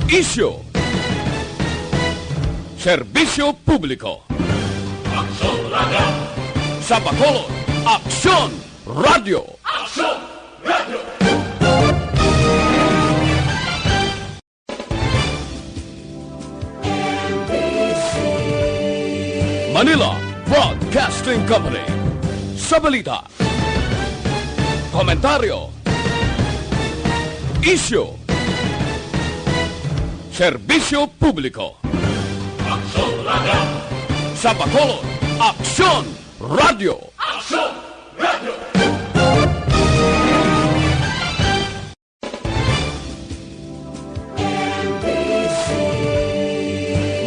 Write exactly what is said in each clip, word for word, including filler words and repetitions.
Isyu. Serbisyo publiko. Aksyon Radio. Sa Bacolod, Aksyon Radio. Aksyon Radio. Manila Broadcasting Company. Sa balita, komentaryo, isyu, serbisyo publiko. Aksyon Radio. Sa Bacolod, Aksyon Radio. Aksyon Radio.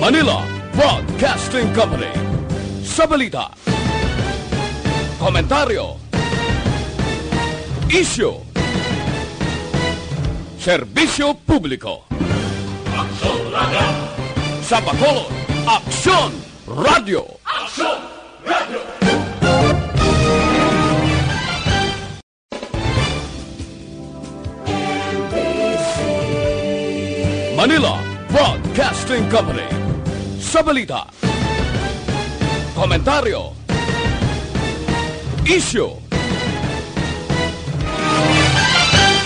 Manila Broadcasting Company. Sa balita, komentaryo, isyu, serbisyo publiko. Aksyon Radio. Sa Bacolod, Aksyon Radio. Aksyon Radio. Manila Broadcasting Company. Sa balita, komentaryo, isyu.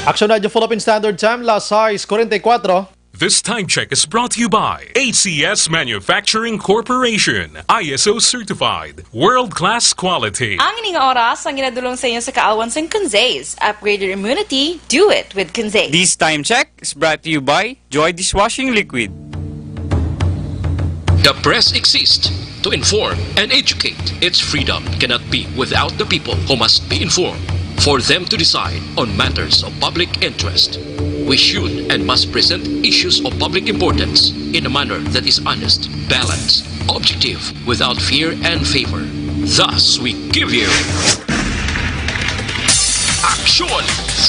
Aksyon Radio Philippine Standard Time, las sais kuwarenta y kuwatro. This time check is brought to you by A C S Manufacturing Corporation, I S O certified, world-class quality. Ang ining oras ang ginadulong sa inyo sa kaawan sang Conzaze. Upgrade your immunity, do it with Conzaze. This time check is brought to you by Joy Dishwashing Liquid. The press exists to inform and educate. Its freedom cannot be without the people who must be informed for them to decide on matters of public interest. We should and must present issues of public importance in a manner that is honest, balanced, objective, without fear and favor. Thus, we give you Action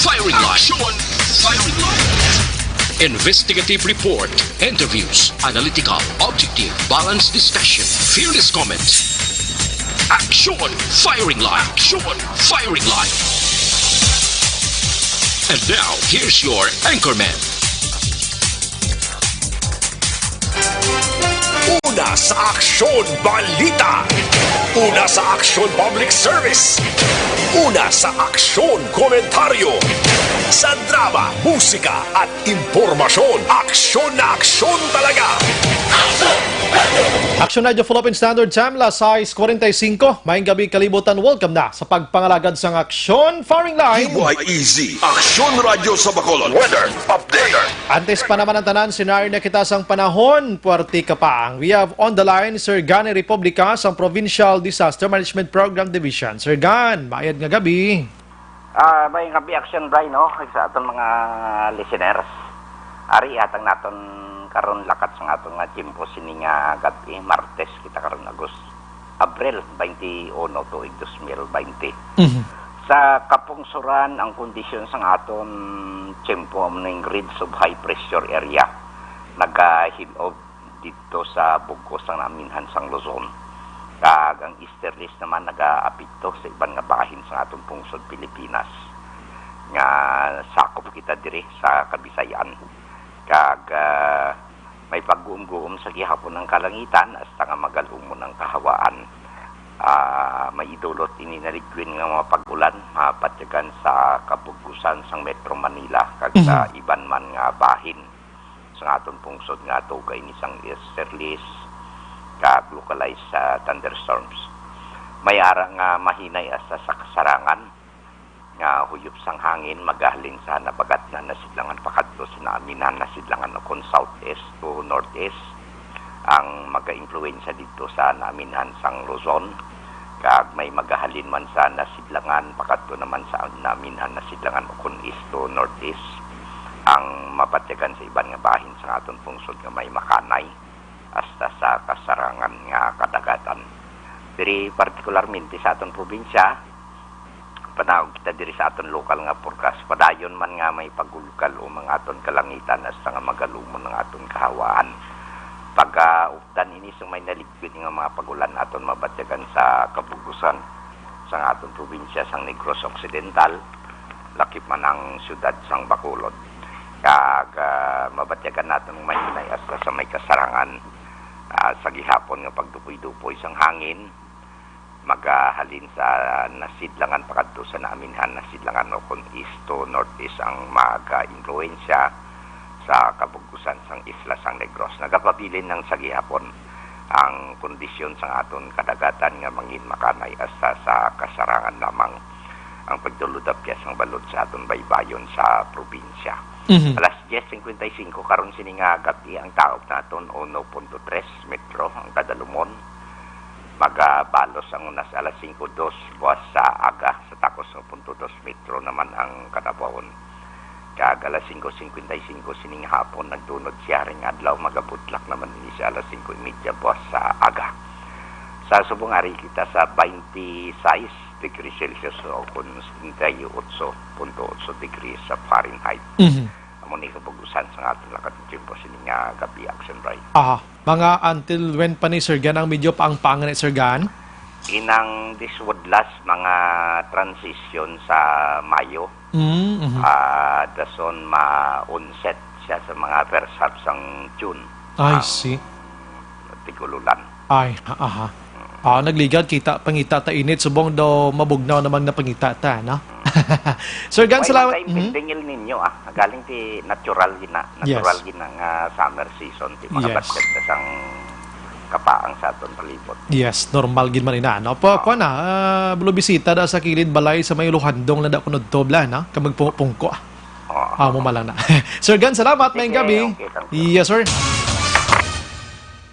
Firing Line. Action Firing Line. Investigative report, interviews, analytical, objective, balanced discussion, fearless comments. Action Firing Line. Action Firing Line. And now, here's your anchorman. Una sa aksyon, balita. Una sa aksyon, public service. Una sa aksyon, komentaryo. Sa drama, musika, at impormasyon, aksyon na aksyon talaga. Aksyon Radio Philippine Standard Time, las sais kuwarenta y singko. Maayong gabi, kalibutan. Welcome na sa pagpangalagad sang Aksyon Firing Line. K Y E Z, Aksyon Radio sa Bacolod. Weather update. Antes pa naman ang tanan, senaryo na kita sang panahon. Puwerte ka pa. We have on the line Sir Gan Republica sang Provincial Disaster Management Program Division. Sir Gan, mayad nga gabi. Ah, may nga bi action, Bri, no? Sa aton mga listeners. Ari, atang naton karon lakat sang aton nga tiyempo sini nga gab-i, Martes kita karon, Agos-, Abril twenty-one, tuig dos mil bente. Mhm. Sa kapungsoran, ang kondisyon sang aton tiyempo amo ning ridge of high pressure area nagahilob didto sa bug-os sang naminhan sang Luzon, kag ang easterlies naman nagaapekto sa iban nga bahin sang aton pungsod Pilipinas, nga sakop kita diri sa Kabisayan. Kag, ah, may pagguom-guom sa gihapon ang kalangitan hasta nga magal-umon ang kahawaan. Ah, may idulot ini na liquid nga mga pag-ulan, mapatyagan sa kabug-usan sang Metro Manila kag sa Mhm. iban man nga bahin sang aton pungsod nga tuga ini sang easterlies kag localized, ah, thunderstorms. May ara nga mahinay hasta sa kasarangan nga huyop sang hangin magahalin sa nabagatnan nga sidlangan pakadto sa naminhan nga sidlangan ukon southeast to northeast ang magaimpluwensya didto sa naminhan sang Luzon, kag may magahalin man sa nasidlangan pakadto naman sa naminhan nga sidlangan ukon east to northeast ang mapatyagan sa iban nga bahin sang aton pungsod nga may makanay hasta sa kasarangan nga kadagatan. Diri partikularmente sa aton probinsya, panaog kita diri sa aton lokal nga forecast. Padayon man nga may pagulkal-om ang aton kalangitan hasta nga magal-umon ang aton kahawaan. Pag-, ah, updan ini sang may nalikwid nga mga pag-ulan aton mabatyagan sa kabug-usan sang aton probinsya sang Negros Occidental, lakip man ang siyudad sang Bacolod. Kag, ah, mabatyagan naton nga mahinay hasta sa may kasarangan, ah, sa gihapon nga pagdupoy-dupoy sang hangin, magahalin sa nasidlangan pakadto sa naaminhan nasidlangan, o kon east to northeast ang magaimpluwensya sa kabug-osan sang isla sang Negros. Nagapabilin ang sa gihapon ang kondisyon sang aton kadagatan nga mangin makanay hasta sa kasarangan lamang ang pagdulod-apyas sang balod sa aton baybayon sa probinsya. Mhm. Alas diyes singkwenta y singko karon sini nga gab-i, ang taob naton uno punto tres metro ang kadalumon. Magabalos ang unas alas singko dos buwas sa aga, sa takos uno punto dos metro naman ang kanabawan. Kag alas singko singkwenta y singko sining hapon, nagdunod siya ring adlaw, magabutlak naman ini sa alas singko y media buwas sa aga. Sa subong, ari kita sa twenty-six degrees Celsius o kon setenta y ocho punto ocho degrees sa Fahrenheit. Mhm. Amo ni kabug-osan sa aton lakad sa tiyempo sini nga gab-i, Action Bright. Aha. Mga until when pa ni, Sir Gan, ang medyo paang-paangan ni, Sir Gan? Inang this would last mga transition sa Mayo. Mm, mhm. Ah, dason ma-onset siya sa mga first half sang June. I Ang see. Tig-ululan. Ay, aha. Ah, nagligad kita, pangita ta init, subong daw mabugnaw namang napangita ta, no? Sir Gan, Way salamat. Kay Mhm. Binding El Nino, ah. Galing ti natural gina, natural Yes. gina nga summer season, ti Yes. makabatyan ta sang kapaang sa aton palibot. Yes, normal gid man ina, no? Pa, Ah. kuwan na, ah, bulubisita da sa kilid balay sa may luhandong na da kuno to, bla, no? Kag magpungko-pungko, ah. Oo. Amo man lang na. Sir Gan, salamat, Sige, maayong gabi. Okay, thank you. Yes, sir.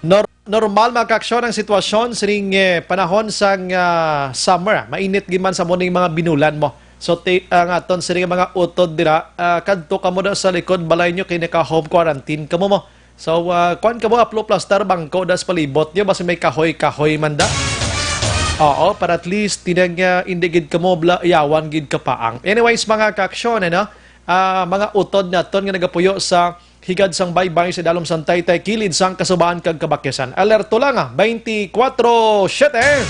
Nor-, normal, mga kaaksyon, ang sitwasyon sining, eh, panahon sang, ah, summer. Mainit gid man sa muning mga binulan mo. So, ti-, ang aton sining mga utod dira, ah, kadto kamo da sa likod balay nyo kay naka-home quarantine kamo mo. So, ah, kuwan kamo, aplo plastar, bangko da sa palibot nyo, basi may kahoy-kahoy man da. Oo, para at least, tinang, ah, hindi gid kamo bla-, yawan gid kapaang. Anyways, mga kaaksyon, ano? Ah, mga utod naton nga nagapuyo sa higad sang baybay sa dalom sang Taytay, kilid sang Kasubahan kag Kabakyasan. Alerto lang, ah, twenty-four seven.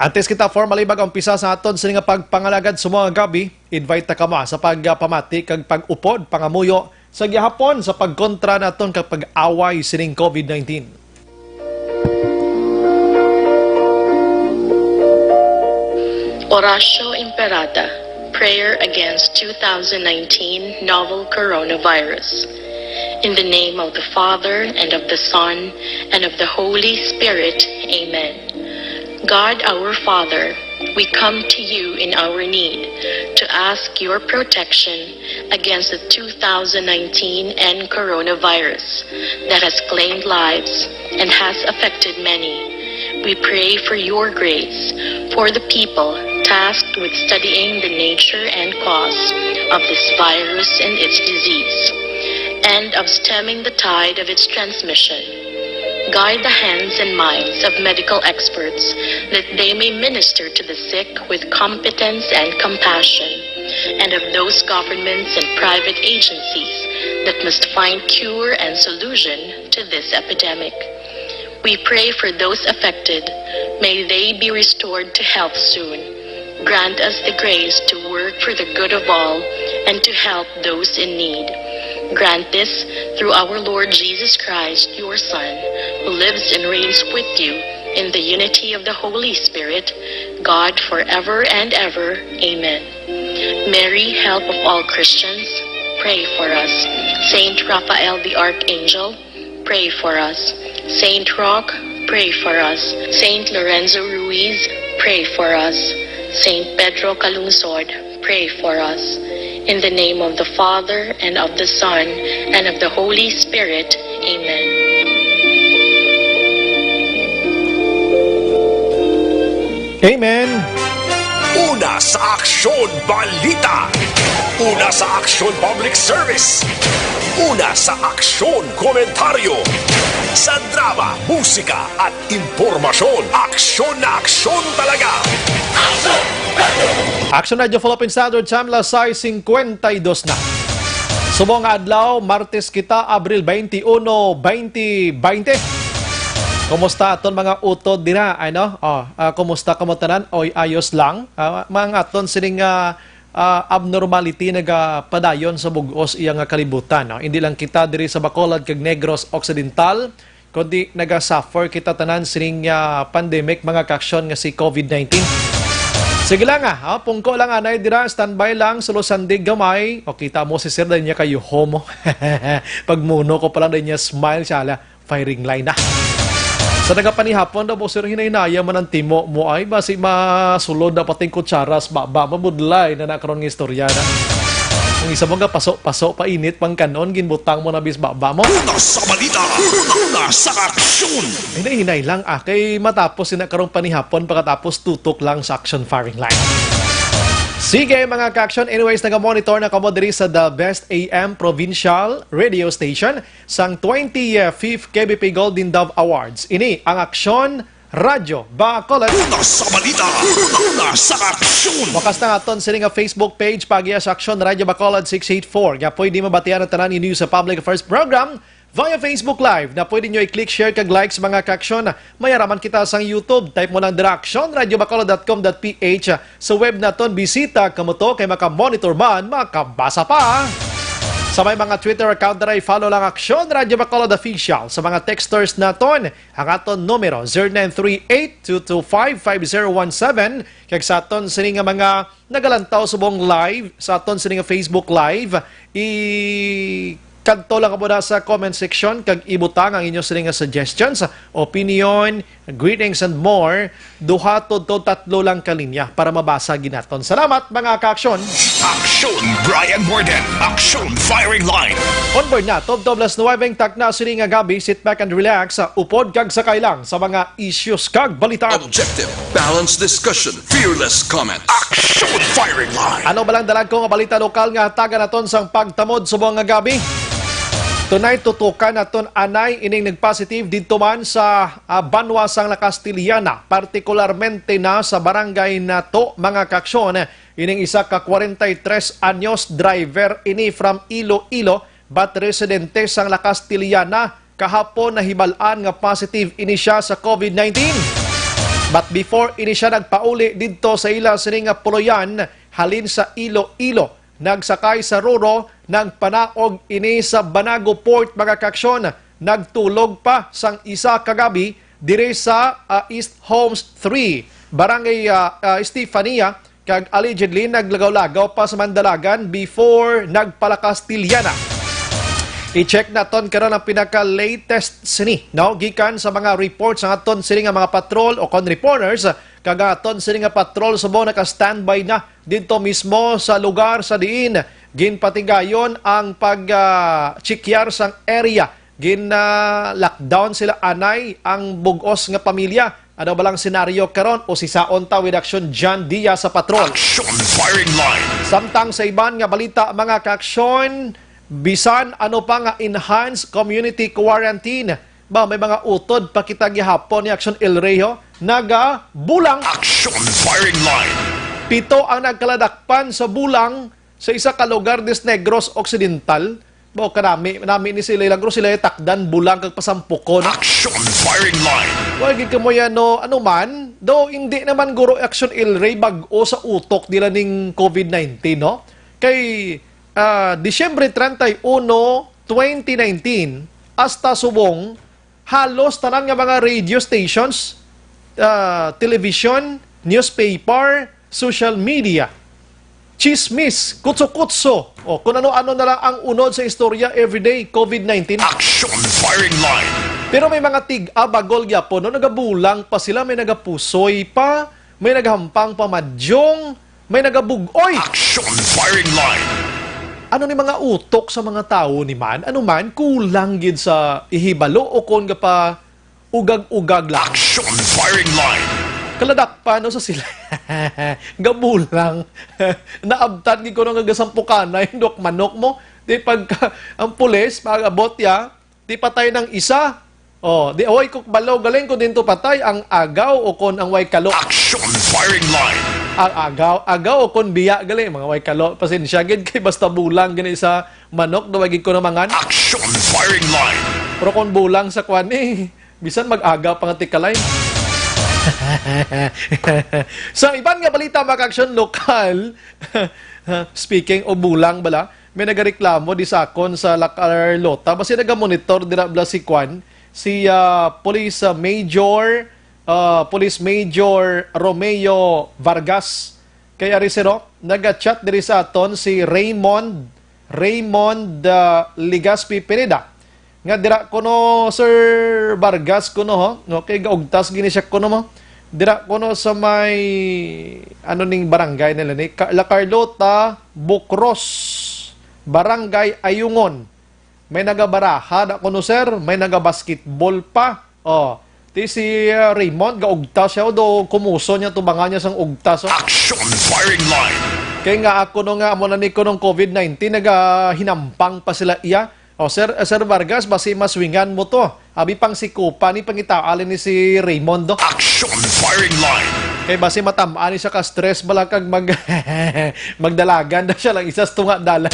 Antes kita formally mag-umpisa sa aton sini nga pagpangalagad sa mga gabi, invite ta kamo, ah, sa pagpamati kag pag-upod, pangamuyo sa gihapon sa pagkontra naton kag pag-away sining covid nineteen. Oratio Imperata, prayer against two thousand nineteen novel coronavirus. In the name of the Father, and of the Son, and of the Holy Spirit. Amen. God our Father, we come to you in our need to ask your protection against the two thousand nineteen N coronavirus that has claimed lives and has affected many. We pray for your grace for the people tasked with studying the nature and cause of this virus and its disease, and of stemming the tide of its transmission. Guide the hands and minds of medical experts that they may minister to the sick with competence and compassion, and of those governments and private agencies that must find cure and solution to this epidemic. We pray for those affected. May they be restored to health soon. Grant us the grace to work for the good of all and to help those in need. Grant this through our Lord Jesus Christ, your Son, who lives and reigns with you in the unity of the Holy Spirit, God, forever and ever. Amen. Mary, help of all Christians, pray for us. Saint Raphael the Archangel, pray for us. Saint Roch, pray for us. Saint Lorenzo Ruiz, pray for us. Saint Pedro Calungsod, pray for us. In the name of the Father, and of the Son, and of the Holy Spirit. Amen. Amen. Una sa Aksyon Balita. Una sa Aksyon Public Service. Una sa Aksyon Komentaryo. Sa drama, musika, at impormasyon, aksyon na aksyon talaga. Action Radio Philippine Standard Time, alas sais singkwenta y dos na. Subong nga adlaw, Martes kita, Abril twenty-one, twenty twenty. Kumusta aton mga utod dira? Ano? Oh, ah, kumusta kamo tanan? Oy, ayos lang. Ah, mga aton sining, ah, ah, abnormality nagapadayon sa bug-os iya nga kalibutan, no? Hindi lang kita diri sa Bacolod kag Negros Occidental, kundi nagasuffer kita tanan sining, ah, pandemic, mga kaaksyon, nga si covid nineteen. Sige lang, ah, ha? Pungko lang anay dira, standby lang, sulusandig gamay. O, kita mo si Sir, dahil niya kayo homo. Pagmuno ko pa lang, dahil niya smile siya, ala, firing line na. Sa nagapanihapon daw po, sir, hinay-hinaya man ang timo mo ay basi masulod na pating kutsaras baba, mabudlay na na karon nga istorya na. Ang isa mo nga paso-paso pa init pang kanon, ginbutang mo na bis baba mo. Una sa balita, una sa aksyon. Hinay-hinay lang, ah, kay matapos sina karong panihapon, pagkatapos tutok lang sa action firing line. Sige, mga ka-action. Anyways, naga-monitor na kamo diri sa The Best A M Provincial Radio Station sang twenty-fifth K B P Golden Dove Awards. Ini ang Aksyon Radyo Bacolod. Una sa balita, una sa aksyon. Wakas na aton sini nga Facebook page, pagya sa Aksyon Radyo Bacolod six eight four. Nga pwede mabatian ang tanan ninyo sa Public Affairs Program via Facebook Live na pwede nyo i-click, share, kag like sa mga ka-aksyon. May araman kita sang YouTube. Type mo lang dira, aksyon radyo bacolod dot com dot P H. Sa web naton, bisita kamo to kay maka-monitor man, makabasa pa. Sa may mga Twitter account na, i-follow lang Aksyon Radyo Bacolod Official. Sa mga texters naton, ang aton numero, zero nine three eight two two five five zero one seven. Kag sa aton sini nga mga nagalantaw subong live, sa aton sini nga Facebook Live, i-, kadto lang kamo na sa comment section kag ibutang ang inyo sini nga suggestions, opinion, greetings, and more. Duha to, to tatlo lang ka linya para mabasa ginaton. Salamat, mga ka-aksyon. Aksyon Brian Morden. Aksyon Firing Line. On board na, tubtob las nuwebe ang takna sini nga gabi. Sit back and relax. Upod kag sakay lang sa mga issues kag balita. Objective, balanced discussion, fearless comment. Aksyon Firing Line. Ano ba lang dalag ko nga balita lokal nga hatagan naton sang pagtamod subong nga gabi? Tunay tutukan naton anay ining nagpositive didto man sa, ah, banwa sang La Castellana, partikularmente na sa barangay Nato, mga ka-aksyon. Ining isa ka kwarenta y tres anyos driver ini from Iloilo, but residente sang La Castellana, kahapon nahibal-an nga positive ini siya sa covid nineteen. But before ini siya nagpauli didto sa ila sini nga puloyan halin sa Iloilo, nagsakay sa Roro, nagpanaog ini sa Banago Port, mga ka-aksyon. Nagtulog pa sang isa ka gabi diri sa, ah, East Homes three, Barangay, ah, ah, Estefania, kag allegedly naglagaw-lagaw pa sa Mandalagan before nagpalakastilya na. I-check naton karon ang pinaka-latest sini, no? Gikan sa mga reports sa aton sini nga mga patrol o kon reporters, kag aton sini nga patrol subong naka-standby na didto mismo sa lugar sa diin ginpatigayon ang pag, ah, check-yar sang area. Gin, ah, lockdown sila anay ang bug-os nga pamilya. Ano ba lang senaryo karon? Usisaon ta with Action John Diaz sa patrol. Action Firing Line. Samtang sa iban nga balita, mga ka-aksyon, bisan ano pa nga enhanced community quarantine, ba, may mga utod pa kita gihapon ni Action El Rey, ho? Nagabulang. Action Firing Line. Pito ang nagkaladakpan sa bulang sa isa ka lugar dis Negros Occidental. Ba, kanami, nami ni sila, ilang gro sila takdan, bulang kag pasampukon. Action Firing Line. Wa gid kamo yan, no, ano man, do hindi naman guro Action El Rey bag-o sa utok nila ning covid nineteen, no? Kay, ah, Disyembre treinta y uno, twenty nineteen, hasta subong, halos tanan nga mga radio stations, ah, television, newspaper, social media, chismis, kutso-kutso, o kung ano-ano na lang ang unod sa istorya everyday, covid nineteen. Action Firing Line. Pero may mga tig-a bagol gyapon, no? Nagabulang pa sila, may nagapusoy pa, may naghampang pa madyong, may nagabug-oy. Action Firing Line. Ano ni mga utok sa mga tawo ni man? Ano man, kulang gid sa ihibalo o kon gapa ugag-ugag lang. Action Firing Line. Kaladakpan, no, sa sila. Gabulang. Naabtan gid ko nga gasampukanay, dok manok mo. Di pagka, ang pulis, pag-abot ya, di patay ng isa. Oh, di, oy, kuk balo, galing ko din to patay, ang agaw o kon ang way kalo. Action Firing Line. Ang agaw, agaw o kon biya, gali, mga way kalo. Pasensya, gid kay basta bulang, gani sa manok, daw gid ko na mangan. Action Firing Line. Pero kung bulang sa kwan, eh, bisan mag-aga pa nga tikalay. Sa iban nga balita, mga ka-aksyon, lokal, Ha, speaking of bulang bala, may nagareklamo di sa akon sa La Carlota. Basi nagamonitor dira bala si Kwan, si, ah, Police, ah, Major, ah, Police Major Romeo Vargas. Kay ari siro, naga-chat diri sa aton si Raymond, Raymond, ah, Legaspi Pineda. Nga dira kuno, Sir Vargas, kuno, ho? Okay, gaugtas gini siya kuno mo. Dira kuno sa may, ano ning barangay nila ni? Ka-, La Carlota, Bucros, Barangay Ayungon. May nagabaraha na kuno, sir. May nagabasketball pa. Oh, ti si, ah, Raymond, gaugtas siya, do kumuso niya, tubangan niya sang ugtas, oh. Action firing line. Kay nga ako no nga, amo na ni kunong covid nineteen, nagahinampang pa sila iya. Oh, Sir, eh, Sir Vargas, basi maswingan mo to. Abi pang sikupa ni, pangitaan ni si Raymond, no? Action firing line. Kay basi matamaan ni siya ka stress bala kag mag magdalagan na siya lang isa sa tunga dalan.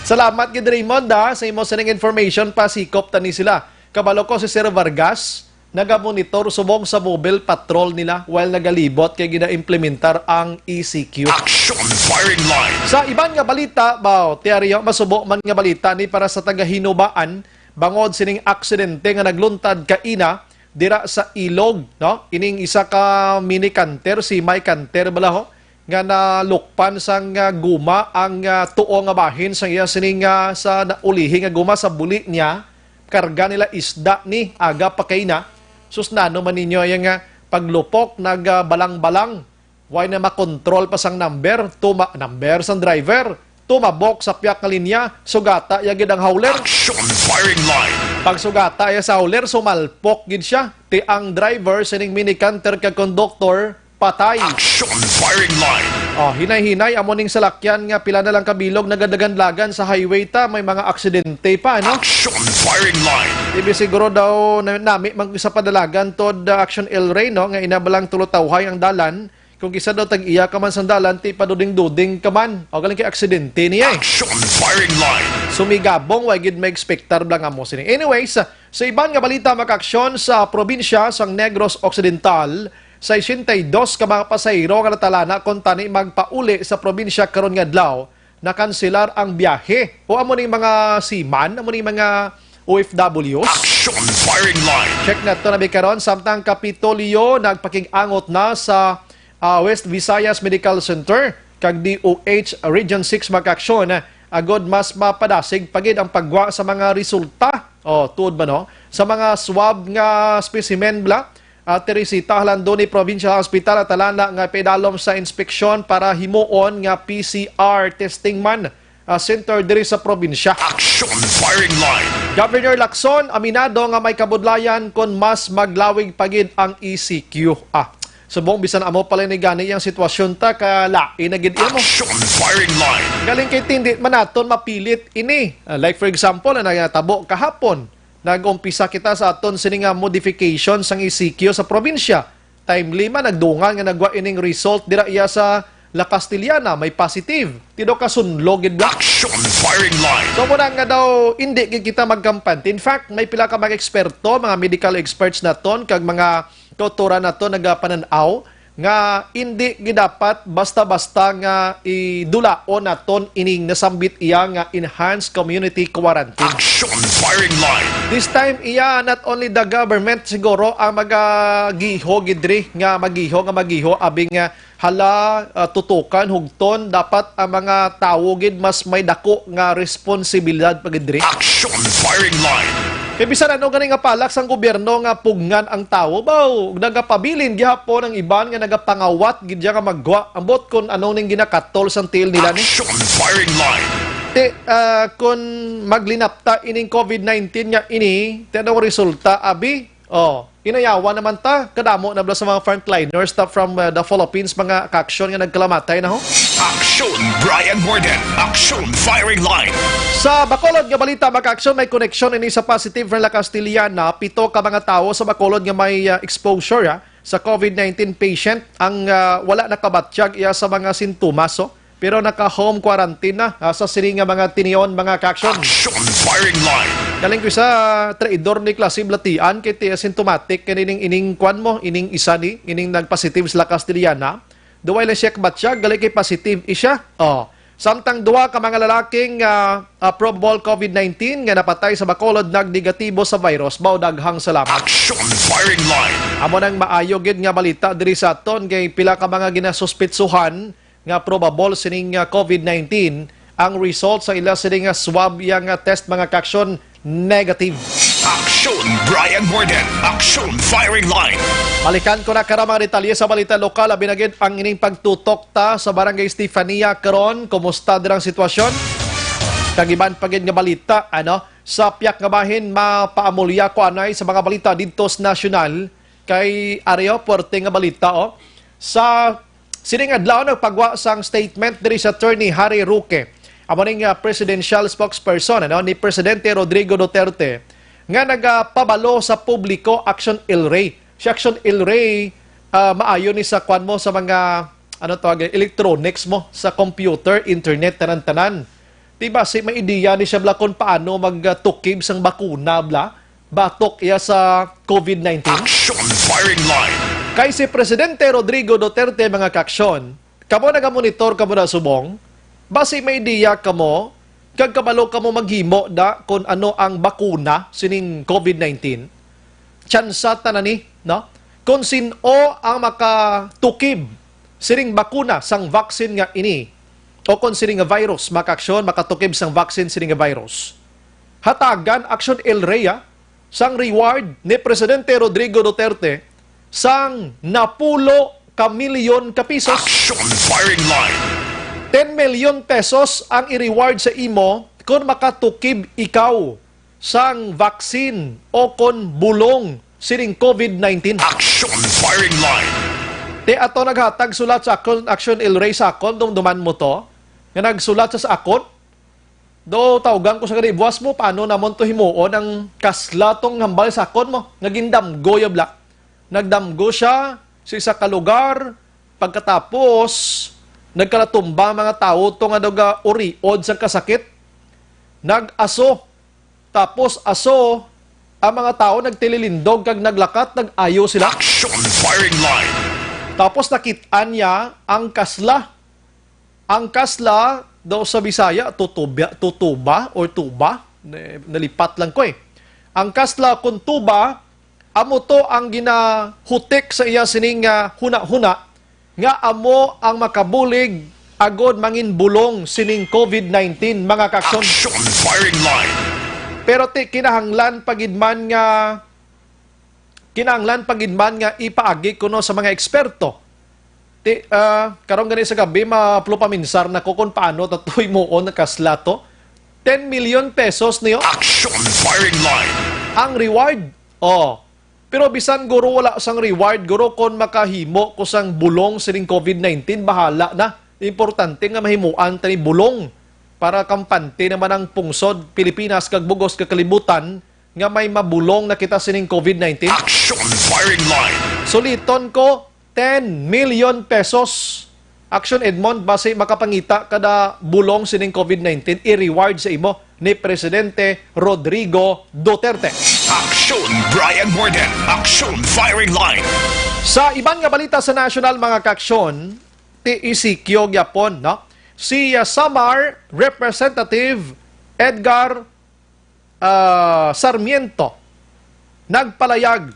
Salamat gid, Raymond, ha, sa imo sining information. Pasikop ta ni sila. Kabalo ko si Sir Vargas, nagamonitor subong sa mobile patrol nila while nagalibot kay gina-implementar ang E C Q. Action firing line. Sa iban nga balita, baw, Tiario, masubo man nga balita ni para sa taga-Hinubaan bangod sining aksidente nga nagluntad kaina dira sa Ilog, no? Ining isa ka mini canter, semi canter bala, ho, nga nalukpan sang, ah, guma ang, ah, tuo nga bahin sang iya sining, ah, sa naulihi nga guma sa buli niya. Karga nila isda ni aga pa kaina. Sus, nano man ninyo iya nga paglupok, nagabalang-balang. Way na makontrol pa sang number, tuma-, number sang driver. Tumabok sa piyak nga linya, sugata iya gid ang hauler. Action firing line. Pag sugata iya sa hauler, sumalpok gid siya. Ti ang driver sining mini canter kag conductor, patay. Action firing line. Oh, hinay-hinay, amo ning salakyan nga pila na lang kabilog nagadaganlagan sa highway ta, may mga aksidente pa, no? Action firing line. Ibi siguro daw na-, nami man sa padalagan tod, ah, Action El Rey, no? Nga ina balang tulo tawhay ang dalan. Kung kisa daw tag-iya ka man sang dalan, ti paduding-duding ka man. O galing kay aksidente niya, eh. Action firing line. Sumigabong, wa gid ma-expectar bala nga mo sini. Anyways, sa iban nga balita, makaaksyon sa probinsya sang Negros Occidental, sesenta y dos ka mga pasahero nga natalana kon tani magpauli sa probinsya karon nga adlaw, nakanselar ang biyahe. O amo ning mga seaman, amo ning mga O F Ws. Action firing line. Check nato na bi karon, samtang Kapitolyo nagpakig-angot na sa, ah, West Visayas Medical Center kag D O H Region six makaaksyon, agod mas mapadasig pa gid ang paggwa sa mga resulta. Oh, tuod ba, no? Sa mga swab nga specimen bala, ah, Teresita, Jalando ni Provincial Hospital, natalana nga ipaidalom sa inspeksyon para himuon nga P C R testing man, ah, center diri sa probinsya. Action firing line. Governor Lacson aminado nga may kabudlayan kon mas maglawig pa gid ang E C Q. Ah, subong bisan amo pala ni gani ang sitwasyon ta, kalain na gid iya mo. Action firing line. Galing kay tindi man naton mapilit ini. Ah, like for example, ang nagtabo kahapon, nag-umpisa kita sa aton sini nga modification sang E C Q sa probinsya. Timely man, nagdungan nga nagwa ining result dira iya sa La Castellana, may positive. Ti daw kasunlog gid bala. Action firing line. So, muna nga daw, hindi gid kita magkampante. In fact, may pila ka mga eksperto, mga medical experts naton, kag mga kautoran naton nagapanan-aw nga hindi gid dapat basta-basta nga idulaon naton ining nasambit iya nga enhanced community quarantine. Action firing line. This time, iya, not only the government siguro ang magagiho gid diri, nga magiho, nga magiho, abi nga hala, ah, tutukan, hugton, dapat ang mga tawo gid mas may dako nga responsibilidad pa gid diri. Action firing line. Kay bisan ano gani nga palak sang gobyerno nga pugngan ang tawo, baw, nagapabilin gihapon ang iban nga nagapangawat gid nga maggwa. Ambot kun ano ning ginakatol sang tiil nila ni. Action firing line. Ti, ah, kun maglinapta ining covid nineteen nga ini, ti anong resulta, abi? Oh, inayawan naman ta, kadamo na bala sa mga frontliners ta from, uh, the Philippines, mga kaaksyon nga nagkalamatay na ho. Action, Brian Morden. Action, firing line. Sa Bacolod nga balita, mga kaaksyon, may koneksyon ini sa positive from La Castellana. Pito ka mga tawo sa Bacolod nga may, uh, exposure, ah, sa covid nineteen patient ang, uh, wala nakabatyag iya sa mga sintomas, oh. Pero naka-home quarantine na, ah, sa sini nga mga tinion, mga kaaksyon. Action firing line. Galing ko sa traidor ni klase blatian kay ti asymptomatic kay ning ining kwan mo, ining isa ni, ining nagpositive sa La Castellana. Duwa lang siya kabatyag, gali kay positive siya. Oh. Samtang duha ka mga lalaking, ah, ah, probable COVID nineteen nga napatay sa Bacolod nagdegatibo sa virus. Mao, daghang salamat. Action Firing Line. Amo nang maayo gid nga balita diri sa aton kay pila ka mga ginasuspitsuhan nga probable sining, ah, COVID nineteen ang result sa ila sining, ah, swab yang, ah, test, mga kaaksyon, negative. Action Brian Morden. Action Firing Line. Balikan ko na kara mga detalye sa balita lokal, abi na gid ang ining pagtutok ta sa Barangay Estefania karon. Kumusta dirang sitwasyon? Kag iban pa gid nga balita, ano, sa Piak nga Bahin, mapaamulya ko anay sa mga balita didto sa nasyonal kay ari, oh, puwerte nga balita, oh. Sa sining adlaw, nagpagwa sang statement diri sa Attorney Harry Roque. Amo ning, ah, presidential spokesperson, ano, ni Presidente Rodrigo Duterte nga nagapabalo sa publiko, Action El Rey. Si Action El Rey, ah, maayo ni sa kwan mo sa mga, ano tawag, electronics mo, sa computer, internet, tanan-tanan. Di ba, si may ideya ni siya bala kung paano magtukib sang bakuna bala? Batok iya sa COVID nineteen. Action Firing Line. Kay si Presidente Rodrigo Duterte, mga kaaksyon, kamo nagamonitor kamo na subong, basi may ideya kamo kag kabalo kamo maghimo da kung ano ang bakuna sining COVID nineteen. Tsansa ta na ni, no? Kung sin-o ang makatukib sining bakuna sang vaccine nga ini, o kung sining nga virus, mga kaaksyon, makatukib sang vaccine sining nga virus, hatagan, Action El Rey, ah, sang reward ni Presidente Rodrigo Duterte sang napulo ka milyon ka pisos. Action Firing Line. Ten milyon pesos ang i-reward sa imo kon makatukib ikaw sang vaccine o kon bulong sining COVID nineteen. Action Firing Line. Ti ato naghatag sulat sa akon, Action El Rey, sa akon, dumduman mo to, nga nagsulat sa, sa akon. Do, tawgan ko sa gani, buwas mo, paano namon to himuon ang kasla tong hambal sa akon mo? Nga gindamgo ya bala. Nagdamgo siya sa isa ka lugar, pagkatapos, nagkalatumba ang mga tawo to nga nagauriod sang kasakit. Nag-aso, tapos aso, ang mga tawo nagtililindog kag naglakat, nag-ayo sila. Action Firing Line. Tapos nakit-an niya ang kasla. Ang kasla daw sa Bisaya, tutuba, tutuba or tuba. Ne-, nalipat lang ko eh. Ang kasla kung tuba, amo to ang ginahutik sa iya sining, ah, hunahuna nga amo ang makabulig agod mangin bulong sining COVID nineteen, mga kaaksyon. Action Firing Line. Pero ti kinahanglan pa gid man nga kinahanglan pa gid man nga ipaagi kuno sa mga eksperto. Ti, ah, karon gani sa gabi, maplupaminsar na ko kung paano ta to himuon ang kasla to. Ten million pesos niyo. Action Firing Line. Ang reward. Oh. Pero bisan guro wala sang reward, guro, kon makahimo ko sang bulong sining COVID nineteen, bahala na. Importante nga mahimuan ta ni bulong para kampante naman ang pungsod Pilipinas kag bug-os ka kalibutan nga may mabulong na kita sining COVID nineteen. Action Firing Line. Suliton ko, ten million pesos. Action Edmond, basi makapangita kada bulong sining COVID nineteen, i-reward sa imo ni Presidente Rodrigo Duterte. Action Brian Morden. Action Firing Line. Sa iban nga balita sa national, mga kaaksyon, ti E C Q gyapon, no? Si, ah, Samar Representative Edgar, ah, Sarmiento nagpalayag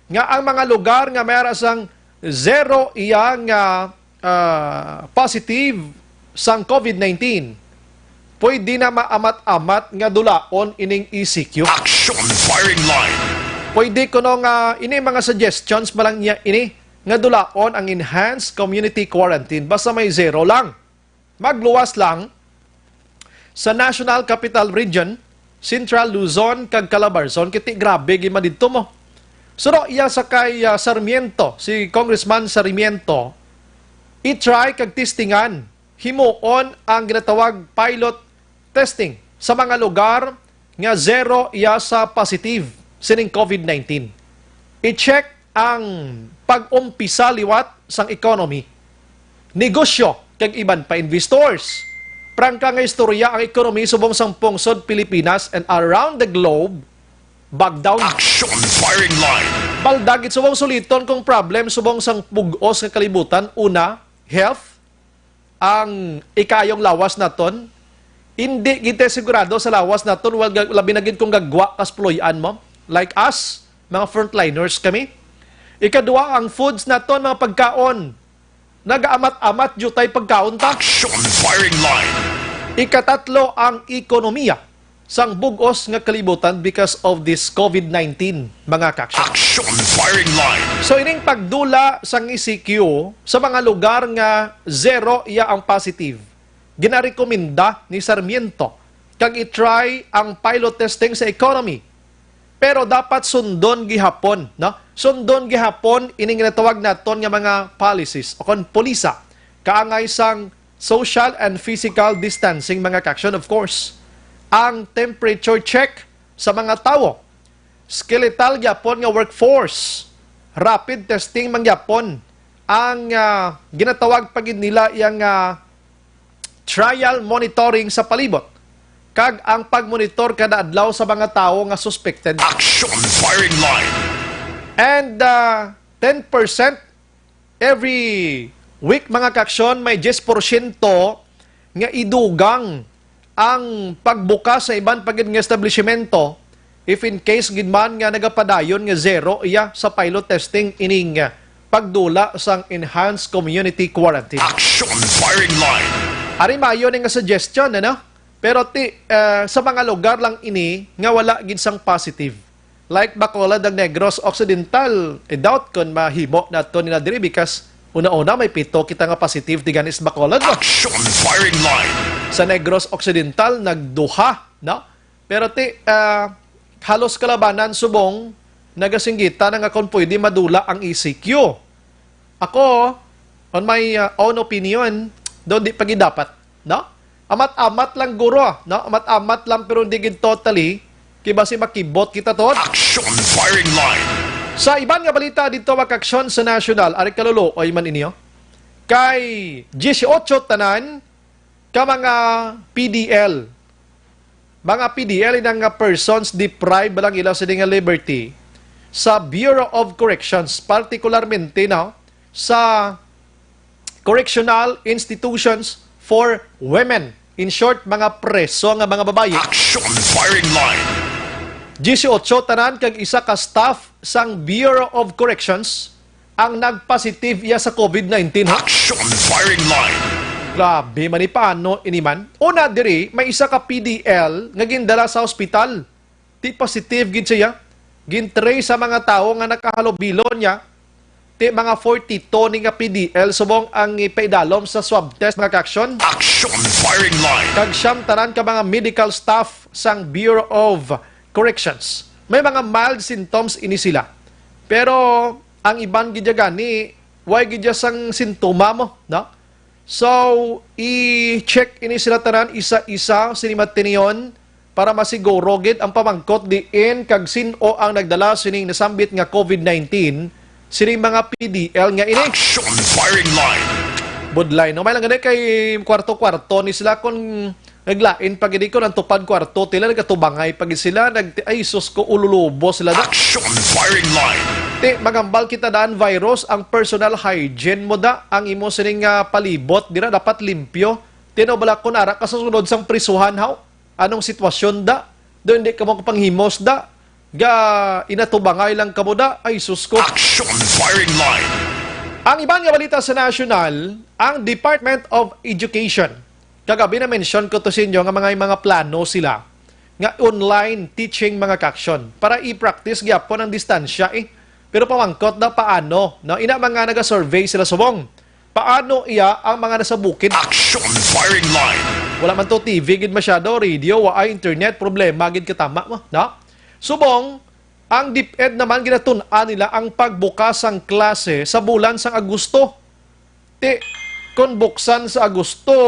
nga ang mga lugar nga may ara sang zero iya nga, ah, positive sang COVID nineteen, pwede na maamat-amat nga dulaon ining E C Q. Action Firing Line. Pwede kuno nga ini mga suggestions pa lang niya ini nga dulaon ang enhanced community quarantine basta may zero lang. Magluwas lang sa National Capital Region, Central Luzon kag Calabarzon, kay ti grabe gid man didto mo. Suno iya sa kay, ah, Sarmiento, si Congressman Sarmiento, i-try kag testingan, himuon ang ginatawag pilot testing sa mga lugar nga zero iya sa positive sining COVID nineteen. I-check ang pag-umpisa liwat sang economy, negosyo, kag iban pa investors. Prangka nga istorya ang ekonomi subong sang pungsod Pilipinas and around the globe, bag down. Action Firing Line. Palda gid subong suliton kung problem subong sang bug-os nga kalibutan, una, health, ang ikaayong lawas naton. Hindi gid tayo sigurado sa lawas naton, wal-, labi na gid kung gagwa kas puloy-an mo. Like us, mga frontliners kami. Ikadua, ang foods naton, mga pagkaon. Nagaamat-amat jutay pagkaon ta. Action firing line. Ikatatlo, ang ekonomiya sang bug-os nga kalibutan because of this COVID nineteen, mga ka-action. Action firing line. So, ining pagdula sang E C Q sa mga lugar nga zero iya ang positive, ginarekomenda ni Sarmiento kag i-try ang pilot testing sa economy. Pero dapat sundon gihapon, no? Sundon gihapon ining ginatawag naton nga mga policies o kon pulisa, kaangay sang social and physical distancing, mga ka-action, of course. Ang temperature check sa mga tawo, skeletal gyapon nga workforce, rapid testing man gyapon ang, ah, ginatawag pa gid nila yang, ah, trial monitoring sa palibot, kag ang pagmonitor kada adlaw sa mga tawo nga suspected. Action firing line. And, ah, ten percent every week, mga ka-action, may diyes porsyento nga idugang ang pagbukas sa iban pa gid nga establishmento, if in case gid man nga nagapadayon nga zero iya sa pilot testing ining, ah, pagdula sang enhanced community quarantine. Action firing line. Ari maayo ni nga suggestion, ano? Pero ti, ah, sa mga lugar lang ini nga wala gid sang positive, like Bacolod, ang Negros Occidental, i-doubt kon mahimo nato nila diri because una-una may pito kita nga positive ti gani sa Bacolod, no? Action firing line. Sa Negros Occidental, nagduha, no? Pero ti, ah, halos kalabanan subong nagasinggita na nga kon pwede madula ang E C Q. Ako, on my, ah, own opinion, daw di pa gid dapat, no? Amat-amat lang guro, no? Amat-amat lang pero di gid totally, kay basi makibot kita to. Action firing line. Sa iban nga balita dito, mga ka-action, sa national, ari kaluluoy man inyo, kay diyesyoto tanan ka mga P D L. Mga P D L, inang nga persons deprived lang ila sini nga liberty sa Bureau of Corrections, partikularmente, no, sa Correctional Institutions for Women. In short, mga preso nga mga babayi. Action firing line. Diyesyoto tanan kag isa ka staff sang Bureau of Corrections ang nagpositive iya sa COVID nineteen, ha? Action firing line. Grabe man ni, paano ini man? Una diri, may isa ka P D L nga gindala sa ospital. Ti positive gid siya. Gin-trace sa mga tawo nga nakahalubilo niya. Ti mga forty-two ni nga P D L subong ang ipaidalom sa swab test, mga ka-action. Action firing line. Kag siyam tanan ka mga medical staff sang Bureau of Corrections. May mga mild symptoms ini sila. Pero ang iban gid gani, way gid sang sintoma mo, no? So, i-check ini sila tanan isa-isa, sini matinion, para masiguro gid ang pamangkot diin kag sin-o ang nagdala sining nasambit nga COVID nineteen, sining mga P D L nga ini. Action firing line. Budlay, no? May lang gani kay kwarto-kwarto ni sila kung naglain pa gid ko nang tupad kwarto tila, nagatubangay pa gid sila, nag-, ay, sus ko, ululubo sila da. Action firing line. Ti, magambal kita daan virus, ang personal hygiene mo da, ang imo sining, ah, palibot, dira dapat limpyo. Tino bala kung ara ka sa sulod sang prisuhan, haw? Anong sitwasyon da? Do hindi ka mo kapanghimos da? Ga inatubangay lang kamo da? Ay, sus ko. Action firing line. Ang iban nga balita sa national, ang Department of Education. Kagabi na-mention ko to sa inyo nga mga, mga plano sila nga online teaching, mga ka-action, para i-practice gyapon ang distansya, eh. Pero pamangkot na paano, no? Ina mga naga-survey sila subong. Paano iya ang mga nasa bukid? Action firing line. Wala man to T V gid masyado, radio, wa ay internet, problema gid katama mo, no? Subong, ang DepEd naman ginatun-an nila ang pagbukas sang klase sa bulan sang Agosto. Ti, kon buksan sa Agosto,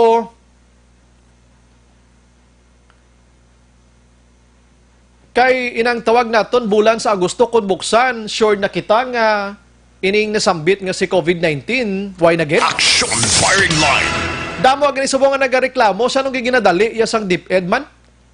kay inang tawag naton bulan sa Agosto kon buksan, sure na kita nga ining nasambit nga si COVID nineteen, why na gid? Action firing line. Damo ang gisubong nga nagareklamo sa anong ginadali iya sang DepEd man?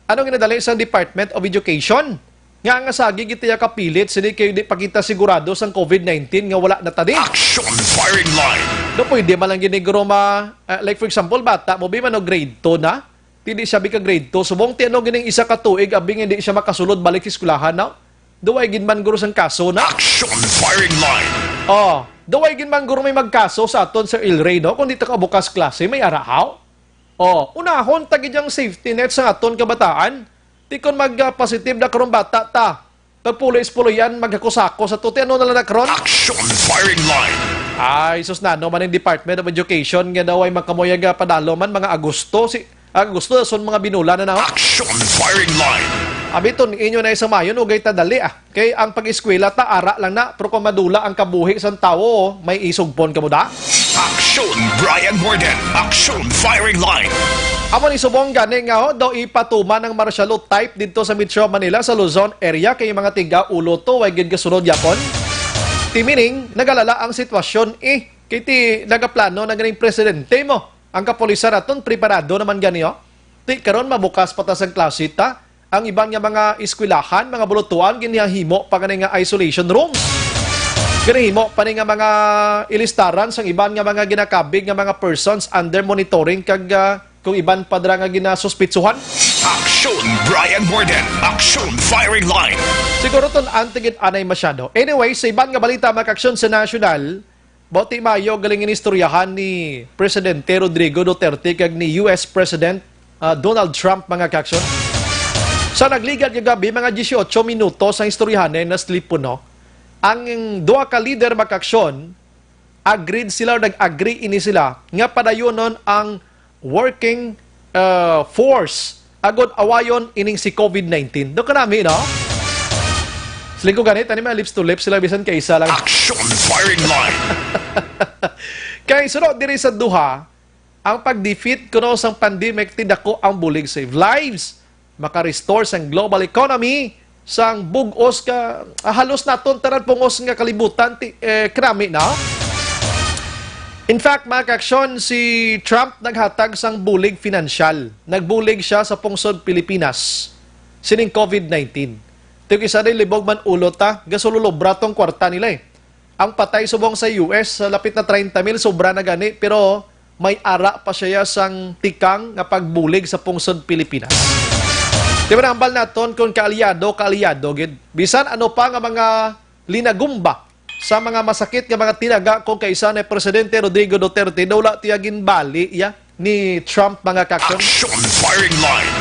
Anong ginadali sang Department of Education? Nga nga sagi kita ya kapilit sini kay di pa kita sigurado sang COVID nineteen nga wala na tani. Action firing line. No, pwede man lang gini guro ma, ah, like for example, bata mo bi man no grade two na. Ti di siya bi ka grade two. Subong ti ano gining isa ka tuig abi nga hindi siya makasulod balik sa eskwelahan na. Duway gid man guro sang kaso na. Action firing line. Oh, duway gid man guro may magkaso sa aton, Sir Ilray, no? Kung di ta kabukas klase, may arahaw. Oh, unahon ta gid ang safety net sa aton kabataan. Ti kon mag-, ah, positive na karong bata ta, pagpulis-puloyan, maghakos-hakos sa tuti, ano na lang na karon? Action firing line. Ay, sus, nano man ang Department of Education nga daw ay makamoy nga padalo man mga Agosto, si Agosto son mga binula na na, oh. Action firing line. Abi ton inyo na isamayon, ugay ta dali, ah. Kay ang pag-eskwela ta ara lang na, pero kung madula ang kabuhi sang tawo, may isugpon kamo da? Action Brian Morden. Action firing line. Amo ni subong gani nga, oh, daw ipatuman ang martial law type didto sa Metro Manila sa Luzon area kay mga tiga ulo to way gid gasunod yapon. Ti meaning, nagalala ang sitwasyon, eh. Kay ti nagaplano na ganing presidente mo. Ang kapulisan naton preparado naman gani, oh. Ti karon mabukas pa ta sang klase ta. Ang iban nga mga eskwelahan, mga bulutuan, ginahimo pa gani nga isolation room. Ginahimo pa ni nga mga ilistaran sang iban nga mga ginakabig nga mga persons under monitoring kag, ah, kung iban pa dira nga ginasuspitsuhan. Action Brian Morden. Action firing line. Siguro ton anti gid anay masyado. Anyway, sa iban nga balita, mga kaaksyon sa nasyonal, bauti mayo galing inistoryahan ni Presidente Rodrigo Duterte kag ni U S President, ah, Donald Trump, mga kaaksyon. Sa nagligad nga gabi, mga dieciocho minutos ang istoryahan na slipon, no? Ang duha ka leader, mga kaaksyon, agreed sila, nag-agree ini sila nga padayonon ang working, uh, force agod awayon ining si COVID nineteen. Do kanami, no? Siling ko gani, tani mga lips to lips sila, bisan kay isa lang. Action firing line. Kay sunod diri sa duha, ang pag-defeat kuno sang pandemic, ti dako ang bulig save lives, maka-restore sang global economy, sang bug-os ka, ah, halos naton tanan pungos nga kalibutan ti, eh, krami na. In fact, mga kaaksyon, si Trump naghatag sang bulig pinansyal. Nagbulig siya sa pungsod Pilipinas sining COVID nineteen. Ti kisa day libog man ulo ta, gasululobra tong kwarta nila, eh. Ang patay subong sa U S, sa lapit na treinta mil, sobra na gani, pero may ara pa siya sang tikang nga pagbulig sa pungsod Pilipinas. Di ba nahambal naton kung kaalyado, kaalyado gid? Bisan ano pa nga mga linagumba sa mga masakit nga mga tinaga ko kay isa ni Presidente Rodrigo Duterte, daw wala tiya ginbali ya ni Trump, mga kaaksyon. Action firing line.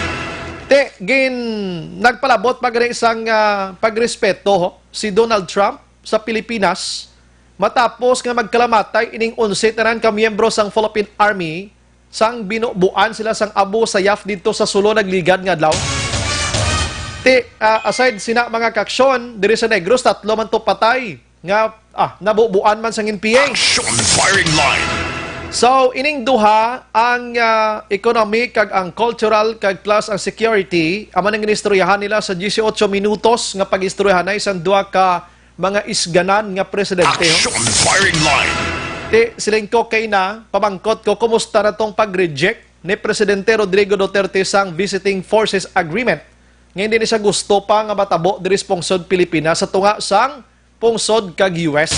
Ti, gin-, nagpalabot pa gani sang, ah, pagrespeto, ho, si Donald Trump sa Pilipinas matapos nga magkalamatay ining onse tanan ka miyembro sang Philippine Army sang binubuan sila sang Abu Sayyaf didto sa Sulu nagligad nga adlaw. Ti, ah, aside sina, mga kaaksyon, diri sa Negros, tatlo man to patay nga, ah, nabubuan man sang N P A. Action firing line. So, ining duha, ang, ah, economy kag ang cultural kag plus ang security, amo nang ginistoryahan nila sa dieciocho minutos nga pag-istoryahanay sang duha ka mga isganan nga presidente, ho. Action firing line. Ti, siling ko kay na, pamangkot ko, kumusta na tong pag-reject ni Presidente Rodrigo Duterte sang Visiting Forces Agreement? Nga hindi ni siya gusto pa nga matabo diri sa pungsod Pilipinas sa tunga sang pungsod kag U S.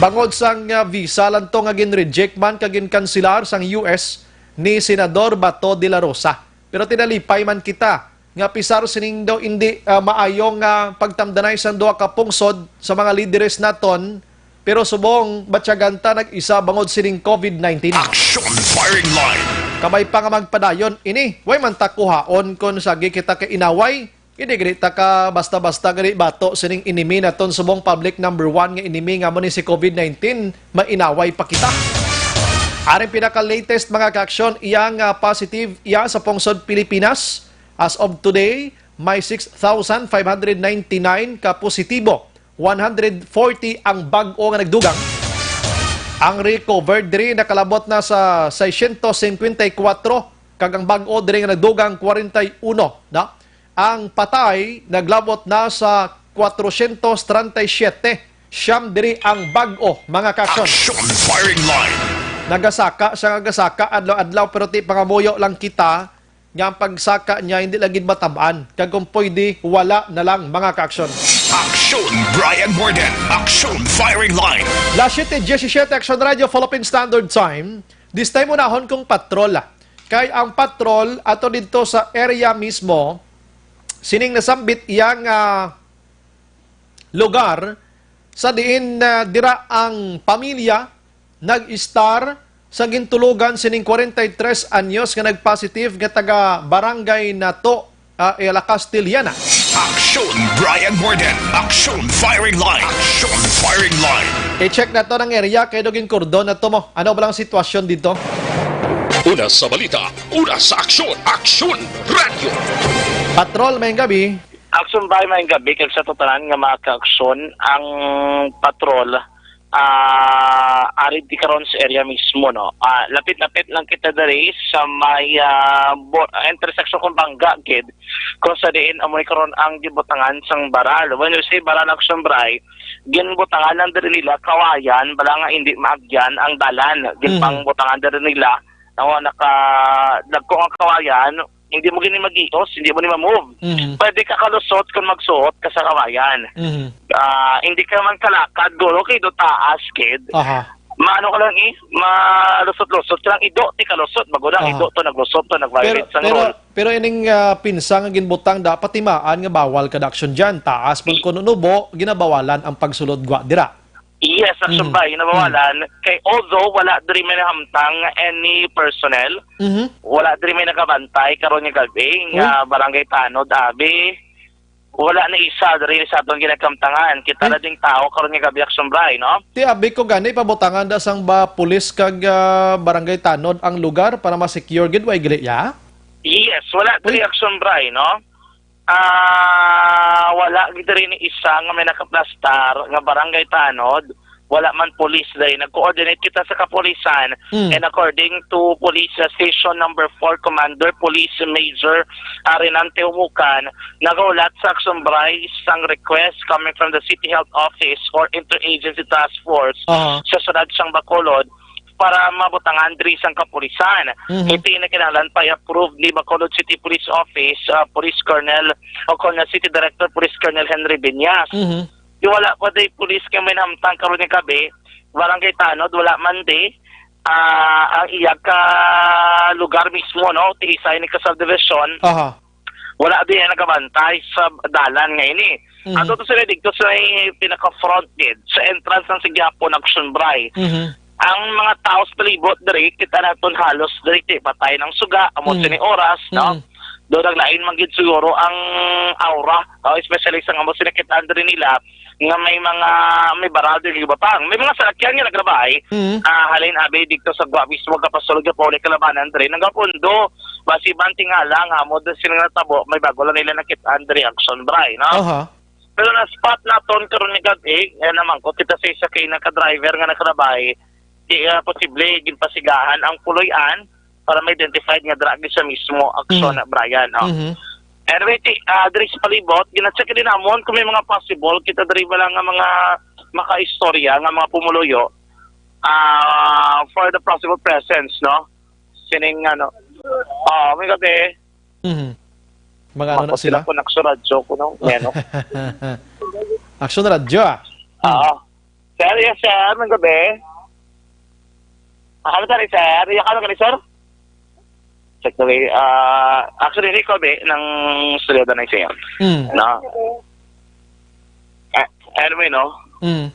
Bangod sang, ah, visa lang to nga gin-reject man kag ginkanselar sang U S ni Senador Bato de la Rosa. Pero tinalipay man kita nga pisar sining daw indi, ah, maayo nga pagtamdanay sang duha ka pungsod sa mga lideres naton, pero subong batyagan ta nag-isa bangod sining COVID nineteen. Action firing line. Kabay pa nga magpadayon ini, way man ta kuhaon kon sagi kita kay inaway. Hindi gani ta ka basta-basta gani bato sining enemy naton subong public number one nga enemy nga amo ni si COVID nineteen, mainaway pa kita. Aring pinaka-latest, mga kaaksyon, iya nga positive iya sa pungsod Pilipinas. As of today, may six thousand five hundred ninety-nine ka positibo, one hundred forty ang bag-o nga nagdugang. Ang recovered diri nakalabot na sa seiscientos cincuenta y cuatro, kag ang bag-o diri nga nagdugang, kwarenta y uno na. Ang patay naglabot na sa kwatrocientos treinta y siete. Siyam diri ang bag-o, mga kaaksyon. Action firing line. Nagasaka siya, nagasaka adlaw-adlaw, pero ti pangamuyo lang kita nga ang pagsaka niya hindi lang gid matab-an, kag kung pwede, wala na lang, mga ka-aksyon. Aksyon, Brian Morden. Aksyon, Firing Line. Las siete diecisiete, Aksyon Radio, Philippine Standard Time. This time, unahon kong patrol. Kay ang patrol ato dito sa area mismo, sining nasambit iya nga lugar sa diin, ah, dira ang pamilya nag-istar sa gintulugan sining kwarenta y tres anyos nga nag-positive nga taga Barangay Nato, ah, La Castellana. Aksyon, Brian Morden. Aksyon, Firing Line. Aksyon, Firing Line. I-check nato ang area kay daw ginkordon nato mo. Ano ba lang sitwasyon dito? Una sa balita, una sa aksyon, Aksyon Radyo. Patrol, maayong gabi. Aksyon, bay, maayong gabi kag sa tanan nga mga ka-aksyon. Ang patrol, ah, ari di karon sa area mismo, no? Ah, lapit-lapit lang kita diri sa may, ah, bo-, intersection kung bangga gid, kung sa diin amoy karon ang gibutangan sang baral. When you say baral, Aksyon, bay, ginbutangan lang diri nila kawayan, bala nga hindi maagyan ang dalan. Mhm. Ginpangbutangan diri nila, nga naka, dagko ang kawayan, hindi mo gini mag-ios, hindi mo ni ma-move. Mhm. Pwede ka kalusot kung magsuot ka sa kawayan. Mhm. Ah, hindi ka man kalakad, guro, kay do taas, kid. Aha. Maano ka lang, eh, malusot-lusot ka lang, ido, ti kalusot, bago lang, Ah. ido to, naglusot to, nag-violate Pero, sang pero, rule. pero ining, ah, pinsa nga ginbutang, dapat timaan nga bawal kada aksyon dyan. Taas man I- kuno nubo, ginabawalan ang pagsulod gwa dira. Yes, Aksyon, Mm. bay, nabawalan. Mm. Kay although wala diri may nahamtang any personnel, Mhm. wala diri may nakabantay karon nga gabi nga Uy. Barangay Tanod, abi. Wala na isa diri sa aton ginakamtangan. Kita Ay. na ding tao karon nga gabi, Aksyon, bay, no? Ti abi ko gani, pabutangan da sang ba pulis kag, ah, Barangay Tanod ang lugar para ma-secure gid, way gali, ya? Yes, wala diri, Uy. Aksyon, bay, no? Ah, wala gid diri ni isa nga may nakaplastar nga Barangay Tanod. Wala man pulis diri. Nag-coordinate kita sa kapulisan. Mm. And according to Police Station Number Four Commander, Police Major, ah, Renante Humukan, nagaulat sa Aksyon, bay sang request coming from the City Health Office or Interagency Task Force Aha. sa siyudad sang Bacolod para mabutangan diri sang kapulisan. Mhm. Iti na kinahanglan pa i-approve ni Bacolod City Police Office, ah, Police Colonel o Colonel City Director Police Colonel Henry Viñas. Mhm. Di wala pa day pulis nga may nahamtang karon nga gabi, Barangay Tanod, wala man di. Ah, ang iya ka lugar mismo, no, ti isa ini ka subdivision, Aha. wala di nagabantay sa dalan nga ini. Mhm. Ato to sila dito sa may pinaka-front gate, sa entrance ng Sigyapon, Aksyon, bay. Mhm. Ang mga tao sa palibot diri, kita naton halos diri, ti patay ng suga, amo Mhm. sini oras, no? Mhm. Do naglain man gid siguro ang aura, no? Especially sa amo sila kita diri nila, nga may mga, may baral diri gibutang. May mga salakyan nga nagrabay, Mhm. ah, halin abi dito sa gwa mismo, kapasulod ka pa uli kalabanan diri, nagapundo. Basi banting nga lang, amo din sila natabo, may bago lang nila nakita diri, Aksyon, bay, no? Aha. Pero na-spot naton karon nga gabi, eh, naman ko, kita sa isa kay nakadriver nga nagrabay, di, ah, posible, ginpasigahan ang puloy-an para ma-identify nga dira gid siya mismo, Aksyon, Mhm. Brian, no? Mhm. Anyway, ti, ah, diri sa palibot, gina-check din namon kung may mga possible, kita diri ba lang nga mga makaistorya nga mga pumuluyo, ah, for the possible presence, no? Sining, ano, ah, may gabi. Mhm. Mga ano na Makot sila? sila kung naksuradyo ko, no? Yan, no? Aksyon Radyo, ah. Hmm. Oo. Sir, yes, sir. May gabi. Ah, ano tani, sir? Iya ka, ano gani, sir? Check the way. Ah, actually, ni Kobe, ng Estrella na siya. Mm. No? Ah, anyway, no? Mm.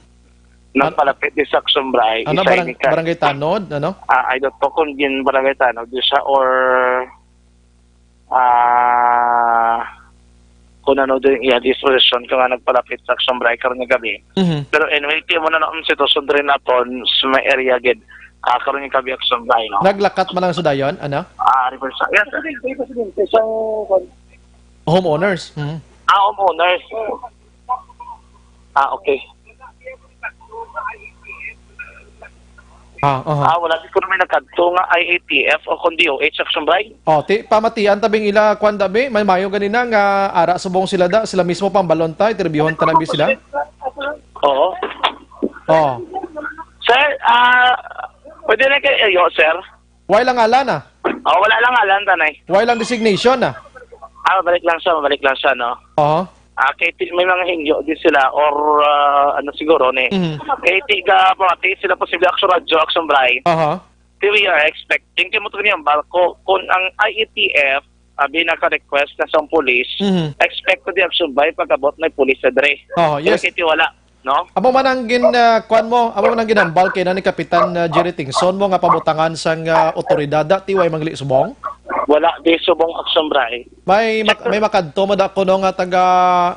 Nang An-, palapit ni Saksong Bray, ano, isa barang-, ini ka. Barangay Tanod, ano? Ah, I don't know kung gin Barangay Tanod, di siya, or, ah, kung ano din iya disposition kung nga nagpalapit sa Saksong Bray karon nga gabi. Mhm. Pero anyway, ti mo na ang sitwasyon diri naton sa may area gid. Ah, karon nga gabi, Saksong Bray, no? Naglakat man lang sa dayon, ano? Ah, reverse. Yes, sir. Homeowners. Mhm. Ah, homeowners. Ah, okay. Ah, aha. Ah, wala di ko naman nagkadto nga I A T F o kung D O H, Saksong Bray. Oh, ti, pamatian tabing ila, kwan, dabi, may mayo ganina nga ara subong sila da, sila mismo pambalon ta, interbyuhon ta na bi sila. Oo. Oh. Sir, ah, pwede na kayo, sir? Why lang ala na? Oh, wala lang ngalan, tanay. Wala lang designation, ah? Ah, mabalik lang siya, mabalik lang siya, no? Oo. Ah, kay ti-, may mga hingyo din sila or, ah, ano siguro ni. Mhm. Kay tiga pamati sila posible action radyo, action bray. Aha. Ti we are expecting kay mo to ni ang balko kung ang I A T F abi naka-request na sa police, Mhm. expect ko di action bray pag-abot may police sa dre. Oh, yes. Kay ti wala, no? Amo man ang gin, ah, kuan mo, amo man ang ginambal kay na ni Kapitan, ah, Jerry Tingson mo nga pabutangan sang, ah, otoridad, da, ti way mangli subong? Wala di subong action bray. May mak-, may makadto mo da kuno nga taga,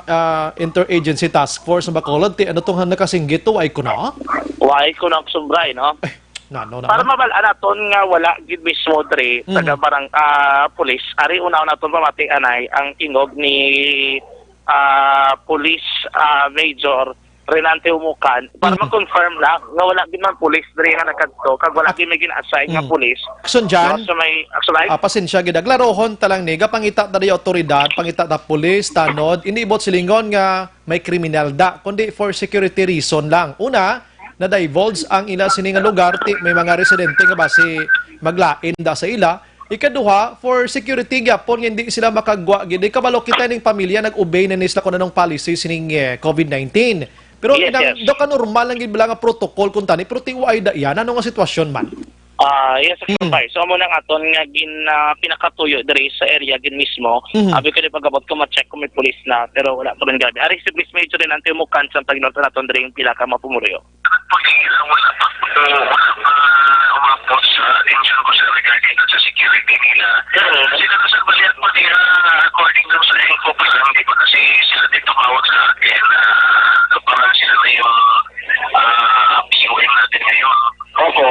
ah, Interagency Task Force sa Bacolod, ti ano tong nakasinggit to, ay kuno? Why kuno action bray, no? Eh, nano Para naman? Mabal-an naton nga wala gid mismo dre, Mhm. taga barang-, ah, pulis. Ari una naton pamati anay ang tingog ni, ah, Police, ah, Major Renante Umukan para Mhm. ma-confirm lang nga wala gid man pulis dre nga nagkadto kag wala gid may gina-assign nga Mhm. pulis. Action dyan? No, sa may, action line? Ah, pasensya gid. Klarohon ta lang ni, gapangita ta di otoridad, pangita ta pulis, tanod, hindi ibot silingon nga may kriminal da, kundi for security reason lang. Una, na-divulge ang ila sini nga lugar, ti may mga residente nga basi maglain da sa ila. Ikaduha, for security gyapon nga hindi sila makagwa gid. Di kabalo kita ning pamilya nag-obey na ni sila kung anong policy sining, eh, COVID nineteen. Pero Yes, inang yes. do ka normal lang gid bala nga protocol kung tani, pero ti wa ay da yan. Ano nga sitwasyon man? Ah, yes, Mm. Sacrifice. So, amo nang aton nga gin, ah, pinakatuyo diri sa area gid mismo. Mhm. Abi ko di pag-abot ko ma-check kung may pulis na, pero wala pa man grabe. Ari si Police Major Renante Umukan sa pagluto naton diri yung pila ka mga pumuluyo. Actually, ah, wala pa po, wala pa umabot sa atensyon ko, sir, regarding dun sa security nila. Mm. Kasi nakasagbalian po nila, according dun sa info pa lang, di ba kasi sila din tumawag sa akin, ah, kaparan sila na yung, ah, P O M natin ngayon. Opo.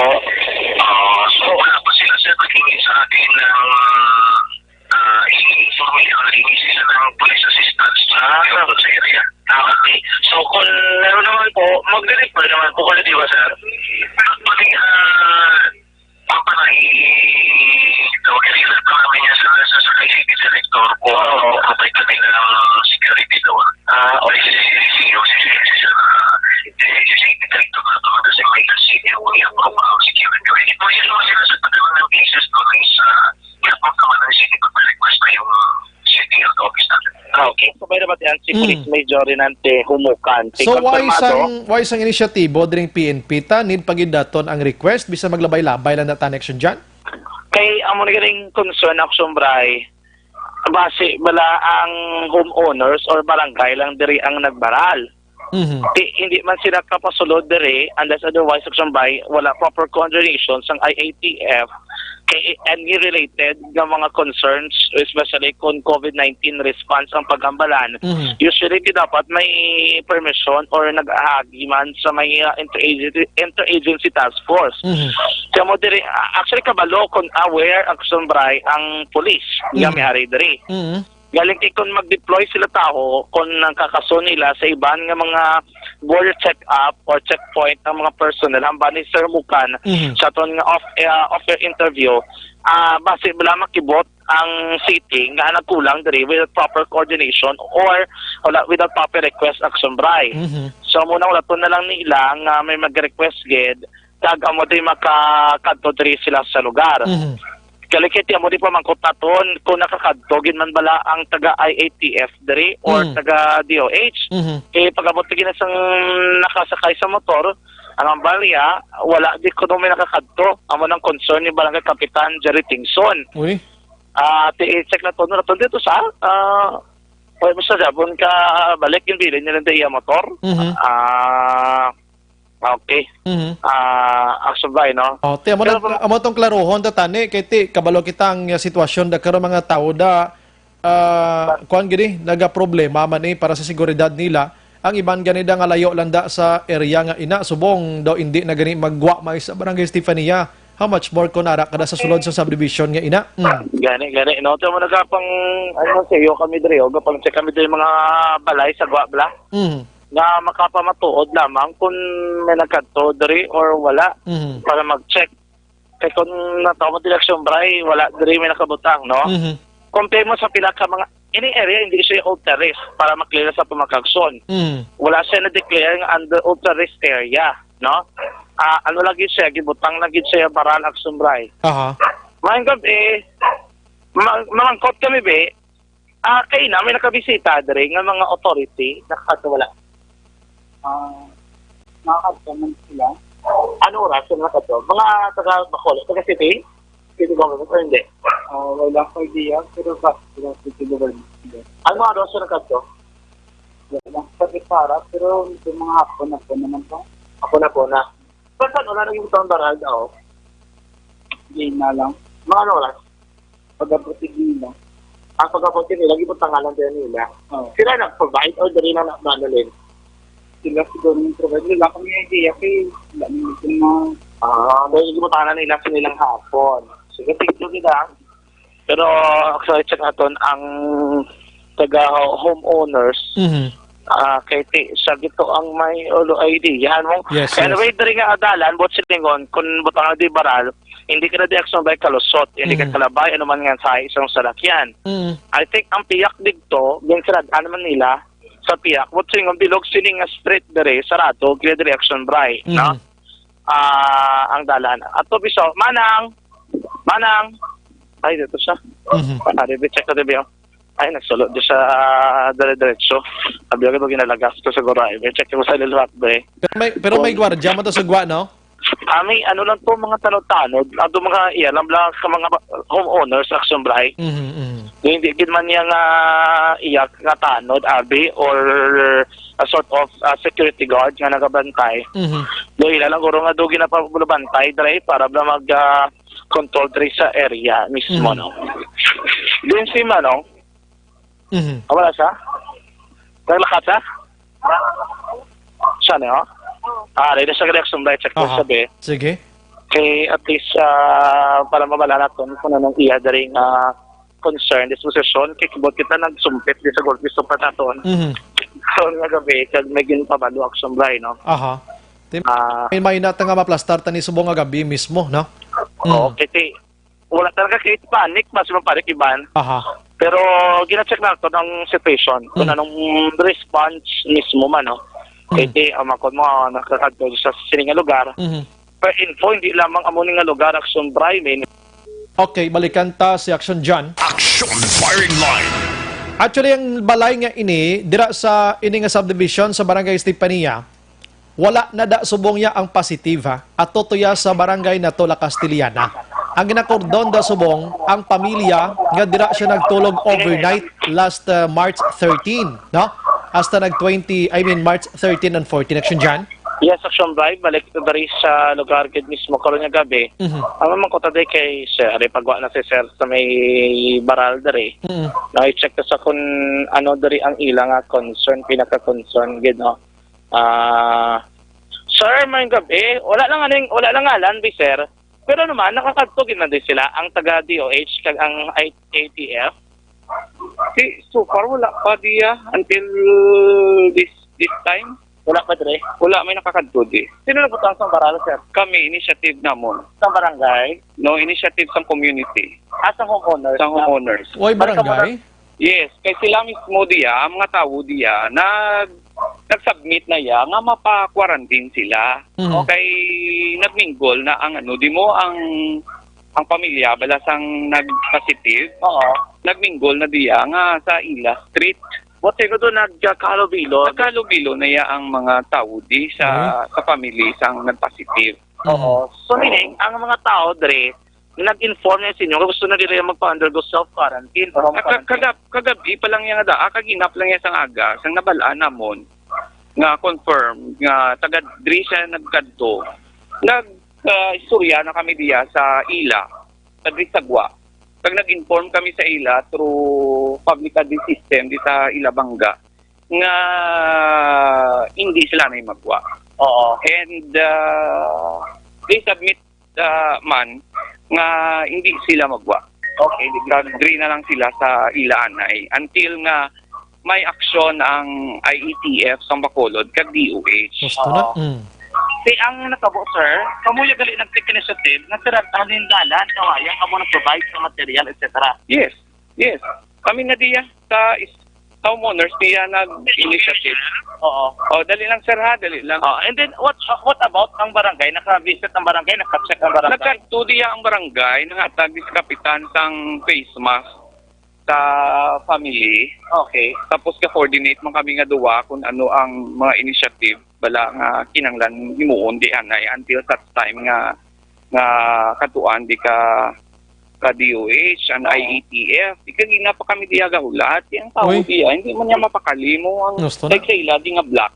Ah, so, wala pa sila, sir, naghingi sa akin ng ah, ini-inform nila, ini sila ng police assistance sa, ah, sa area. Ah, okay. So, kung meron naman po, magre-refer naman po kayo, di ba, sir? Actually, ah, papanay, i-refer pa namin yan sa, sa, sa kay C P Director kung ano po, provide kami ng security doon. Ah, okay. Sige, sige, sige, sige, sige. Ah, eh, si C P Director na to, kasi may kasi yung i-approve ang security. Hindi po yan, yung sila sa pagkaroon ng cases doon is, ah, Kaya po, kung ano, sige, pag-request ko yung city health office natin. Ah, okay. So, may naman yan si Mm. Police Major Renante Humukan. Si So, why Confirmado. sang, why sang inisyatibo dring P N P ta, need pagidaton ang request, bisan maglabay-labay lang na ta next dyan? Kay, amo na ganing concern ako, Sumbray. Base bala ang homeowners or barangay lang diri ang nagbaral. Mhm. Di, hindi man sila kapasulod diri unless otherwise, sa Sumbay, wala proper coordination sang I A T F kay any related nga mga concerns, especially kung COVID nineteen response ang paghambalan. Mhm. Usually, di dapat may permission or nag-ahagi man sa may, uh, interagency, interagency task force. Mhm. Kaya mo diri, uh, actually, kabalo kung aware ang Sumbay ang police nga Mhm. may ari diri. Mhm. Galing kay kung mag-deploy sila tawo, kung nagkakaso nila sa iban nga mga border check-up or checkpoint ang mga personnel, hambal ni Sir Mukan Mhm. sa aton nga off, eh, off-air interview, ah, basi bala makibot ang city nga nagkulang diri without proper coordination or wala, without proper request action bray. Mhm. So, muna wala to na lang nila nga may mag-request gid, kag amo di makakadto diri sila sa lugar. Mhm. Kali kay ti amo di pamangkot naton kung nakakadto gid man bala ang taga I A T F diri or Mm. taga D O H. Mhm. Eh, pag-abot lagi na sang nakasakay sa motor, ang ambal niya, wala di kuno may nakakadto. Amo nang concern ni Barangay Kapitan Jerry Tingson. Uy. Ah, ti i-check na to, na to dito sa, ah, wala mo sa Jabon ka balik yung bilin niya ng iya motor. Mhm. Ah, Okay. Mhm. Ah, ang subay, no? Oh, ti, amo Pero na, kung amo tong klaruhon ta tani, kay ti, kabalo kita ang, uh, sitwasyon da karon mga tao da, ah, kuwan gini, nagaproblema man eh para sa seguridad nila. Ang iban gani da nga layo lang da sa area nga ina, subong daw hindi na gani magwa may sa Barangay Estefania. How much more kung ara kada sa sulod sa subdivision nga ina? Mm. Gani, gani, no? Ito mo nagapang, ano, sa iyo kami diri, o gapang check kami diri mga balay sa gwa, bla? Mm. Nga makapamatuod lamang kung may nagkadto diri or wala Mhm. para mag-check. Kay kung natawag direksyon bray, wala diri may nakabutang, no? Mhm. Compare mo sa pila ka mga, ini area, hindi siya ultra risk para makilala sa pamagkagson. Mhm. Wala siya na-declare nga under ultra risk area, no? Ah, ano lagi siya, gibutang lagi siya baral action bray. Aha. Maayong gabi. Ma-, mamangkot kami, be. Ah, kay na, may nakabisita diri nga mga authority, nakakadto wala? Ah, nakakadto man sila. Ano oras sila nakadto? Mga taga Bacolod, taga city? City government o hindi? Ah, wala ko idea, pero ba, sila city government sila. Ano oras sila nakadto? Wala lang sa Pizarra, pero yung mga hapon, hapon naman to. Hapon, hapon na. Saan, saan? Wala nang yung baral daw. Hindi na lang. Mga ano oras? Pag-abot din nila. Ang pag-abot din nila, gibutangan lang din nila. Oo. Sila nag-provide or dali lang na, ano, Lin? Sila siguro yung provide. Wala kami idea kay wala nang gusto na. Ah, dahil gibutangan nila sa nilang hapon. Sige, thank you, kita. Pero, actually, check naton ang taga homeowners. Mhm. Ah, kay ti, siya gito ang may ulo idea mo. Yes, yes. Anyway, diri nga adalan, buot silingon, kung butang na di baral, hindi ka na di action by kalusot, hindi ka Mm. kalabay, ano man nga sa isang salakyan. Mm. I think ang piyak dito, ginsirad-an naman nila sa piyak. Buot silingon, bilog siling nga street diri, sarado, kaya diri action by, Mm. no? Ah, ang dalan. Ato, biso, Manang! Manang! Ay, dito siya. Mhm. Ari, check ko, Debbie, oh. Ay, nagsulod di siya, ah, dire-diretso. Abi ko, ginalagas ko siguro, ay. May check ko sa liwat, be. Pero may, pero may Kung gwardiya mo to sa gwa, no? Ah, may ano lang to, mga tanod-tanod. Ato mga iya lang, bla-, sa mga ba-, homeowners, action bray. Mhm, mhm. Yung hindi gid man niya nga iya nga tanod, abi, or a sort of, ah, security guard nga nagabantay. Mhm. Do ila lang guro nga do ginapabulabantay, dre, para bla mag, ah, control dre sa area mismo, Mhm. no? Din si Manong, Mhm. Ah, wala siya? Naglakat siya? Siya na, oh? Ah, dahil sa reaction by check ko Aha. sabi. Sige. Kay at least, ah, para mabala naton kung anong iya diri nga concern, disposition, kay kibot kita nagsumpit di sa gulpi sa pataton. Mhm. So, nga gabi, kag may ginpabalo action by, no? Aha. Tim-, Ah. may, may nata nga maplastar tani subong nga gabi mismo, no? Oo, Mm. kay ti-, wala talaga kay panic, mas mo panic iban. Aha. Pero gina-check naton ang situation, kung Mm. anong response mismo man, no? Kay Mm. ti, ang mga kon mo, nakakadto sa sini nga lugar. Mhm. Per info, hindi lamang amo ni nga lugar, action bray, may Okay, balikan ta si Action John. Action Firing Line. Actually, ang balay nga ini, dira sa ini nga subdivision sa Barangay Estefania, wala na da subong niya ang positive, ha. Ato to ya sa Barangay Natola Castellana. Ang ginakordon da subong ang pamilya nga dira siya nagtulog overnight last, uh, March thirteen, no? Hasta nag twenty, I mean, March thirteen and fourteen, Action John. Yes, Action Bray, balik na diri sa lugar gid mismo karon nga gabi. Mhm. Ang mga kota day kay sir, ari pagwa na si sir sa may baral diri. Mhm. Na-check ko sa kung ano diri ang ila nga concern, pinaka-concern gid, no? Ah, sir, may gabi. Wala lang aning, wala lang ngalan, bi, sir. Pero naman, nakakadto gid man din sila, ang taga D O H kag ang I-, A T F. Si, so far, wala pa diya until this, this time. Wala pa, dre? Wala, may nakakadto di. Sino nagbutas sa baral, sir? Kami, initiative namon. Sa barangay? No, initiative sa community. Ah, sa homeowners? Sa homeowners. Why Barangay barangay? Yes, kay sila mismo diya, ang mga tawo diya, nag-, nag-submit na ya nga mapa-quarantine sila. Mhm. Kay nagminggol na ang ano, di mo ang, ang pamilya, bala sang nag-positive, Oo. nagminggol na diya nga sa ila street. What, sino doon nagkahalubilo? Nagkahalubilo na ya ang mga tawo di sa, Mhm. sa family sang nag-positive. Mhm. Oo. So, meaning, ang mga tao, dre, nag-inform niya sa inyo nga gusto na nila magpa-undergo self-quarantine or home Kag-, quarantine? kagab-, kagabi pa lang yan nga da, ah, kaginap lang yan sang aga, sang nabalaan namon nga confirm nga taga diri siya nagkadto. Nag, ah, istorya na kami diya sa ila, sa diri sa Gwa. Kag nag-inform kami sa ila through public address system di sa ila bangga nga hindi sila na magwa. Oo. And, ah, they submit, ah, man nga hindi sila magwa. Okay, di Kag diri na lang sila sa ila anay until nga may aksyon ang I A T F sa Bacolod kag D O H. Gusto na? Oo. Mm. Si ang natabo, sir, kamo ya gali nag-take initiative nga sirad-an ning dalan, kawayan, kamo nag-provide sa material, et cetera. Yes, yes. Kami na diya sa is-, homeowners diya nag-initiative. Oo. Oh, dali lang, sir, ha? Dali lang. Oh, and then, what what about ang barangay? Naka-visit ang barangay? Naka-check ang barangay? Nagkadto diya ang barangay, nangatag sa kapitan sang face mask sa family. Okay. Tapos ka-coordinate man kami nga duwa kung ano ang mga initiative bala nga kinahanglan himuon di anay until such time nga nga katuan di ka ka D O H, ang Oo. I A T F. Di kagina pa kami diya gahulat. Ang tao Uy. Diya, hindi man niya mapakali mo ang Gusto na. Like sa ila, di nga black.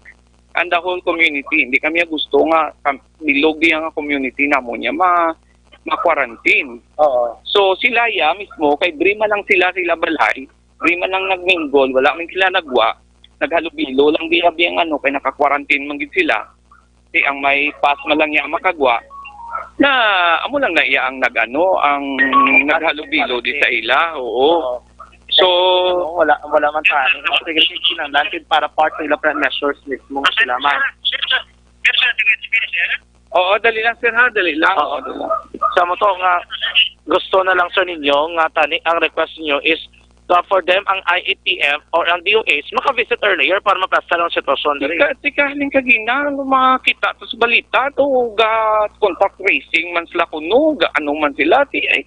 And the whole community, hindi kami gusto nga kam- bilog diya nga community namo niya ma ma-quarantine. Oo. So sila ya mismo, kay diri man lang sila sila balay, diri man lang nagminggol, wala man sila nagwa, naghalubilo lang diya biyang ano, kay naka-quarantine man gid sila. Di ang may pass man lang niya makagwa, na amo lang na iya ang nag-ano, ang naghalubilo di sa ila, oo. Oo. So, Oo, wala, wala man tani. Kasi kinahanglan para part nila para measures mismo nga sila man. Oo, dali lang, sir, ha? Dali lang. Oo. Oo, dali lang. Sa mo to nga gusto na lang, sir, ninyo nga tani ang request ninyo is to afford them ang I A T F or ang D O H maka-visit earlier para mapasta lang ang sitwasyon diri. Tika, tika, haling kagina, ano, makita to sa balita to, ga contact tracing man sila kuno, ga ano man sila, ti, ay,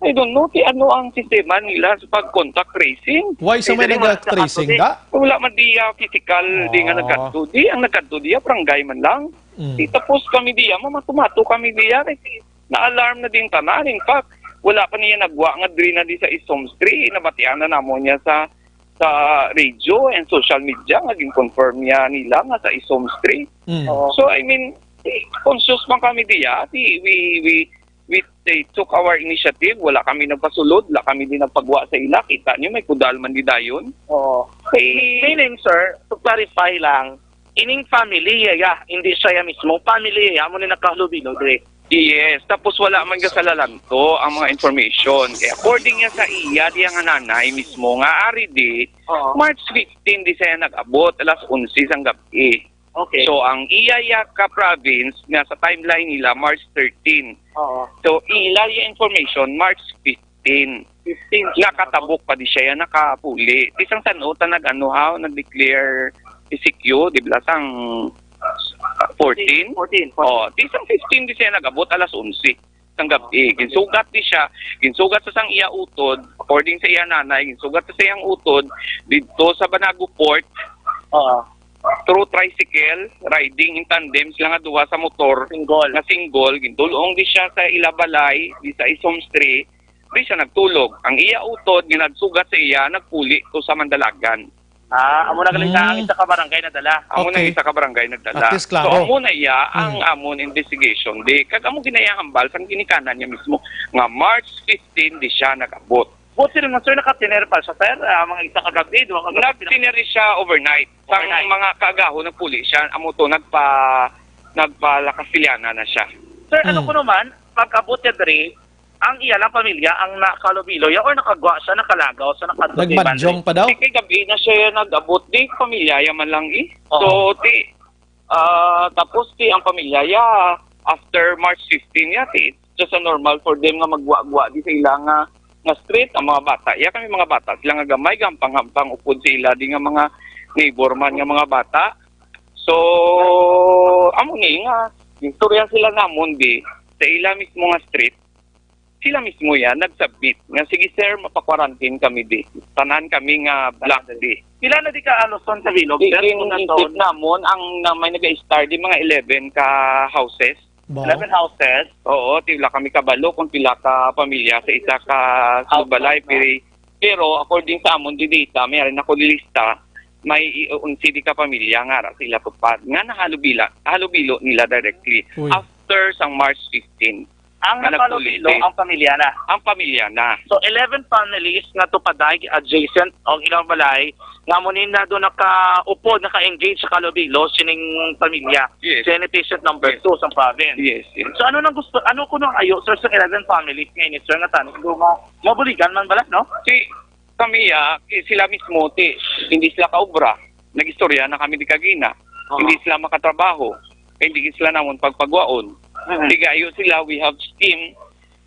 I don't know, ti, ano ang sistema nila sa pag-contact tracing. Why sa may Pwede rin nag-tracing wala sa da? Wala man diya physical, di nga Ah. Nagkadto. Di, ang nagkadto diya, barangay man lang. Mm. Di, tapos kami diya, mamatumato kami diya, kay na-alarm na din tanan. In fact, wala pa niya nagwa nga diri na di sa Isom Street. Nabatian na namo niya sa sa radio and social media nga gin-confirm niya nila nga sa Isom Street. Mm. Oo. So, I mean, eh, conscious man kami diya. Di, we, we, we, they took our initiative. Wala kami nagpasulod, wala kami di nagpagwa sa ila. Kita niyo, may kudal man di dayon. Oo. Kay Meaning, sir, to clarify lang, ining family ya, hindi siya ya mismo. Family ya, amo ni nakahalubilo diri. Yes, tapos wala man gasalalanto ang mga information. Kaya according niya sa iya, diya nga nanay mismo nga ari di, Oo. March fifteen di siya nag-abot, alas onse sang gabi. Okay. So, ang iya ya ka province nga sa timeline nila, March thirteen. Oo. So, ila ya information, March fifteen. Fifteen. Nakatabok pa di siya, nakapuli. Ti sang san-o ta nag-ano, ha, nag-declare E C Q, di ba, sang, ah, fourteen? Fourteen, fourteen. Oh, ti sang fifteen di siya nag-abot, alas onse sang gabi. Ginsugat di siya, ginsugat sa sang iya utod, according sa iya nanay, ginsugat sa iyang utod didto sa Banago Port. Oo. Through tricycle, riding in tandem sila nga duha sa motor. Single. Nga single, gindul-ong di siya sa ila balay, di sa Isom Street, di siya nagtulog. Ang iya utod nga nagsugat sa iya, nagpuli to sa Mandalagan. Ah, amo na galing na ang Mm. isa ka barangay nadala. Amo na Okay. Isa ka barangay nagdala. At least klaro. So, amo na iya ang Mm. amon investigation. Di, kag amo ginayahambal sang ginikanan niya mismo nga March fifteen di siya nag-abot. Buti naman, sir, nakatiner pa siya, sir. Ah, mga isa ka gabi, duha ka gabi. Nagtiner siya overnight. Sang Overnight. Mga kaagahon, nagpuli siya. Amo to, nagpa-, nagpalakastiliana na siya. Sir, ano Mm. ko naman, pag-abot niya diri, ang iya lang pamilya ang nakalubilo ya or nakagwa siya, nakalagaw siya, nakadto kay Nagmadyong Manri? Pa daw? Kay gabi na siya nag-abot, di pamilya ya man lang eh. Oo. So, ti, ah, tapos ti ang pamilya ya, after March fifteen ya, ti, it's just a normal for them nga magwa-gwa di sa ila nga, nga street, ang mga bata. Ya kami mga bata, sila nga gamay, gampang-hampang upod sa ila, di nga mga neighbor man nga mga bata. So, amo ni nga, istorya sila namon di, sa ila mismo nga street, sila mismo yan, nag-submit nga, "Sige, sir, mapa-quarantine kami di. Tanan kami nga black di." Pila na di ka aluson sa bilog, Di, sir? Kung isip naton? Namon, ang na, may nag-start di mga eleven ka houses. Wow. Eleven houses? Oo, ti wala kami kabalo kung pila ka pamilya sa isa ka House, balay, no? Pero, pero according sa amon di data, may ari na ko lista, may i-, onse di ka pamilya nga ara sa ila tupad. Nga nahalubila, halubilo nila directly. Uy. After sang March fifteen. Ang nga nagpuli, nakalubilo, ang pamilya na. Ang pamilya na. So, eleven families nga tupaday adjacent o ilang balay nga amo ni na do nakaupod, naka-engage sa kalubilo sining pamilya. Yes. Sini patient number Yes. two sa province. Yes, yes. So, ano nang gusto, ano kuno ang ayo, sir, sa eleven families nga ini, sir, nga tani do ma-, mabuligan man bala, no? Si kami, ah, ki-, sila mismo, ti, hindi sila kaobra. Nag-istorya na kami di kagina. Oo. Hindi sila makatrabaho. Hindi sila namon pagpagwaon. Mhm. Tigayo sila, we have scheme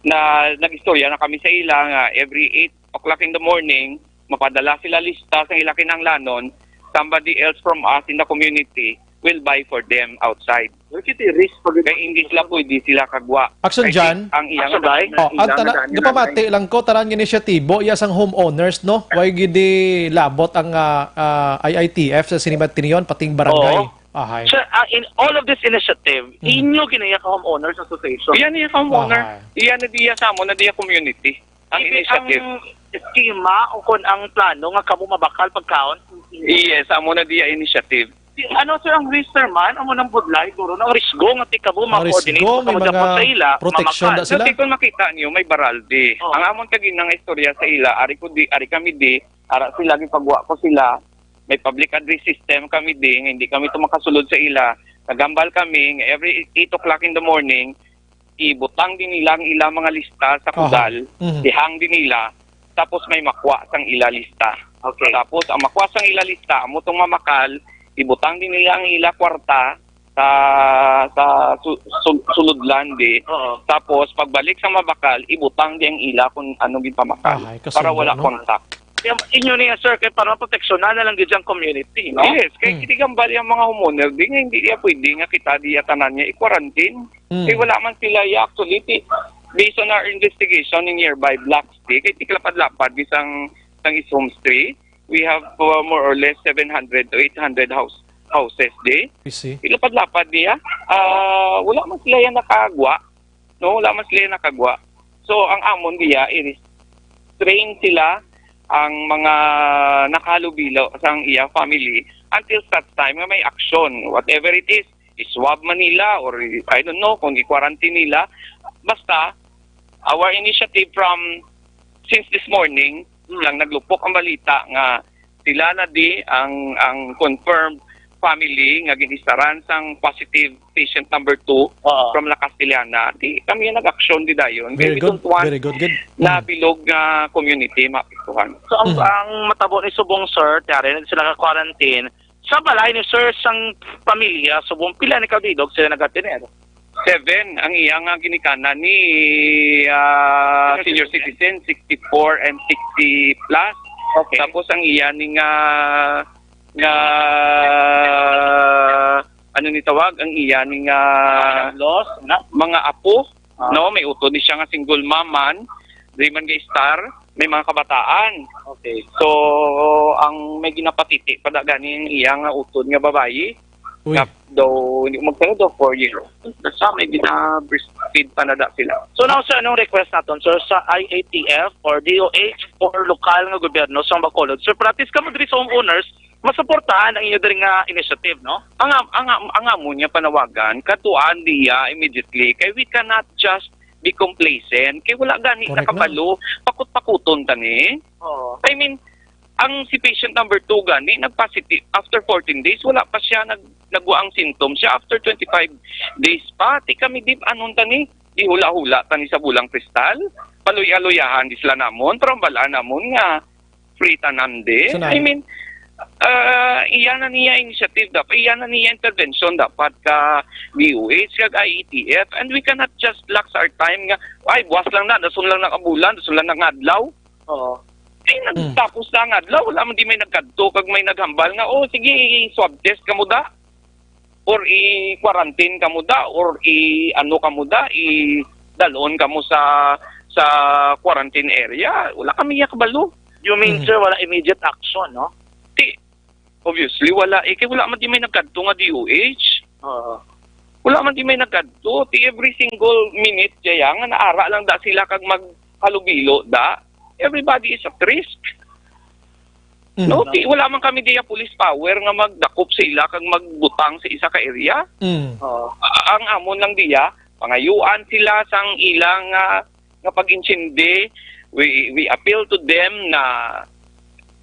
na nag-istorya na kami sa ila nga every eight o'clock in the morning, mapadala sila lista sa ila kinahanglanon, somebody else from us in the community will buy for them outside. Kay hindi sila pwede sila kagwa. Action Kay Jan. Ang iya nga Action Jan. Oh, ang tanan, gapamati lang ko, tanan nga inisyatibo, iya sang homeowners, no? Way gid labot ang, ah, ah, I I T F sa sini matinion, pating barangay. Oh. Ahay. Sir, ah, in all of this initiative, Mm. inyo gini ka homeowners association? Iya niya ka homeowner. Ahay. Iya na diya sa amo, na diya community. Ang Ibi-, initiative. Ang eskema o kon ang plano nga kamo mabakal pagkaon? Yes, amo na diya initiative. Si, ano, sir, ang risk, sir, man? Amo nang budlay, guro, ang risgo nga ti kamo Ang risgo, ma-coordinate, may kamo mga dapat sa ila, protection mamakal. Na sila? Kasi kung makita niyo, may baraldi. Oh. Ang amon kagina nga istorya sa ila, ari ko di, ari kami di, ara sila, gipagwa ko sila, may public address system kami di, nga hindi kami to makasulod sa ila. Nagambal kami nga every eight o'clock in the morning, ibutang din nila ang ila mga lista sa Aha. kudal, Mhm. ihang din nila, tapos may makwa sang ila lista. Okay. Tapos ang makwa sang ila lista, amo tong mamakal, ibutang din nila ang ila kwarta sa, sa su-, su-, sulod landi. Oo. Tapos pagbalik sa mabakal, ibutang di ang ila kung ano ginpamakal Ahay, para kasundo, wala no? contact. Kaya inyo niya, sir, kay para maproteksyonan na lang gid ang community, no? Yes, kay Mm. kinigambal yung mga homeowner, di nga hindi niya pwede nga kita di tanan niya i-quarantine. Mm. Kay wala man sila, ya, actually, ti-, based on our investigation in nearby blocks, di, kay tiklapad-lapad di sang, sang Ishom's Tree. We have, uh, more or less seven hundred to eight hundred house, houses di. I see. Tiklapad-lapad niya. Ah, wala man sila yan nakagwa. No, wala man sila nakagwa. So, ang amon diya, i-restrain sila ang mga nakahalubilo sang iya family until such time nga may action. Whatever it is, i-swab man nila or i-, I don't know kung i-quarantine nila. Basta, our initiative from since this morning, Hmm. lang naglupok ang balita nga sila na di ang, ang confirmed family nga ginistaran sang positive patient number two Oo. from La Castellana. Di kami nag-aksyon di dayon. Kay Very we good, don't want very good, good. na Mm. bilog nga community maapektuhan. So, ang, Mhm. ang matabo ni subong, sir, tiyari na sila ka-quarantine. Sa balay ni sir, sang pamilya, subong pila ni kadidog sila nagatener? Seven ang iya nga ginikanan ni, ah, Senior senior citizen. citizen, sixty-four and sixty plus. Okay. Tapos ang iya ni nga, nga, ano ni tawag? Ang iya ni nga Loss, na? mga apo, Ah. no? May utod ni siya nga single mom man, di man ga-star, may mga kabataan. Okay. So, ang may ginapatiti pa da gani ang iya nga utod nga babayi, Uy. Nga daw, hindi ko magtalo daw, four year old. Basta may gina-breastfeed pa na da sila. So now, sir, anong request naton, sir, sa I A T F or D O H or lokal nga gobyerno sa Bacolod? Sir, practice kamo diri sa homeowners, masuportahan ang inyo diri nga initiative, no? Ang am-, ang am-, ang amon nga panawagan, katuan diya immediately, kay we cannot just be complacent, kay wala gani Correct nakabalo, pakut-pakuton ta ni. Oo. I mean, ang si patient number two gani nag-positive after fourteen days, wala pa siya nag nagwa ang symptoms siya after twenty-five days pa. Ti kami di anon ta ni, di hula-hula ta ni sa bulang kristal. Paluya-luyahan di sila namon, pero ang balaan namon nga free tanan di. So, na- I mean, ah, iya na niya initiative dapat, iya na niya intervention dapat ka D O H kag I A T F, and we cannot just lax our time nga, "Ay, buwas lang na, dason lang na ka bulan, dason lang na nga adlaw." Oo. Ay, Hmm. nagtapos na ang adlaw, wala man di may nagkadto kag may naghambal nga, "Oh, sige, i-swab test kamo da, or i-quarantine kamo da, or i-ano kamo da, i-dalon kamo sa, sa quarantine area." Wala kami iya kabalo. You mean, Hmm. sir, wala immediate action, no? Ti, obviously, wala eh. Kay wala man di may nagkadto nga D O H. Oo. Wala man di may nagkadto. Ti every single minute kaya nga naara lang da sila kag maghalubilo da. Everybody is at risk. Mm. No, ti, wala man kami diya police power nga magdakop sa ila kag magbutang sa isa ka area. Mm. Oo. A-, ang amon lang diya, pangayuan sila sang ilang, ah, nga pag-intindi. We, we appeal to them na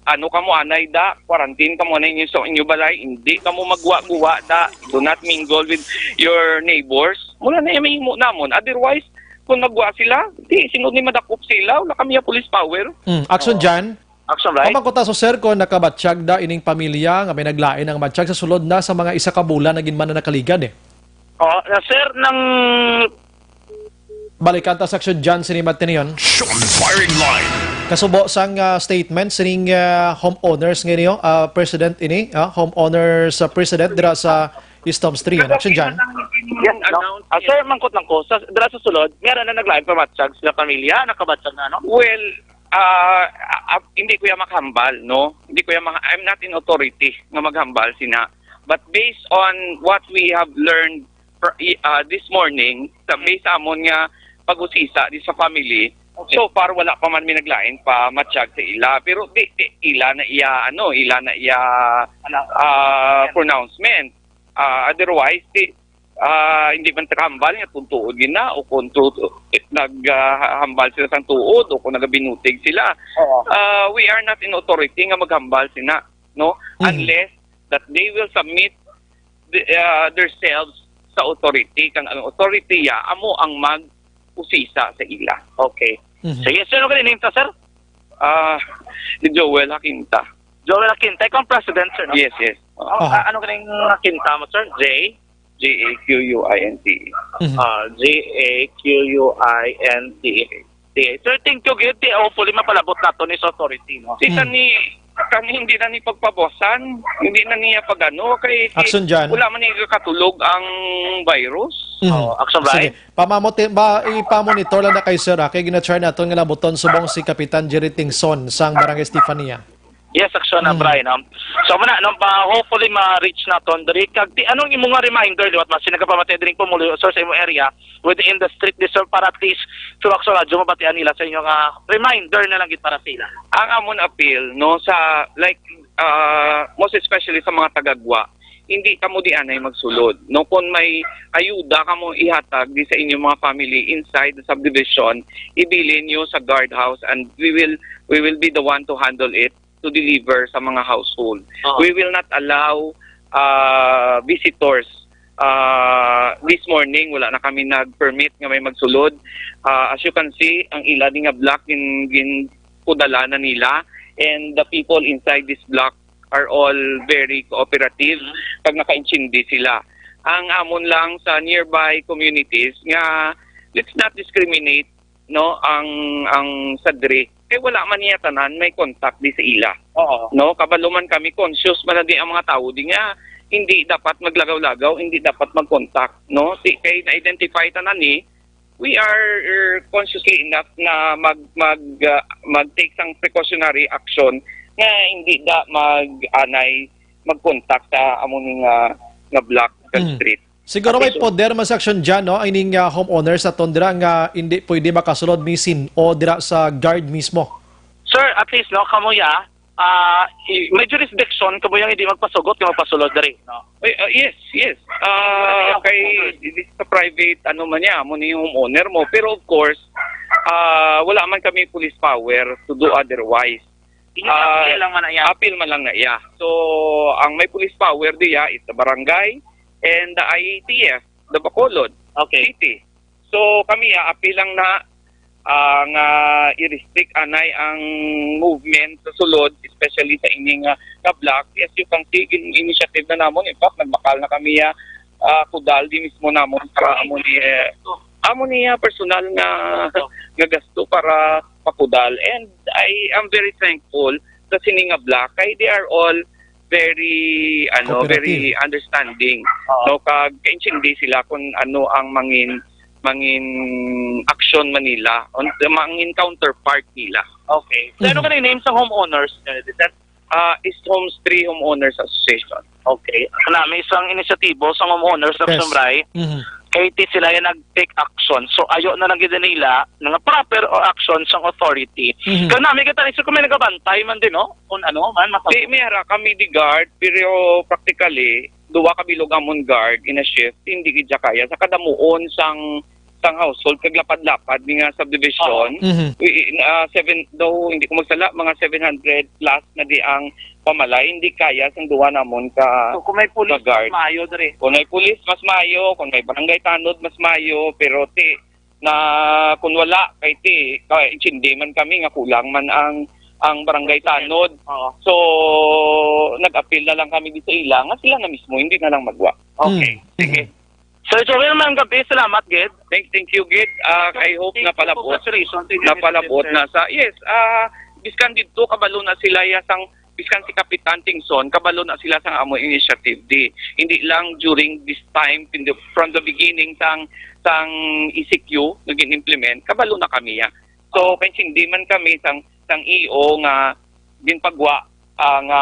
ano kamo anay da, quarantine kamo anay inyo sa inyo balay, hindi kamo magwa-guwa da, do not mingle with your neighbors. Muna na yung mahimo namon. Otherwise, kung nagwa sila, di, sinod ni madakop sila, wala kami yung police power. Mm. Action Oo. Jan? Action, right? Pamangkot ta, so, sir, kung nakabatsyag da ining pamilya nga may naglain ang batsyag sa sulod na sa mga isa ka bulan na ginman na nakaligad, eh. Oh, na, sir, nang Balikan ta sa action dyan, sini Martinion. Sean Firing Line. Kasubo sang, ah, statement sining, ah, homeowners nga inyo, ah, president ini, ah, homeowners, ah, president dira sa East Homes three, ano? Action Jan. Yes, no? Ah, sir, mangkot lang ko. Sa, dira sa sulod, may ara na naglain pa matsyag sila pamilya, nakabatyag na, no? Well, ah, ah, hindi ko ya makahambal, no? Hindi ko ya maka- I'm not in authority nga maghambal sina. But based on what we have learned fr- i- ah, this morning, sa based sa amon nga pag-usisa di sa family, so far wala pa man mi naglain pa matsyag sa ila. Pero di, di ila na iya, ano, ila na iya ah, pronouncement. Ah, otherwise, di, ah, hindi man takahambal nga kung tuod gina o kung tu- naghambal sila sang tuod o kung nagabinutig sila. Oo. Ah, we are not in authority nga maghambal sina, no? Mhm. Unless that they will submit the, ah, themselves sa authority, kang ang authority ya amo ang mag-usisa sa ila. Okay. Mhm. Sige, sino ka name ta, sir? Ah, si Joel Jacinta. Joel Jacinta, ikaw ang president, sir, no? Yes, yes. Oh. Oh, Aha. ah, ano kaning Jacinta mo, sir? J? J A Q U I N T. Mhm. Ah, J A Q U I N T. Sige. Sir, thank you, gid. Hopefully, mapalabot nato ni sa authority, no? Si Hmm. kani, kani hindi na ni pagpabosan, hindi na niya pagano, kay Action dyan. Wala man ni katulog ang virus. Mhm. Oh, action, Sige. Brian? Pamamot, ba, ipamonitor lang na kay sir, ha? Kay gina-try naton nga labot-on subong si Kapitan Jerry Tingson sang Barangay Estefania. Yes, action na, Mm. Brian. Um, so, muna, no, pa, hopefully, ma-reach naton diri. Kag, di, anong imo nga reminder, liwat mas nagapamati diri pumulo, sir, sa imong area, within the street, di, sir, para at least, through Action Radio, mabatian nila sa inyo nga reminder na lang gid para sa ila. Ang amon appeal, no, sa, like, ah, most especially sa mga taga-Guwa, hindi kamo di anay magsulod, no? Kung may ayuda kamo ihatag di sa inyong mga family inside the subdivision, ibilin nyo sa guardhouse, and we will we will be the one to handle it, to deliver sa mga household. Oo. We will not allow ah, visitors. Ah, this morning, wala na kami nag-permit nga may magsulod. Ah, as you can see, ang ila ni nga block gin, gin kudala na nila, and the people inside this block are all very cooperative pag nakaintindi sila. Ang amon lang sa nearby communities nga, let's not discriminate, no, ang ang sa diri, kay wala man niya tanan may contact di sa ila. Oo. No, kabalo man kami, conscious man na di ang mga tawo di nga hindi dapat maglagaw-lagaw, hindi dapat mag-contact, no? Di kay na-identify tanan ni, we are, uh, consciously enough na mag mag uh, mag-take sang precautionary action nga hindi da mag-anay mag-contact sa amo ni nga nga block kag Mm. street. Siguro may Okay, so poder man sa Action dyan, no? Ining, ah, homeowners sa tundra nga hindi pwede makasulod ni sin-o dira sa guard mismo. Sir, at least, no, kamo ya, ah, i- may jurisdiction kamo yang hindi magpasugot, nga magpasulod diri, no? Ay, ah, yes, yes. Ah, Ano kay yung this is a private, ano man niya, mo ni homeowner mo. Pero of course, ah, wala man kami police power to do otherwise. Inyo appeal lang man na iya. Appeal man lang na iya. So, ang may police power diya is the barangay and the I A T F, the Bacolod Okay. City. So, kami ya, appeal lang na, ah, nga i-restrict anay ang movement sa sulod, especially sa ining, ah, nga block. As you can see, gin initiative na namon. In fact, nagbakal na kami ya, ah, kudal di mismo namon sa amo ni, eh, amo niya personal nga nga gasto para pakudal. And I am very thankful sa sini nga block kay they are all very, ano, Cooperative. Very understanding. Oo. No, kag kaintindi sila kung ano ang mangin mangin action man nila, on mangin counterpart nila. Okay. So, ano Mhm. ka name sa homeowners nyo, sir? Ah, East Homes three Homeowners Association. Okay. Nami isang inisyatibo sa homeowners sa Yes. Sumray. Mhm. Kay ti sila yung nag-take action. So, ayo na lang gid nila nga proper o action sang authority. Mhm. Kaya nami kita, sir, kung may nagabantay man din, no? Kung ano man, Di, may ara kami di guard, pero practically, duwa ka bilog amon guard in a shift, hindi gid siya kaya sa kadamuon sang sang household kag lapad-lapad ni nga subdivision. Mhm. We, ah, seven, daw hindi ko magsala, mga seven hundred plus na di ang pamalay, hindi kaya sang duwa namon ka So, kung may pulis, Sa guard. Maayo diri. Kung may pulis, mas maayo. Kung may barangay tanod, mas maayo. Pero ti, na kung wala, kay ti, kay intindi man kami nga kulang man ang ang barangay tanod. Oo. So, nag-appeal na lang kami di sa ila nga sila na mismo, hindi na lang magwa. Okay. Mm. Sige. Sir Joel, maayong gabi, salamat gid. Thank, thank you, gid. Ah, I hope Thank you. Napalabot. Congratulations, Thank you, napalabot Mister na sa, yes, ah, biskan didto, kabalo na sila ya sang, biskan si Kapitan Tingson, kabalo na sila sang amo initiative. Di, hindi lang during this time, in the, from the beginning sang, sang E C Q nga gin-implement, kabalo na kami ya. So, kaintindi man kami sang, sang E O nga ginpagwa, ah, nga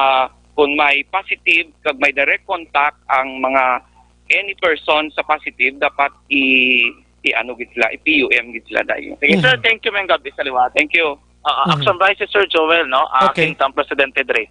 kung may positive kag may direct contact ang mga, any person sa positive, dapat i, i-ano gid sila, i-P U M gid sila dayon. Sige, sir, Mhm. thank you, maayong gabi sa liwat. Thank you. Ah, ah, Mhm. Action Vice, Sir Joel, no? Ah, Okay. Kingdom Presidente Dre.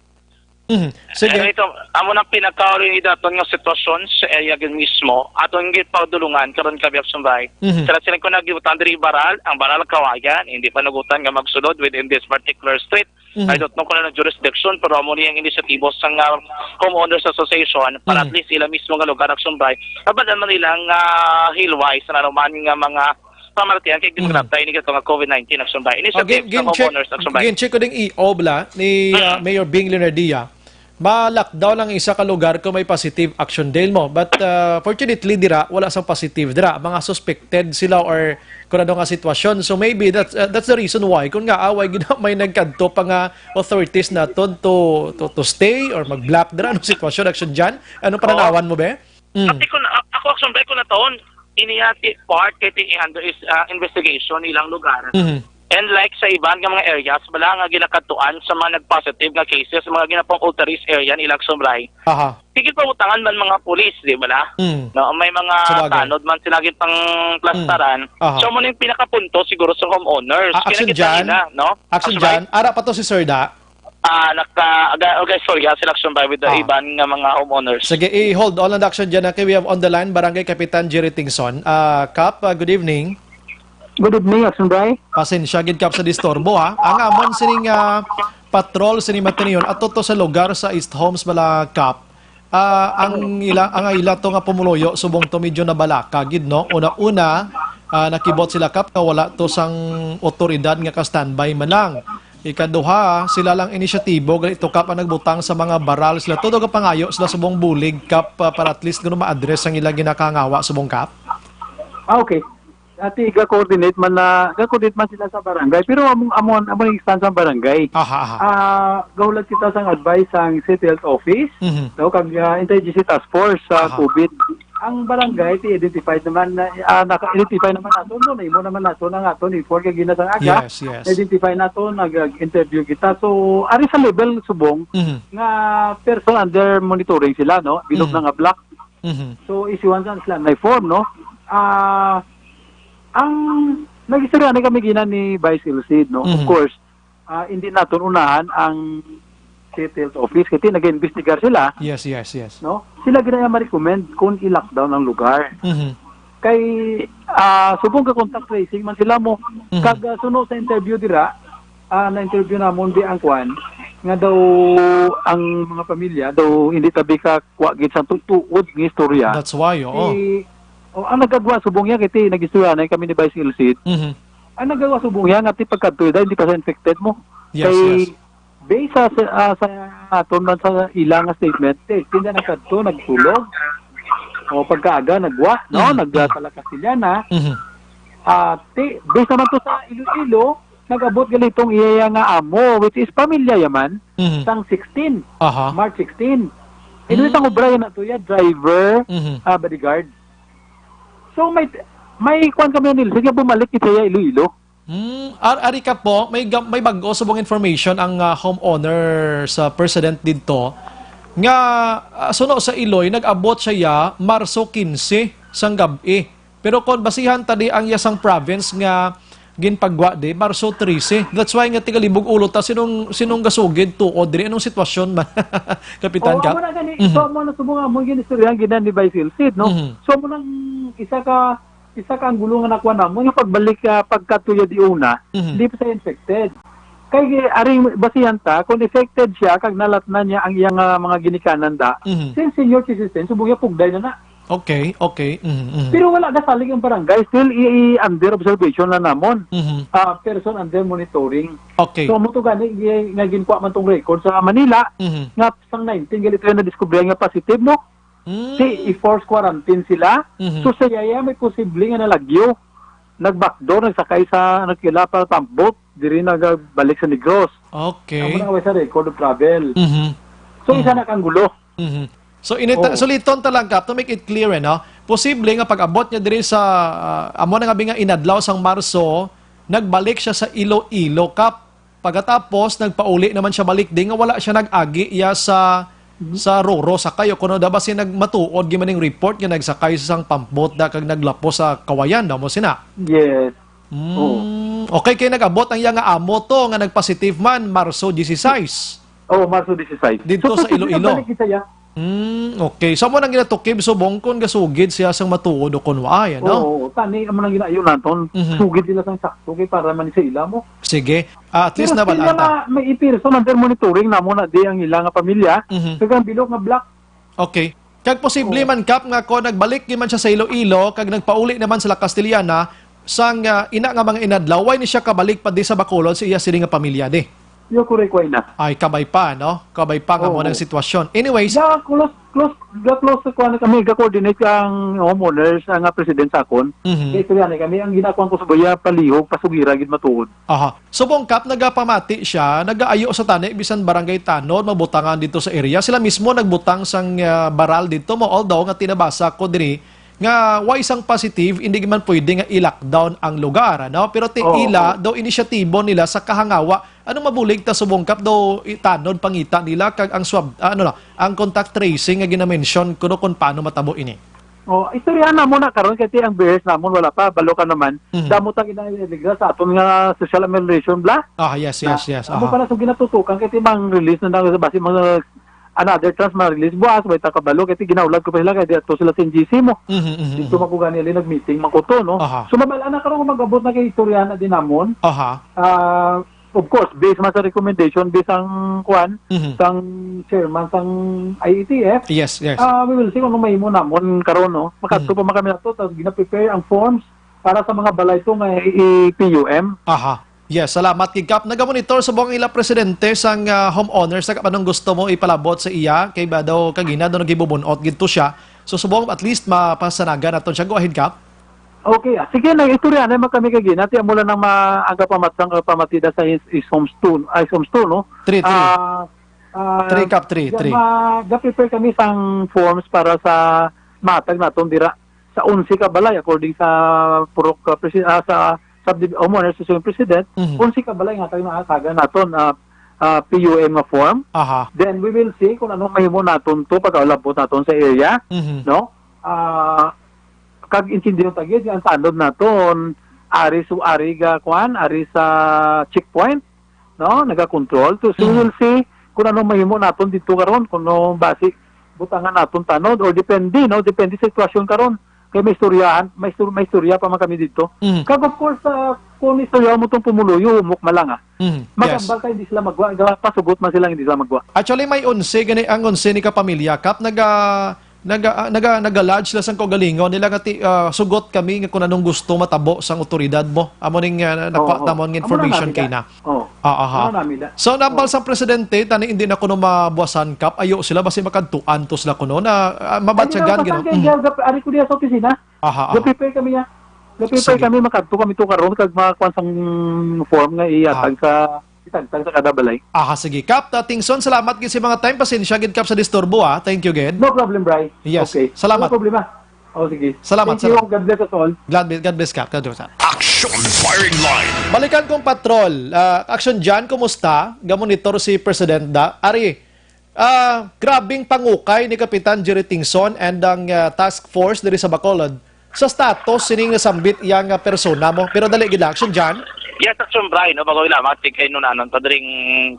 Mhm. Sige. Ano ito, amo nang pinakauli ni daton nga sitwasyon sa area gid mismo, aton gid pagdulungan karon, gabi, Action Vice. Mhm. Sila, sila ko nagibutang diri baral, ang baral kawayan, hindi pa nagutan nga magsulod within this particular street. Mhm. I don't know kung ano jurisdiction, pero amo ni ang inisyatibo sang, ah, Homeowners Association para Mhm. at least ila mismo nga lugar, Action Vice, mabal-an man nila nga, ah, hilway sa nanuman nga mga pamatian kay Mhm. ginrata ini kato nga COVID nineteen, Action Vice. Oh, Initiative gin-, sa gin-check, homeowners, Action Vice. gin-check ko ding E O bala ni, ah, Mhm. Mayor Bing Leonardia. Ma-lockdown ang isa ka lugar kung may positive, Action Dale mo. But, ah, fortunately, dira, wala sang positive dira. Mga suspected sila or kung ano nga sitwasyon. So maybe that's, uh, that's the reason why kung nga away gid may nagkadto pa nga authorities naton to, to, to stay or mag-block dira. Anong sitwasyon, Action Jan? Anong Oo. pananawan mo, be? Mm. Ati ko na, ako, Action Vice, ko na taon, ini ati part kay ti under is, ah, investigation ilang lugar. Mhm. And like sa iban nga mga areas, bala nga ginakadtuan sa mga nag-positive nga cases, mga ginapang ultra-risk area nila, Action Vice. Aha. Sige, pabutangan man mga pulis, di ba na? Mm. No, may mga Sabagay. tanod man sila gid pang plastaran. Mm. Aha. So, mo ning pinakapunto siguro sa homeowners. Ah, Action Kinakita Jan? nila, no? Action Action Jan? Vice? Ara pa to si Sir Da? Ah, naka-, aga-, okay, sorry, ah, sila, Action Vice, with the Ah. iban nga mga homeowners. Sige, i-hold on lang, Action Jan, ha, kay we have on the line Barangay Kapitan Jerry Tingson. Ah, Kap, ah, good evening. Good evening, Action Vice. Pasensya gid, Kap, sa disturbo, ha. Ang amon sining, ah, patrol sini matinuon ato to sa lugar sa East Homes bala, Kap. Ah, ang ila, ang ila to nga pumuluyo subong to medyo nabalaka gid, no. Una-una, ah, nakibot sila, Kap, nga wala to sang otoridad nga ka-standby man lang. Ikaduha, sila lang inisyatibo gali to, Kap, ang nagbutang sa mga baral. Sila to daw gapangayo sila subong bulig, Kap, ah, para at least kuno ma-address ang ila ginakangawa subong, Kap. Ah, okay. Ati, ga-coordinate man na, ga-coordinate man sila sa barangay, pero amo, amo, amo ang stand sa barangay. Aha, aha. Ah, gahulat kita sang advice sang City Health Office, Mhm. no, kag, ah, Interagency Task Force sa Aha. COVID. Ang barangay, ti identified naman na, ah, naka-identify naman nato, no, na imo naman nato na nga to, ni four kag gina sang aga. Yes, yes. Identify nato, nag-interview kita. So, ari sa level subong, Mhm. nga person under monitoring sila, no, bilog Mhm. na nga block. Mhm. So, isuan sa sila na form, no? Ah, ang nag-istorya na kami gina ni Vice Ilcid, no? Of Mhm. course, ah, hindi naton unahan ang City Health Office kasi nag-iimbestigar sila, Yes, yes, yes. no? Sila gina ma-recommend kung i-lockdown ang lugar. Mhm. Kay, ah, subong ka contact tracing man sila mo. Mhm. Kag, ah, suno sa interview dira, ah, na-interview namon di ang kwan, nga daw ang mga pamilya daw hindi tabi ka kuha gid sa tu-, tuod nga istorya. That's why, oo. Si, oh, ang nagkagwa subong niya, kay ti, nag-istorya na kami ni Vice Ilcid. Mhm. Ang nagkagwa subong niya, nga ti pagkadto, dahil hindi pa sa infected mo. Yes, Kay, yes. based sa, sa, ah, sa aton man sa ilang statement, eh, tinda nagkadto, nagtulog. O pagkaaga, nagwa, no? Mhm, mhm. Nagdala Kastiliana. Mhm. Ah, ti, based naman to sa Iloilo, nag-abot gali tong iya nga amo, which is pamilya yaman, Mhm. sang sixteen, Aha. March sixteen. Anyway, Mm. sang obra yan na to, ya, driver, Mhm. ah, bodyguard. So, may, may kwan kami, Nilson, nga bumalik kita ya Iloilo. Hmm, ar-, ari ka po, may ga-, may bag-o subong information ang, ah, homeowner sa president didto nga, ah, suno sa Iloy, nag-abot siya ya Marso quince sang gab-i. Pero kon basihan ta di ang yasang province nga ginpagwa di, Marso trese. That's why nga tigalibog ulo ta, sinong, sinong gasugid tuod diri? Anong sitwasyon man, Kapitan Oo, Kap? amo na gani. Mhm. So, amo na subong amo ang ginistoryahan gina ni Vice Ilcid, no? Mhm. So, amo nang isa ka, isa ka anggulo nga nakuha namo, yung pagbalik, ah, pagkatuya di una, Mhm. di pa siya infected. Kay, ari, basihan ta, kung infected siya, kag nalatnan niya ang iyang, ah, mga ginikanan da, Mhm. since senior citizen, subong niya pugday na na. Okay, okay. Mhm, mhm. Pero wala gasalig ang barangay. Still, i-, i-, under observation na namon. Mhm. Ah, person under monitoring. Okay. So, amo to gani, i-, nga ginkuha man tong record sa Manila, Mhm. nga sang nineteen, gali to yung nadiskubrihan nga positive, no? Mm. Si i-force quarantine sila. Mhm. So, sa iya may posible nga nalagyo. Nag-backdoor, nagsakay sa, ano, kila pa, pump boat, diri nagbalik sa Negros. Okay. Amo na way sa record of travel. Mhm. So, isa Mhm. na kang gulo. Mhm. So, inita-, Oo. suliton ta lang, Kap, to make it clear, eh, no? Posible nga pag-abot niya diri sa, ah, amo na nga bi nga inadlaw sang Marso, nagbalik siya sa Iloilo, Kap. Pagkatapos, nagpauli naman siya balik di nga wala siya nag-agi iya sa, Mhm. sa Roro, sa kayo. Kuno da ba si nagmatuod, gimaning report nga nagsakay sa sang pump boat da kag naglapos sa kawayan, da mo sina? Yes. Mm, Oo. Okay, kay nag-abot ang iya nga amo to nga nagpositive man, Marso dieciséis. Oo, Marso dieciséis. Dito So, sa posible Iloilo. nagbalik kita ya. Mm, okay. So, amo nang ginatukib subong kung gasugid siya sang matuod o kung waay, ano? Oo, tani, amo nang ginaayo naton. Mhm. Sugid nila sang sakto kay para man sa ila mo. Sige. Ah, at least Pero still nabal-an ta. na, may i-person under monitoring namo na di ang ila nga pamilya. Mhm. Kag ang bilog nga black. Okay. Kag posible Oo. man, Kap, nga ko nagbalik di man siya sa Iloilo, kag nagpauli naman sila Castillana, sang, ah, ina nga mga inadlaw, way ni siya kabalik pa di sa Bacolod sa iya sini nga pamilya, di? Yo, correct, way na. Ay, kabay pa, no? Kabay pa nga Oo. mo ng sitwasyon. Anyways. Ga close, close, ga close sa kuan kami, ga coordinate ang homeowners, ang, ah, president sa akon. Mhm. Kay istorya na kami, ang ginakuan ko sa buya, palihog, pasugira, gid matuod. Aha. Subong, Kap, nagapamati siya, nagaayo sa tani, bisan barangay tanod, mabutangan dito sa area. Sila mismo nagbutang sang, ah, baral dito mo, although nga tinabasa ko diri, nga way sang positive, hindi man pwede nga i-lockdown ang lugar, ano? Pero ti Oo, ila, oo. daw inisyatibo nila sa kahangawa. Ano mabulig ta subong, Kap, daw i-, tanod pangita nila kag ang swab, ah, ano na, ang contact tracing nga ginamention kuno kung paano matabo ini? Oh, istoryahan na muna karon kay ti ang bears namon wala pa, balo ka naman. Mhm. Damo ta ginaregra sa aton nga social amelioration, bla? Ah, yes, Na, yes, yes. amo Aha. pala sa ginatutukan kay ti mang release na nang basi mga another trans ma-release buwas, way ta kabalo kay ti ginaulag ko pa sila kay di ato sila sa N G C mo. Mhm, mhm, Dito mhm. man ko gani ali nag-meeting man ko to, no? Aha. So, mabal-an na karon kung mag-abot na kay istoryahan na din namon. Aha. Ah, of course, based man sa recommendation, based ang kuan, Mhm. sang chairman sang I A T F, Yes, yes. ah, we will see kung ano mahimo namon karon, no? Makadto Mhm. pa man kami nato, tas gina-prepare ang forms para sa mga balay to nga i-, i-P U M. Aha. Yes, salamat, Kap. Nagamonitor subong ila presidente sang, ah, homeowners. Sa anong gusto mo ipalabot sa iya? Kay ba daw kagina daw nagibubunot gid to siya. So, subong at least mapasanagan naton siya. Go ahead, Kap. Okay, ah, sige, nag-istorya na man kami kagina. Ti amo lang nang ma-, ang kapamatsang, kapamatida sa is, is homes two, ah, is homes two, no? Three, three. Ah, ah, Three, Kap, three, ga-, three. ma-, ga-prepare kami sang forms para sa matag naton dira sa onse ka balay, according sa Purok, ah, presi-, ah, sa subdiv-, homeowners association president, Mhm. onse ka balay nga tayo nakatagan naton, ah, ah, P U M nga form. Aha. Then we will see kung anong mahimo naton to pagkaulabot naton sa area, Mhm. no? Ah, kag intindiyon ta gid nga ang tanod naton ari su-, ari ga kuan, ari sa checkpoint, no? Naga-control. So, so we Mhm. will see kung ano mahimo naton dito karon, kung ano basi butangan naton tanod or depende, no? Depende sa sitwasyon karon. Kay may istoryahan, may istor-, may istorya pa man kami dito. Mhm. Kag of course, ah, kung istorya mo tong pumuluyo, humok man lang, ah. Mhm. Yes. Magambal tayo, hindi sila magwa. Pasugot man sila, hindi sila magwa. Actually, may onse gani, ang onse ni kapamilya, Kap, naga, naga, ah, naga, naga-lodge sila sang kaugalingon nila nga ti-, ah, sugot kami nga kung anong gusto matabo sang otoridad mo. Amo ning, ah, nakuha Oo, oo. namon nga Amo na information namin kay na. na. Oo. Ah, aha. Amo na namin na. So, nambal Oo. sang presidente, tani hindi na kuno mabuwasan, Kap, ayo sila, basi makadtuan to sila kuno na, ah, Ay, mabatyagan, hindi na gino-, usapan kay Mm. Gab-, ari ko diya sa opisina. Aha, aha. Ga-prepare kami niya. Ga-prepare Sige. kami, makadto kami to karon kag mga kwan sang form nga ihatag Aha. sa, itagtag sa kada balay. Aha, sige. Kap, ta-, Tingson, salamat gid sa mga time. Pasensya gid, Kap, sa disturbo, ah. Thank you gid. No problem, Bri. Yes. Okay. Salamat. No problema. Oh, sige. Salamat, Thank you. salamat. God bless us all. God bless, God bless, Kap. God bless, Kap. Action Firing Line. Balikan kong patrol. Ah, Action Jan, kumusta? Gamonitor si President da. Ari, ah, grabing pangukay ni Kapitan Jerry Tingson and ang, ah, task force diri sa Bacolod sa status sining nasambit iya nga persona mo. Pero dali gid lang, Action Jan. Yes, Action Brian, no, bago ila, mga tigay nun, ano, padring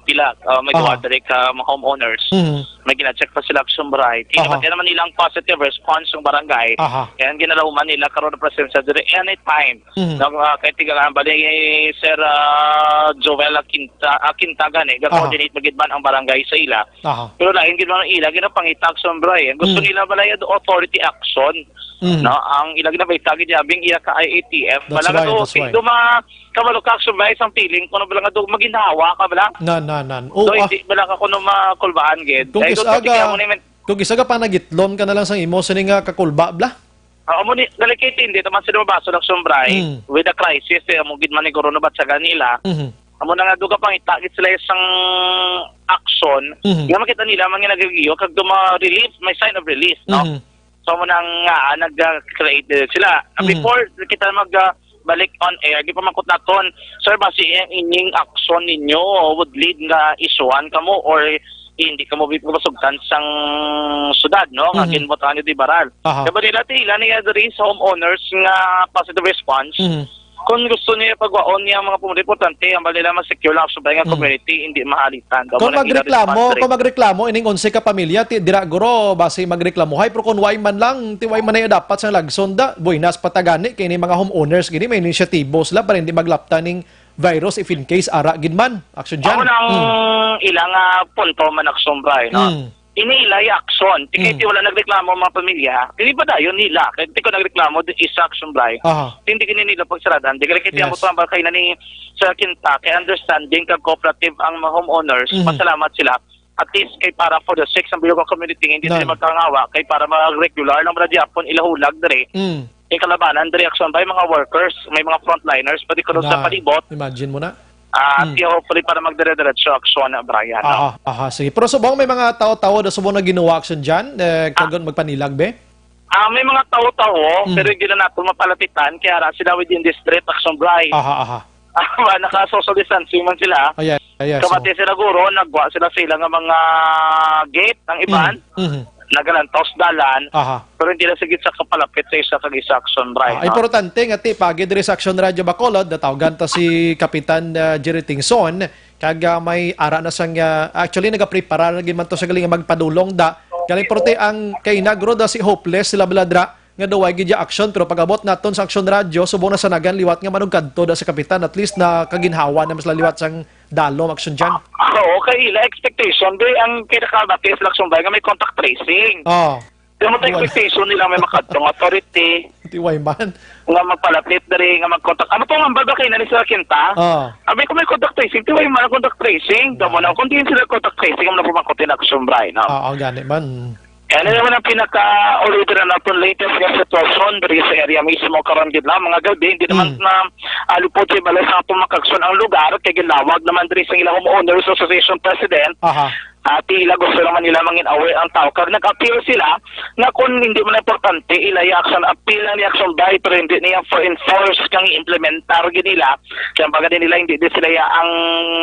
pila, ah, may Aha. duha diri ka mga homeowners. Mhm. May gina-check pa sila, Action Brian. Aha. Kinabatian naman nilang positive response yung barangay. Aha. Kaya ang ginalauman nila karon ang presensya diri anytime. Mhm. Nag, ah, kay tiga nga, bali, Sir, ah, Joel Aquinta-, Aquinta gani, Aha. ga-coordinate magid man ang barangay sa ila. Aha. Pero lain gid man ang ila ginapangita, Action Brian. Gusto Mm. nila bala yung authority action, Mm. no? Ang ila ginabayta gid yabing iya ka I A T F. That's Bala nga right, do, that's right. do ma-, kabalo ka, Action Brian, isang feeling, kung ano bala nga do, maginhawa ka bala. Nan, nan, nan. Do, Oh, ah. hindi bala ka kuno makulbaan gid. Kung Ay, kis-, do, aga, tignan mo naman. Kung isa ka pa, nagitlom ka na lang sang imo sini nga kakulba, bla? Ah, amo ni, delicate, hindi naman sila mabasol ang sumbray Mm. with the crisis, eh, amo gid man ni Corona batsagan nila. Mhm. Amo na nga, duga pangita gid sila isang action. Mhm. Nga makita nila, mga nagregiyo, kag duma relief, may sign of relief, no? Mhm. So, amo na nga, ah, nag-create din sila. Ah, Mhm. before kita mag, ah, balik on air, di pa mangkot naton, "Sir, basi ang ining action ninyo would lead nga isuhan kamo or hindi kamo bi-, masugtan sang syudad, no? Nga Mhm. ginbotohan nyo di baral." Aha. Kaya ba nila, ti, ila niya diri sa homeowners nga positive response? Mhm. Kung gusto niya pagwaon niya ang mga pumuli, importante, ang ba nila ma-secure lang sa nga Mhm. community, hindi mahalitan. Daw Kung mo nang ila magreklamo, response, kung magreklamo, ining onse ka pamilya, ti, dira guro, basi magreklamuhay, pero kung way man lang, ti, way man na dapat sa lagson da, buenas pa ta gani, kay ni mga homeowners, gini, may inisyatibo sila para hindi maglapta ning virus if in case ara gid man. Action dyan. Amo nang Mm. ilang, ah, punto man, Action Bry, no? Mm. Ini ilay action. Ti kay Mm. ti wala nagreklamo ang mga pamilya, dili ba dayon nila? Kay ti ko nagreklamo di isa, Action Bry. Aha. Hindi gini nila pagsaradan. Di kay ti Yes. amo tama kay nani sa kinta, kay understanding kag cooperative ang mga homeowners. Mhm. Pasalamat sila. At least kay para for the sake sa bilog nga community, hindi Nan. sila magkangawa, kay para mag-regular lang ba gyapon ilahulag diri. Mm. Kay kalabanan diri, Action Bry, mga workers, may mga frontliners, pati kuno sa Na, palibot. Imagine mo na. Ah, Mm. di hopefully para magdire-diretso aksyon, Brian, no? Aha, aha, sige. Pero subong may mga tawo-tawo da subong na ginawa action dyan, eh, Ah. kagon magpanilag, be? Ah, may mga tawo-tawo, Mm. pero hindi na nato mapalapitan, kaya ara sila within the street, Action Bry. Aha, aha. Ah, naka-social distancing man sila. Ayan, ayan, so Kamati sila guro, nagwa sila sila nga mga gate, ang iban. Mm, mhm. Nagalantaw sa dalan, Aha. pero hindi na sigit sa kapalapit sa isa kag isa, Action Bry, Ah, no? importante nga ti, pagi diri sa Action Radio Bacolod, natawgan ta si Kapitan, ah, Jerry Tingson, kag, ah, may ara na sang, ah, actually, nagaprepara na gid man to sa galing nga magpadulong da. Galing, pero ti, ang kay nagro da si Hopeless, sila Baladra, nga daw way gid ya action, pero pag-abot naton sa Action Radio, subong na sanagan liwat nga manugkadto da sa Kapitan, at least na kaginhawa na sila liwat sang dalom action dyan. Ah, oo, kay ila expectation, be, ang kinakamati sa Action Bry nga may contact tracing. Oh. Di mo Wala. expectation nila may makadtong authority Di way man. nga magpalapit diri, nga mag-contact. Ano to, ang baba kay nani sa kinta? Oh. Abi ko may contact tracing, di way man ang contact tracing. Damo na, kung di sila contact tracing, ang napumangkot in Action Bry, no? Oo, gani man. Yan na naman ang pinaka-, ulit na natin latest nga sitwasyon diri sa area mismo karon gid na, mga gabi. Hindi naman Mm. na, ah, lupot sa balay sa atong makagson ang lugar, kay ginlawag naman diri sa ilang homeowners association president. Aha. Ah, tila gusto naman nila mangin aware ang tao. Kag nag-appeal sila nga kung hindi man importante, ila i-action, appeal lang ni Action Bry, pero hindi niya for enforce kang i-implementar gid nila. Kaya baga din nila, hindi din sila ya ang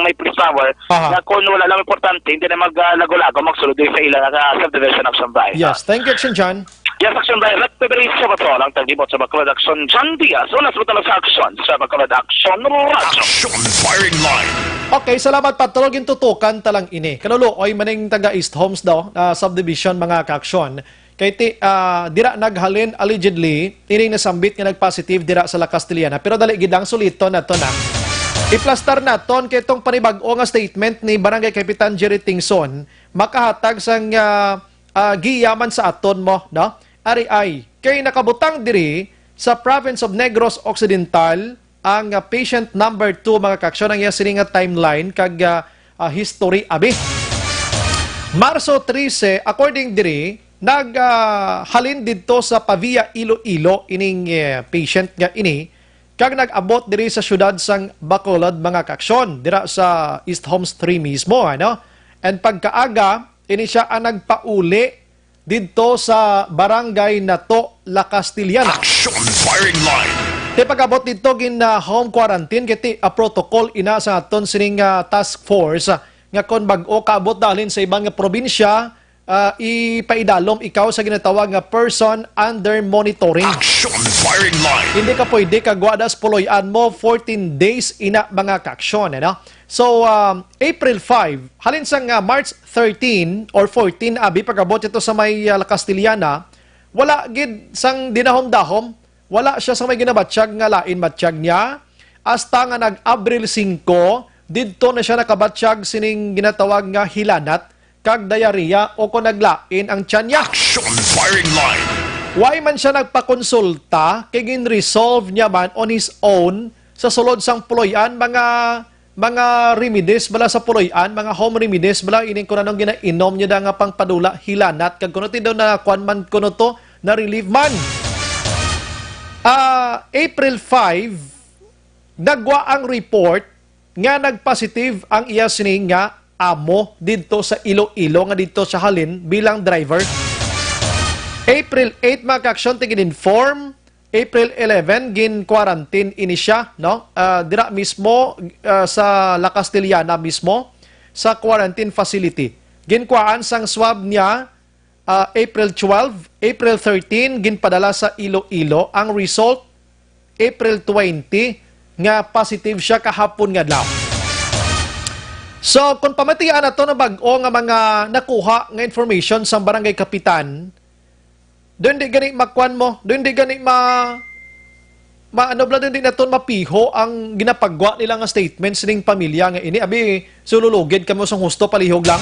may police power. Aha. Nga kung wala lang importante, hindi na mag, ah, lago-lago, magsulod din sa ila nga subdivision Action Bry. Yes, thank you, Action John. Yes, Action Bry. Rep Federation sa Bato, lang taglibot sa Bacolod Action, John Diaz. Unas mo talo sa Action, sa Bacolod Action Radio. Action Firing Line. Okay, salamat, Patrol. Gintutukan ta lang ini. Kalulo, oy, maning taga East Homes daw, ah, subdivision, mga ka-action. Kay ti, ah, dira naghalin, allegedly, ining nasambit nga nag-positive dira sa La Castellana. Pero dali gid lang, suliton nato na. Iplastar naton kay tong panibag-o nga statement ni Barangay Kapitan Jerry Tingson, makahatag sang, ah, ah, giya man sa aton mo, no? Ari ay, kay nakabutang diri sa province of Negros Occidental ang, ah, patient number two, mga ka-action, ang iya sini nga timeline kag, ah, ah, history, abi. Marso trese, according diri, nag, ah, halin didto sa Pavia, Iloilo, ining, eh, patient nga ini, kag nag-abot diri sa siyudad sang Bacolod, mga ka-action, dira sa East Homes three mismo, ano? And pagkaaga, ini siya ang nagpauli didto sa barangay nato, La Castellana. Action Firing Line. Ti pag-abot didto, gin, ah, home quarantine, kay ti, ah, protocol ina sa aton sining, ah, task force, ah, nga kon bag-o kaabot dalin sa iban nga probinsya, ah, ipaidalom ikaw sa ginatawag nga person under monitoring. Action Firing Line. Hindi ka pwede kag wa das puloy-an mo fourteen days ina, mga ka-action, ano? So, um, April five, halin sang, ah, March thirteen or fourteen, abi, pag-abot ito sa may, ah, La Castellana, wala gid sang dinahom-dahom, wala siya sa may ginabatyag nga lain batyag niya, hasta nga nag-Abril singko, didto na siya nakabatyag sining ginatawag nga hilanat kag diarrhea o kon naglain ang tiyan niya. Action Firing Line. Why man siya nagpakonsulta kay gin-resolve niya man on his own sa sulod sang puloy-an, mga mga remedies bala sa puloy-an, mga home remedies bala, ining kung anong ginainom niya da nga pangpadula, hilanat, kag kuno ti daw na kuan man kuno to, na relief man. Ah, April five, nagwa ang report nga nagpositive ang iya sini nga amo didto sa Iloilo nga didto siya halin bilang driver. April eight, mga ka-aksyon, ti gin-inform. April eleven, gin-quarantine ini siya, no? Ah, dira mismo, ah, sa La Castellana mismo, sa quarantine facility. Ginkuhaan sang swab niya, ah, April twelve, April thirteen, ginpadala sa Iloilo. Ang result, April twenty, nga positive siya kahapon nga adlaw. So, kung pamatian nato na bag-o nga mga nakuha nga information sa barangay kapitan, doon di gani makuan mo, doon di gani ma, ma ano bala, doon di naton mapiho ang ginapagwa nila nga statements ning pamilya nga ini. Abi, sululugid kamo sang husto, palihog lang.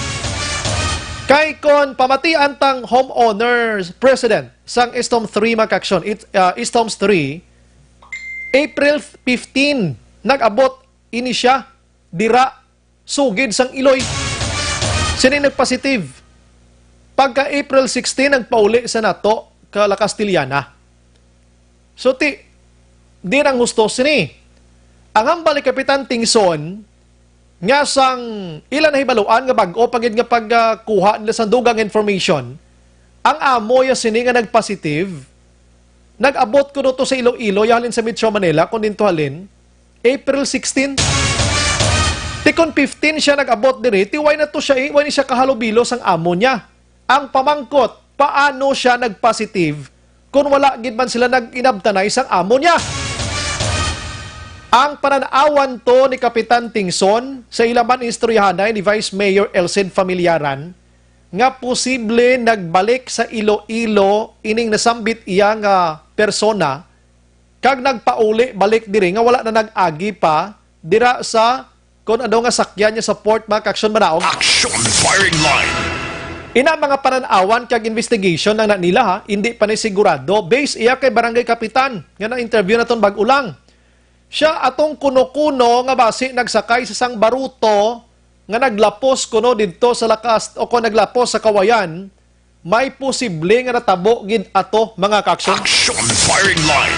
Kay kon pamatian tang homeowners president sang Istom three, mga ka-aksyon, it, ah, Istoms three, April fifteen, nag-abot ini siya dira sugid sang Iloy. Sini nagpositive. Pagka April sixteen, nagpauli sa nato ka La Castellana. So, ti, di nang husto sini. Ang hambal ni Kapitan Tingson, nga sang ila nahibaluan nga bag-o pa gid nga pagkuha nila sang dugang information, ang amo ya sini nga nagpositive, nag-abot kuno to sa Iloilo, ya halin sa Metro Manila, kon din to halin, April sixteen. Ti kon fifteen siya nag-abot diri, ti why na to siya, eh, why ni siya kahalubilo sang amo niya? Ang pamangkot, paano siya nag-positive kung wala gid man sila nag-inabtanay sang amo niya? Ang pananawan to ni Kapitan Tingson sa ila man istoryahanay ni Vice Mayor Elcid Familiaran nga posible nagbalik sa Iloilo ining nasambit iya nga persona kag nagpauli balik diri nga wala na nag-agi pa dira sa kon ano nga sakyan niya sa port, mga ka-aksyon, manaog. Action firing line. Ina mga pananawan kag investigation ang na nila, ha, hindi pa ni sigurado. Base iya kay barangay kapitan nga na-interview naton bag-o lang. Siya atong kuno-kuno nga basi nagsakay sa sang baruto nga naglapos kuno didto sa lakas o kon naglapos sa kawayan, may posible nga natabo gid ato, mga ka-aksyon. Action firing line.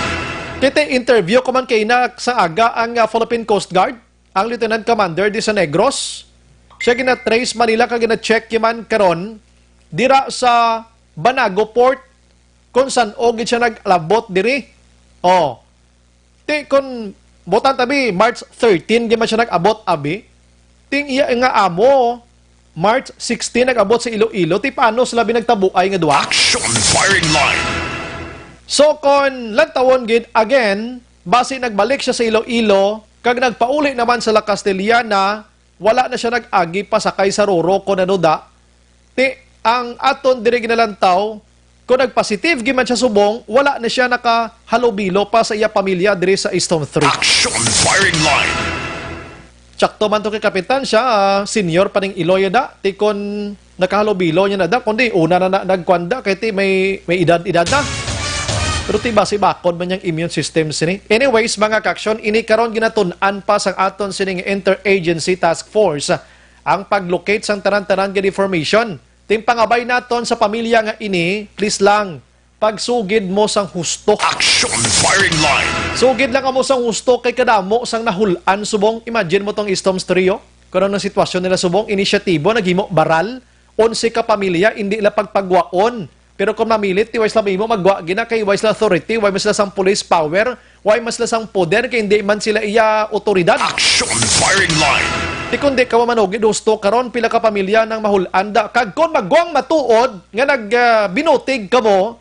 Kay ti interview ko man kay na sa aga ang, ah, Philippine Coast Guard, ang Lieutenant Commander de sa Negros. Siya gina-trace man nila kag gina-check man karon dira sa Banago Port kung san-o gid siya naglabot diri. Oh. Ti kun butan tabi, March thirteen gid man siya nag-abot, abi. Ting iya nga amo, March sixteen nag-abot sa Iloilo. Ti paano sila binagtabuay nga duwa? Action firing line. So kon lantawon gid again, basi nagbalik siya sa Iloilo kag nagpauli naman sa La Castellana, wala na siya nag-agi pa sakay sa Roro kon ano da. Ti, ang aton diri ginalantaw, kung nagpositive gid man siya subong, wala na siya nakahalubilo pa sa iya pamilya diri sa Stone Three. Action firing line. Sakto man to kay Kapitan, siya, ah, senior pa ning Iloy da. Ti kon nakahalubilo niya na da, kundi una na, na nagkuan da, kay ti may, may edad-edad na. Pero ti basi bakod man yang immune system sini. Anyways, mga ka-aksyon, ini karon ginatun-an pa sang aton sining interagency task force ang pag-locate sang tanan-tanan nga deformation. Ting pangabay naton sa pamilya nga ini, please lang, pagsugid mo sang husto. Action firing line. Sugid lang kamo sang husto kay kadamo sang nahul-an subong. Imagine mo tong Storms Trio. Kung ano ang sitwasyon nila subong, inisyatibo, naghimo baral. Onse ka pamilya, hindi la pagpagwaon. Pero kung mamilit, ti way sila mahimo, magwa gina kay way sila authority, way man sila sang police power, way man sila sang poder, kay hindi man sila iya otoridad. Action firing line. Ti kung di ka mamanugid husto karon, pila ka pamilya nang mahul-an da. Kag kung magwang matuod nga nag, ah, binutig kamo,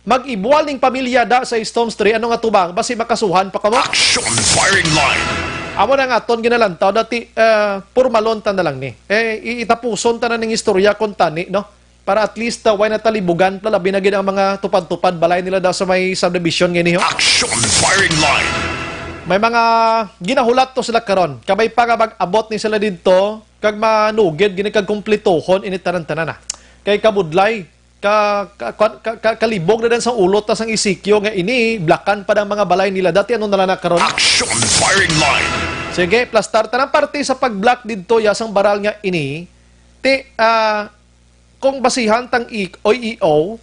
mag-ibual ning pamilya da sa Storms Three, ano nga tubang, basi makasuhan pa kamo. Action firing line. Amo na nga aton ginalantaw, dati, ah, pormalon ta na lang ni. Eh, i-, itapuson ta na ning istorya kung tani, no? Para at least, ah, way natalibugan pa, labi na gid ang mga tupad-tupad balay nila da sa may subdivision nga ini, ho. Action firing line. May mga ginahulat to sila karon. Kabay pa nga mag-abot ni sila didto, kag manugid gini kag kumpletohon ini tanan-tanan, ah. Kay kabudlay, ka, ka, ka, ka, ka, kalibog na din sa ulo ta sang E C Q nga ini, blakan pa ang mga balay nila. Dati ano na lang na karon? Action firing line. Sige, plastar. Tanang parte sa pag-block didto, ya, sang baral nga ini, ti, ah, kung basihan tang E-, O E O,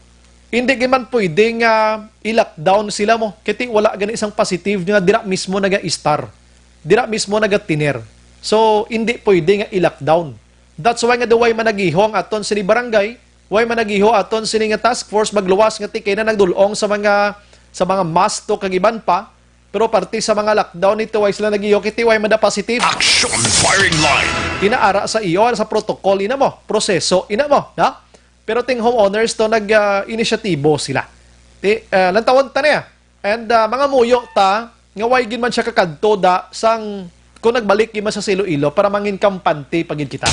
hindi gid man pwede nga i-lockdown sila mo. Kay ti wala gani sang positive nga dira mismo naga-istar. Dira mismo nagatiner. So, hindi pwede nga i-lockdown. That's why nga daw way managiho ang aton sini barangay, way managiho aton sini nga task force, magluwas nga ti kay na nagdul-ong sa mga, sa mga mask to kag iban pa. Pero parte sa mga lockdown nito, way sila nagiho kay ti way mada positive. Action firing line. Inaara sa iyo, sa protocol, ina mo, proseso, ina mo, na? Pero ting homeowners to nag, ah, inisyatibo sila. Ti, ah, lantawon ta niya. And, ah, mga muyo ta, nga way gid man siya kakadto da sang kung nagbalik gid man sa Iloilo para mangin kampante pa gid kita.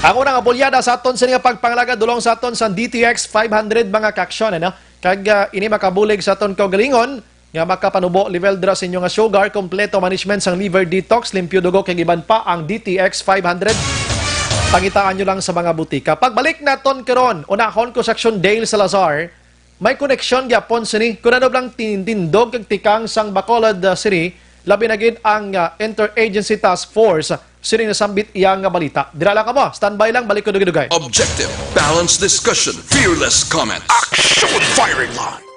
Ang unang apolyada sa aton sini nga pagpangalaga dulong sa aton sa D T X five hundred, mga kaaksyon, ano? Kag, ah, ini makabulig sa aton kaugalingon nga makapanubo level dira sa inyo nga sugar, kompleto management sang liver detox, limpyo dugo kag iban pa ang D T X five hundred. Pangitaan nyo lang sa mga butika. Pagbalik naton karon, unahon ko sa Action Dale Salazar, may koneksyon gyapon sini kun ano lang tindog kag tikang sang Bacolod, ah, City, labi na gid ang, ah, Interagency Task Force. Sini nasambit iya nga balita. Dira lang kamo, standby lang, balik ko dugay-dugay. Objective, balanced discussion, fearless comment. Action firing line.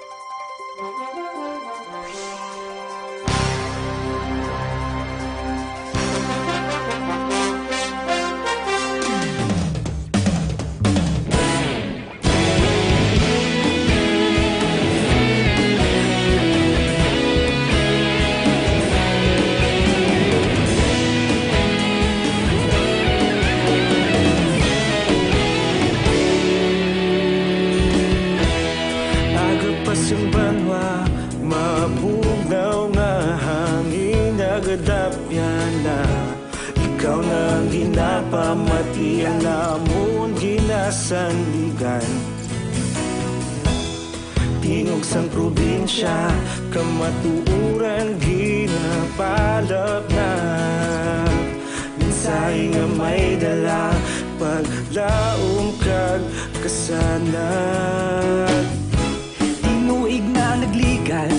Aga pa sing banwa, mabugnaw nga hangin nagadapyan na. Ikaw na ang ginapamati, ang amon ginasandigan. Tingog sang probinsya, kamatuoran ginapalapnap. Mensahe nga may dala, paglaom kag kasanag. Tinuig na nagligan,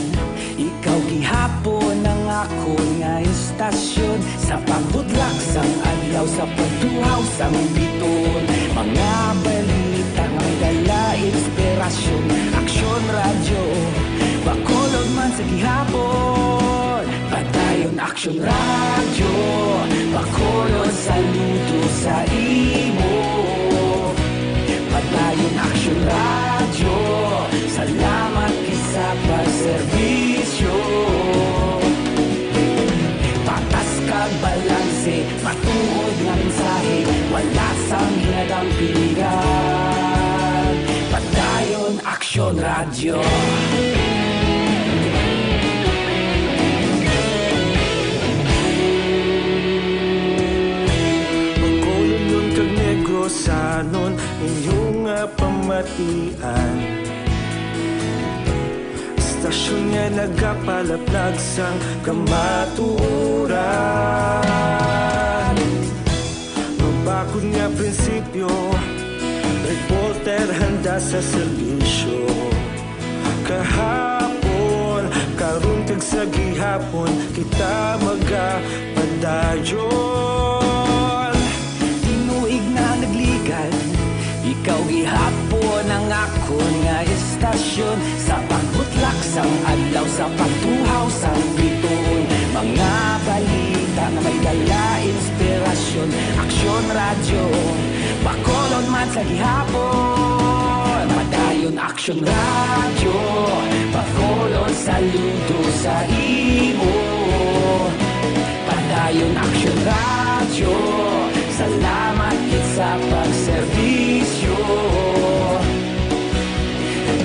ikaw gihapon ang akon nga istasyon. Sa pagbutlak sang adlaw, sa pagtuhaw sang biton, mga balita nga may dala inspirasyon. Aksyon Radyo, Bacolod man sa gihapon. Padayon Aksyon Radyo, Bacolod, saludo sa imo. Padayon Aksyon Radyo, salamat gid sa pagserbisyo. Patas kag balanse, matuod nga mensahe, wala sang ginadampigan. Padayon Aksyon Radyo. Bacolodnon kag Negrosanon, inyo nga pamatian. Istasyon nga nagapalaplag sang kamatuoran. Mabakod nga prinsipyo, reporter handa sa serbisyo. Kahapon, karon kag sa gihapon, kita magapadayon. Tinuig na nagligan, ikaw gihapon ang akon nga istasyon. Sa pagbutlak sang adlaw, sa pagtuhaw sang bituon, mga balita nga may dala inspirasyon. Aksyon Radyo, Bacolod man sa gihapon. Padayon Aksyon Radyo, Bacolod, saludo sa imo. Padayon Aksyon Radyo, salamat gid sa pagserbisyo.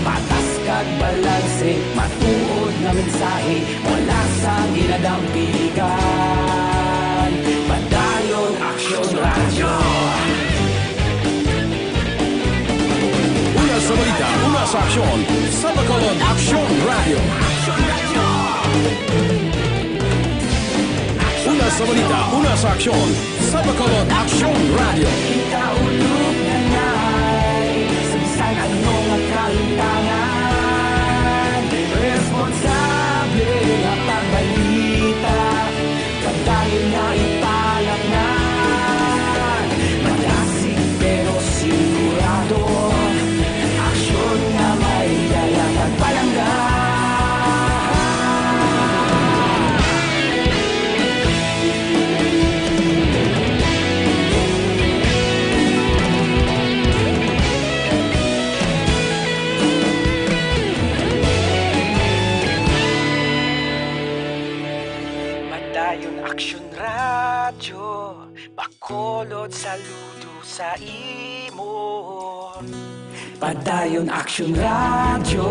Patas kag balanse, matuod nga mensahe, wala sang ginadampigan. Padayon Aksyon Radyo. Una sa balita, una sa aksyon, sa Bacolod Aksyon Radyo. Una sa balita, una sa aksyon, sa Bacolod Aksyon Radyo. Kita ulog na ngay, sa bisan ano nga kahintangan, responsable nga pagbalita. Padayon Saludo sa imo. Padayon Aksyon Radyo,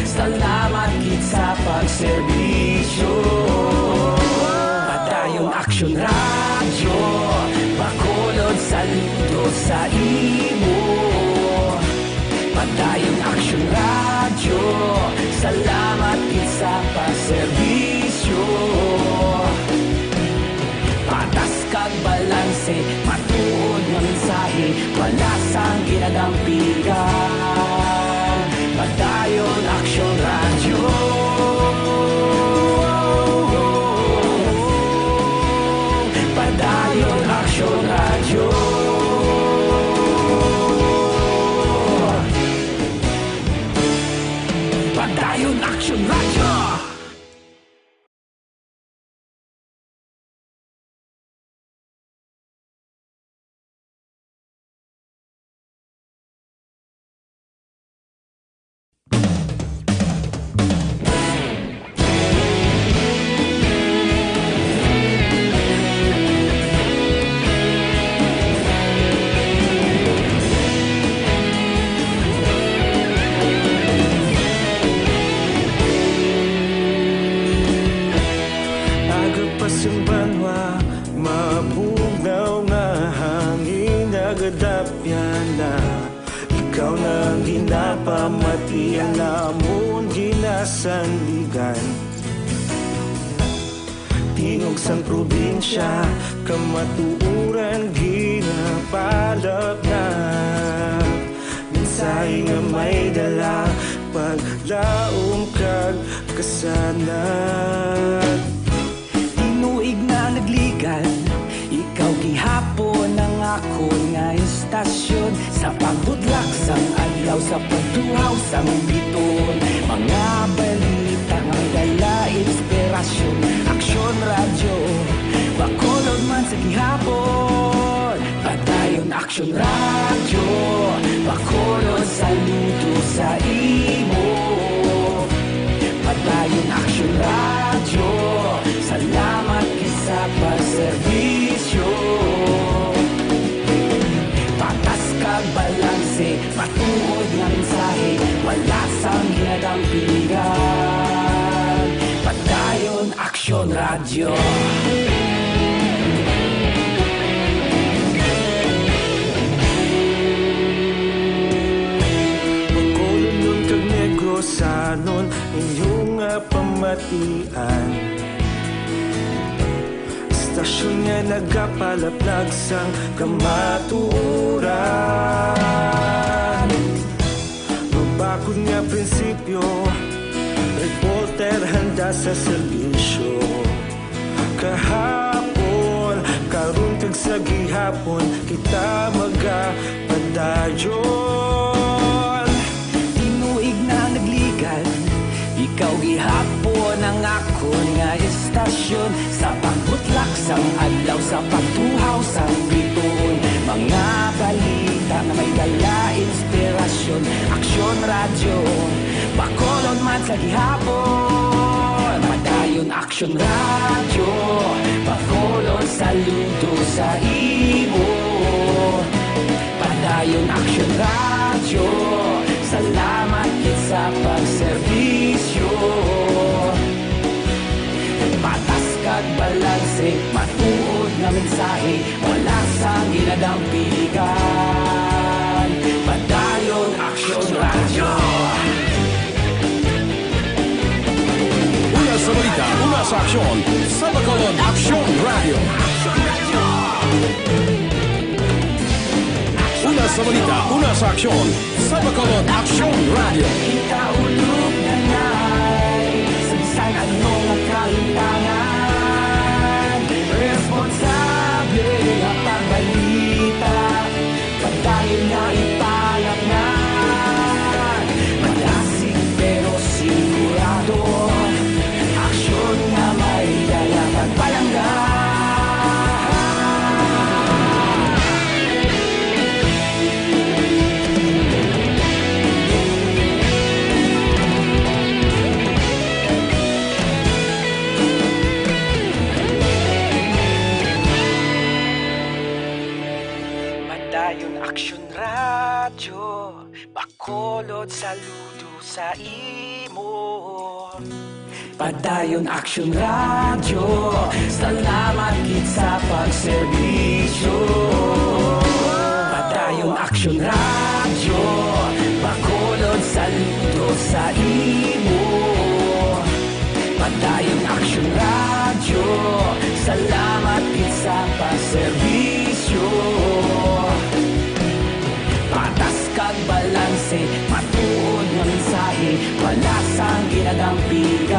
salamat gid sa pagserbisyo. Padayon Aksyon Radyo, Bacolod, saludo sa imo. Padayon Aksyon Radyo, salamat gid sa pagserbisyo. Patas kag balanse, matuod nga mensahe, wala sang ginadampigan. Padayon Aksyon Radyo. Padayon Aksyon Radyo. Padayon Aksyon Radyo. Aga pa sang banwa, mabugnaw nga hangin nagadapyan na. Ikaw na ang ginapamati, ang amon ginasandigan. Tingog sang probinsya, kamatuoran ginapalapnap. Mensahe nga may dala, paglaom kag kasanag. Tinuig na nagligad, ikaw gihapon ang akon nga istasyon. Sa pagbutlak sang adlaw, sa pagtuhaw sang bituon, mga balita nga may dala inspirasyon. Aksyon Radyo, Bacolod man sa gihapon. Padayon Aksyon Radyo, Bacolod, saludo sa imo. Padayon Aksyon Radyo, salamat gid sa pagserbisyo. Patas kag balanse, matuod nga mensahe, wala sang ginadampigan. Padayon Aksyon Radyo. Bacolodnon kag Negrosanon, inyo nga pamatian. Istasyon nga nagapalaplag sang kamatuoran. Mabakod nga prinsipyo, reporter handa sa serbisyo. Kahapon, karon kag sa gihapon, kita magapadayon. Tinuig na nagligad, ikaw gihapon ang akon nga istasyon. Sa pagbutlak sang adlaw, sa pagtuhaw sang bituon, mga balita nga may dala inspirasyon. Aksyon Radyo, Bacolod man sa gihapon. Padayon Aksyon Radyo, Bacolod, saludo sa imo. Padayon Aksyon Radyo, salamat gid sa pagserbisyo. Patas kag balanse, matuod nga mensahe, wala sang ginadampigan. Padayon Aksyon Radyo. Una sa balita, una sa aksyon, sa Bacolod Aksyon Radyo. Una sa balita, una sa aksyon, sa Bacolod Aksyon Radyo. Kita ulog na nai, sa bisan ano nga kalimtangan, responsable nga pagbalita, padayon nga ipalapngan. Madasig pero sigurado, aksyon nga may dala pagpalangga. Saludo sa imo. Padayon Action Radio, salamat gid sa pagserbisyo. Padayon Action Radio, Bacolod, saludo sa imo. Padayon Action Radio, salamat gid sa pagserbisyo. Patas kag balanse, matuod nga mensahe, wala sang ginadampigan.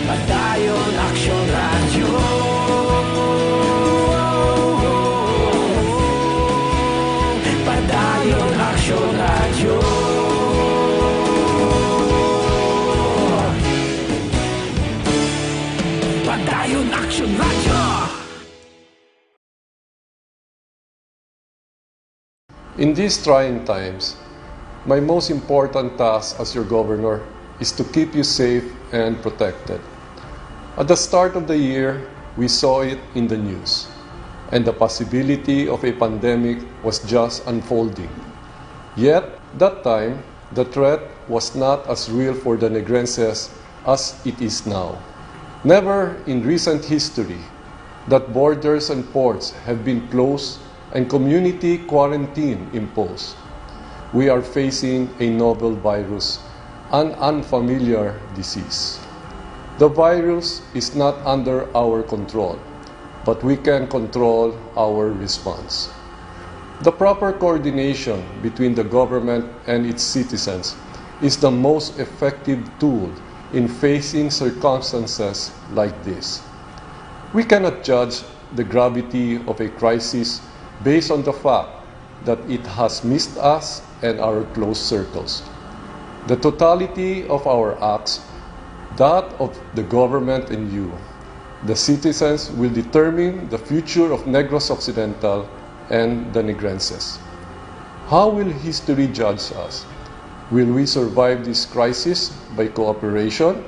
Padayon Action Radio. Padayon Action Radio. Padayon Action Radio. In these trying times, my most important task as your governor is to keep you safe and protected. At the start of the year, we saw it in the news, and the possibility of a pandemic was just unfolding. Yet, that time, the threat was not as real for the Negrenses as it is now. Never in recent history that borders and ports have been closed and community quarantine imposed. We are facing a novel virus, an unfamiliar disease. The virus is not under our control, but we can control our response. The proper coordination between the government and its citizens is the most effective tool in facing circumstances like this. We cannot judge the gravity of a crisis based on the fact that it has missed us and our close circles. The totality of our acts, that of the government and you, the citizens, will determine the future of Negros Occidental and the Negrenses. How will history judge us? Will we survive this crisis by cooperation,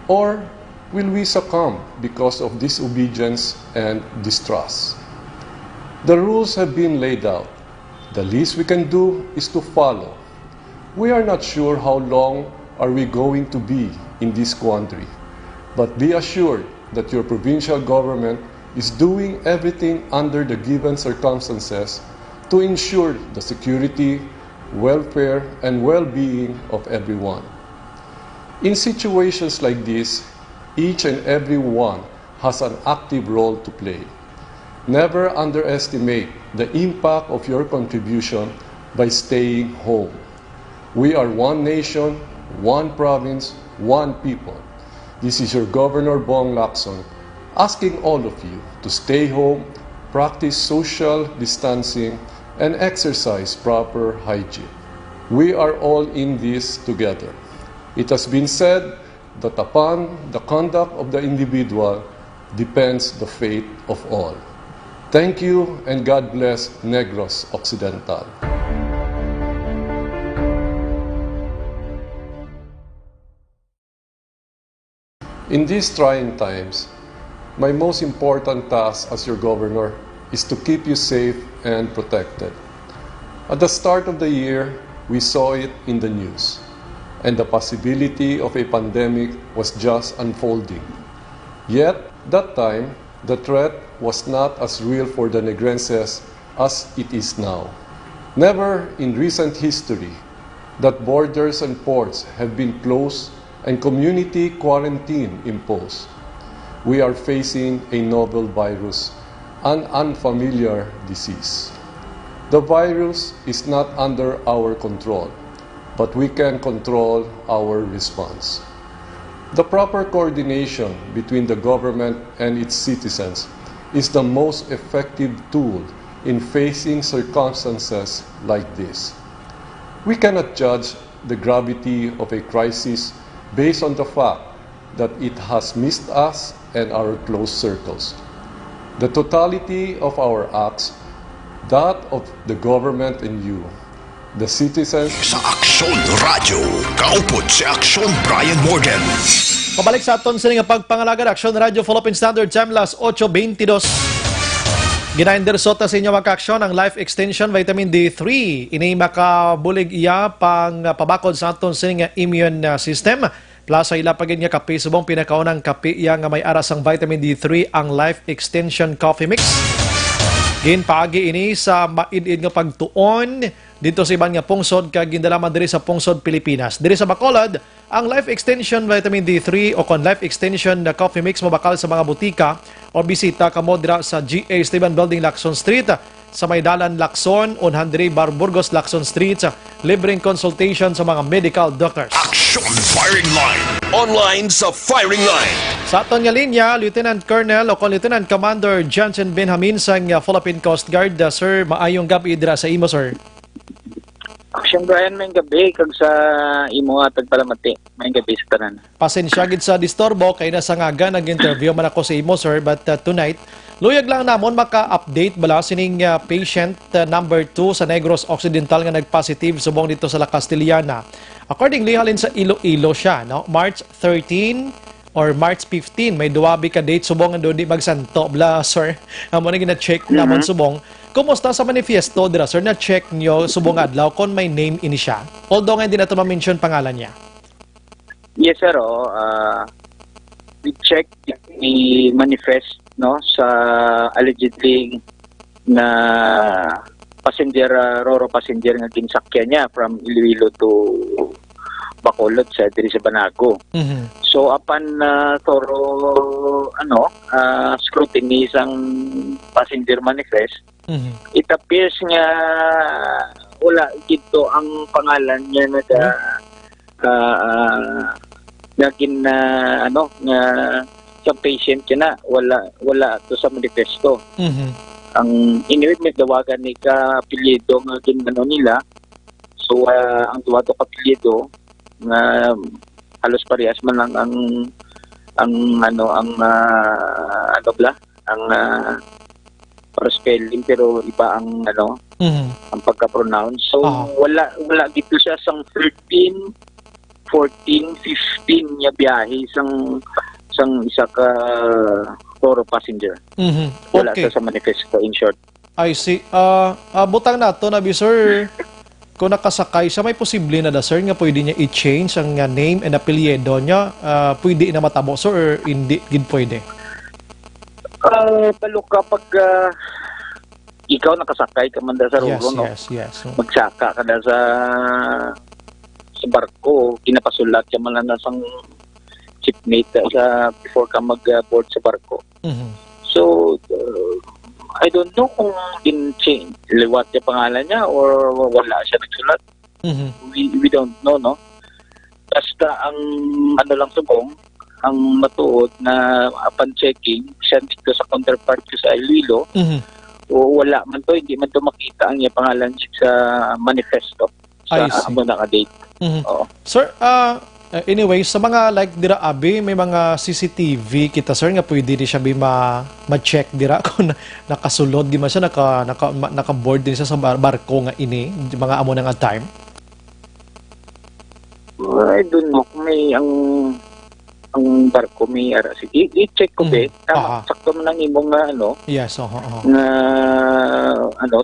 or will we succumb because of disobedience and distrust? The rules have been laid out. The least we can do is to follow. We are not sure how long are we going to be in this quandary, but be assured that your provincial government is doing everything under the given circumstances to ensure the security, welfare, and well-being of everyone. In situations like this, each and every one has an active role to play. Never underestimate the impact of your contribution by staying home. We are one nation, one province, one people. This is your Governor Bong Lacson asking all of you to stay home, practice social distancing, and exercise proper hygiene. We are all in this together. It has been said that upon the conduct of the individual depends the fate of all. Thank you and God bless Negros Occidental. In these trying times, my most important task as your governor is to keep you safe and protected. At the start of the year, we saw it in the news, and the possibility of a pandemic was just unfolding. Yet, that time, the threat was not as real for the Negrenses as it is now. Never in recent history that borders and ports have been closed and community quarantine imposed. We are facing a novel virus, an unfamiliar disease. The virus is not under our control, but we can control our response. The proper coordination between the government and its citizens is the most effective tool in facing circumstances like this. We cannot judge the gravity of a crisis based on the fact that it has missed us and our close circles. The totality of our acts, that of the government and you, the citizens. Sa Aksyon Radyo, kaupod si Aksyon Brian Morgan. Pabalik sa aton sini nga pagpangalagad, Aksyon Radyo Philippine Standard Time, las ocho veintidós. Gina-endorso ta sa inyo, mga ka-aksyon, ang Life Extension Vitamin D three. Ini makabulig iya pang, ah, pabakod sa aton sining, ah, immune, ah, system. Plus, sa ila pa gid nga kape, subong pinakaunang kape iya nga may ara sang vitamin D three, ang Life Extension Coffee Mix. Ginpaagi ini sa maid-id nga pagtuon dito sa iban nga pungsod kag gindala man diri sa pungsod Pilipinas. Diri sa Bacolod, ang Life Extension Vitamin D three o kon Life Extension na Coffee Mix mabakal sa mga butika o bisita kamo dira sa G A Esteban Building, Lacson Street, sa may dalan Lacson, unhan diri Bar Burgos, Lacson Street. Libreng consultation sa mga medical doctors. Action Firing Line. Online sa Firing Line. Sa aton nga linya, Lieutenant Colonel o kon Lieutenant Commander Johnson Benjamin sang, uh, Philippine Coast Guard. Uh, sir, maayong gab-i dira sa imo, sir. Action Brian, may gabi kag sa imo nga tagpalamati. May gabi sa tanan. Pasensya gid sa disturbo kay nasa ngaga nag-interview man ako sa imo, sir, but, uh, tonight, luyag lang namon maka-update bala sining, uh, patient, uh, number two sa Negros Occidental nga nag-positive subong dito sa La Castellana. Accordingly, halin sa Iloilo siya, no? March thirteen or March fifteen, may duwa bi ka date subong nga di magsanto bala, sir. Amo na gina-check namon Mhm. subong. Kumusta sa manifesto dira, sir? Na-check nyo subong adlaw kon may name ini siya? Although nga hindi nato ma-mention pangalan niya. Yes, sir. Oo. Ah, we check the manifest, no, sa allegedly na passenger, ah, Roro passenger nga ginsakyan niya from Iloilo to Bacolod sa diri sa Banago. Mhm. So, upon, ah, thorough, ano, ah, scrutiny sang passenger manifest, Mhm. it appears nga wala gid to ang pangalan niya na da, Hmm? ah, ah, nga gin-, ah, ano, nga sa patient niya na wala, wala to sa manifesto. Mhm. Ang, anyway, may dawagan ni ka apelyido nga gin-, ano nila. So, ah, ang duwa to ka apelyido nga halos parehas man lang ang, ang, ano, ang, ah, ano bala, ang, ah, para spelling, pero iba ang, ano, Mhm. ang pagka-pronounce. So, Aha. wala, wala gid to siya sang thirteen, fourteen, fifteen nga biyahe sang, sang isa ka Roro passenger. Mhm. Wala Okay. sa, sa manifesto, in short. I see. Ah, ah, butang nato na bi, sir. Kung nakasakay siya, may posible na da, sir, nga pwede niya i-change ang, ah, name and apelyido niya? Ah, pwede na matabo, sir, or hindi gid pwede? Ah, balo ka pag, ah, ikaw nakasakay ka man da sa Yes, Roro, no? Yes, yes. Mm. Magsaka ka da sa, sa barko, ginapasulat ka man na sang shipmate sa before ka mag, ah, board sa barko. Mhm. So, uh, I don't know kung gin-change, liwat niya pangalan niya or wala siya nagsulat. Mhm. We, we don't know, no? Basta ang ano lang subong, ang matuod na upon checking, siya dito sa counterpart ko sa Iloilo, Mhm. o wala man to, hindi man to makita ang iya pangalan sa manifesto. Sa I see. Amo na nga date. Mhm. Oo. Sir, ah, eh, anyway, sa mga, like, dira abi, may mga C C T V kita, sir, nga pwede di siya bi ma-, ma-check dira kung na-, nakasulod di man siya, naka-, naka-, ma-, naka-board din siya sa bar-, barko nga ini, mga amo na nga time? I don't know kung may ang, ang barko may ara. Sige, i-check ko, Mhm. be. Tama, Aha. sakto man ang imong nga, ano, Yes, oho, oho. nga, ano,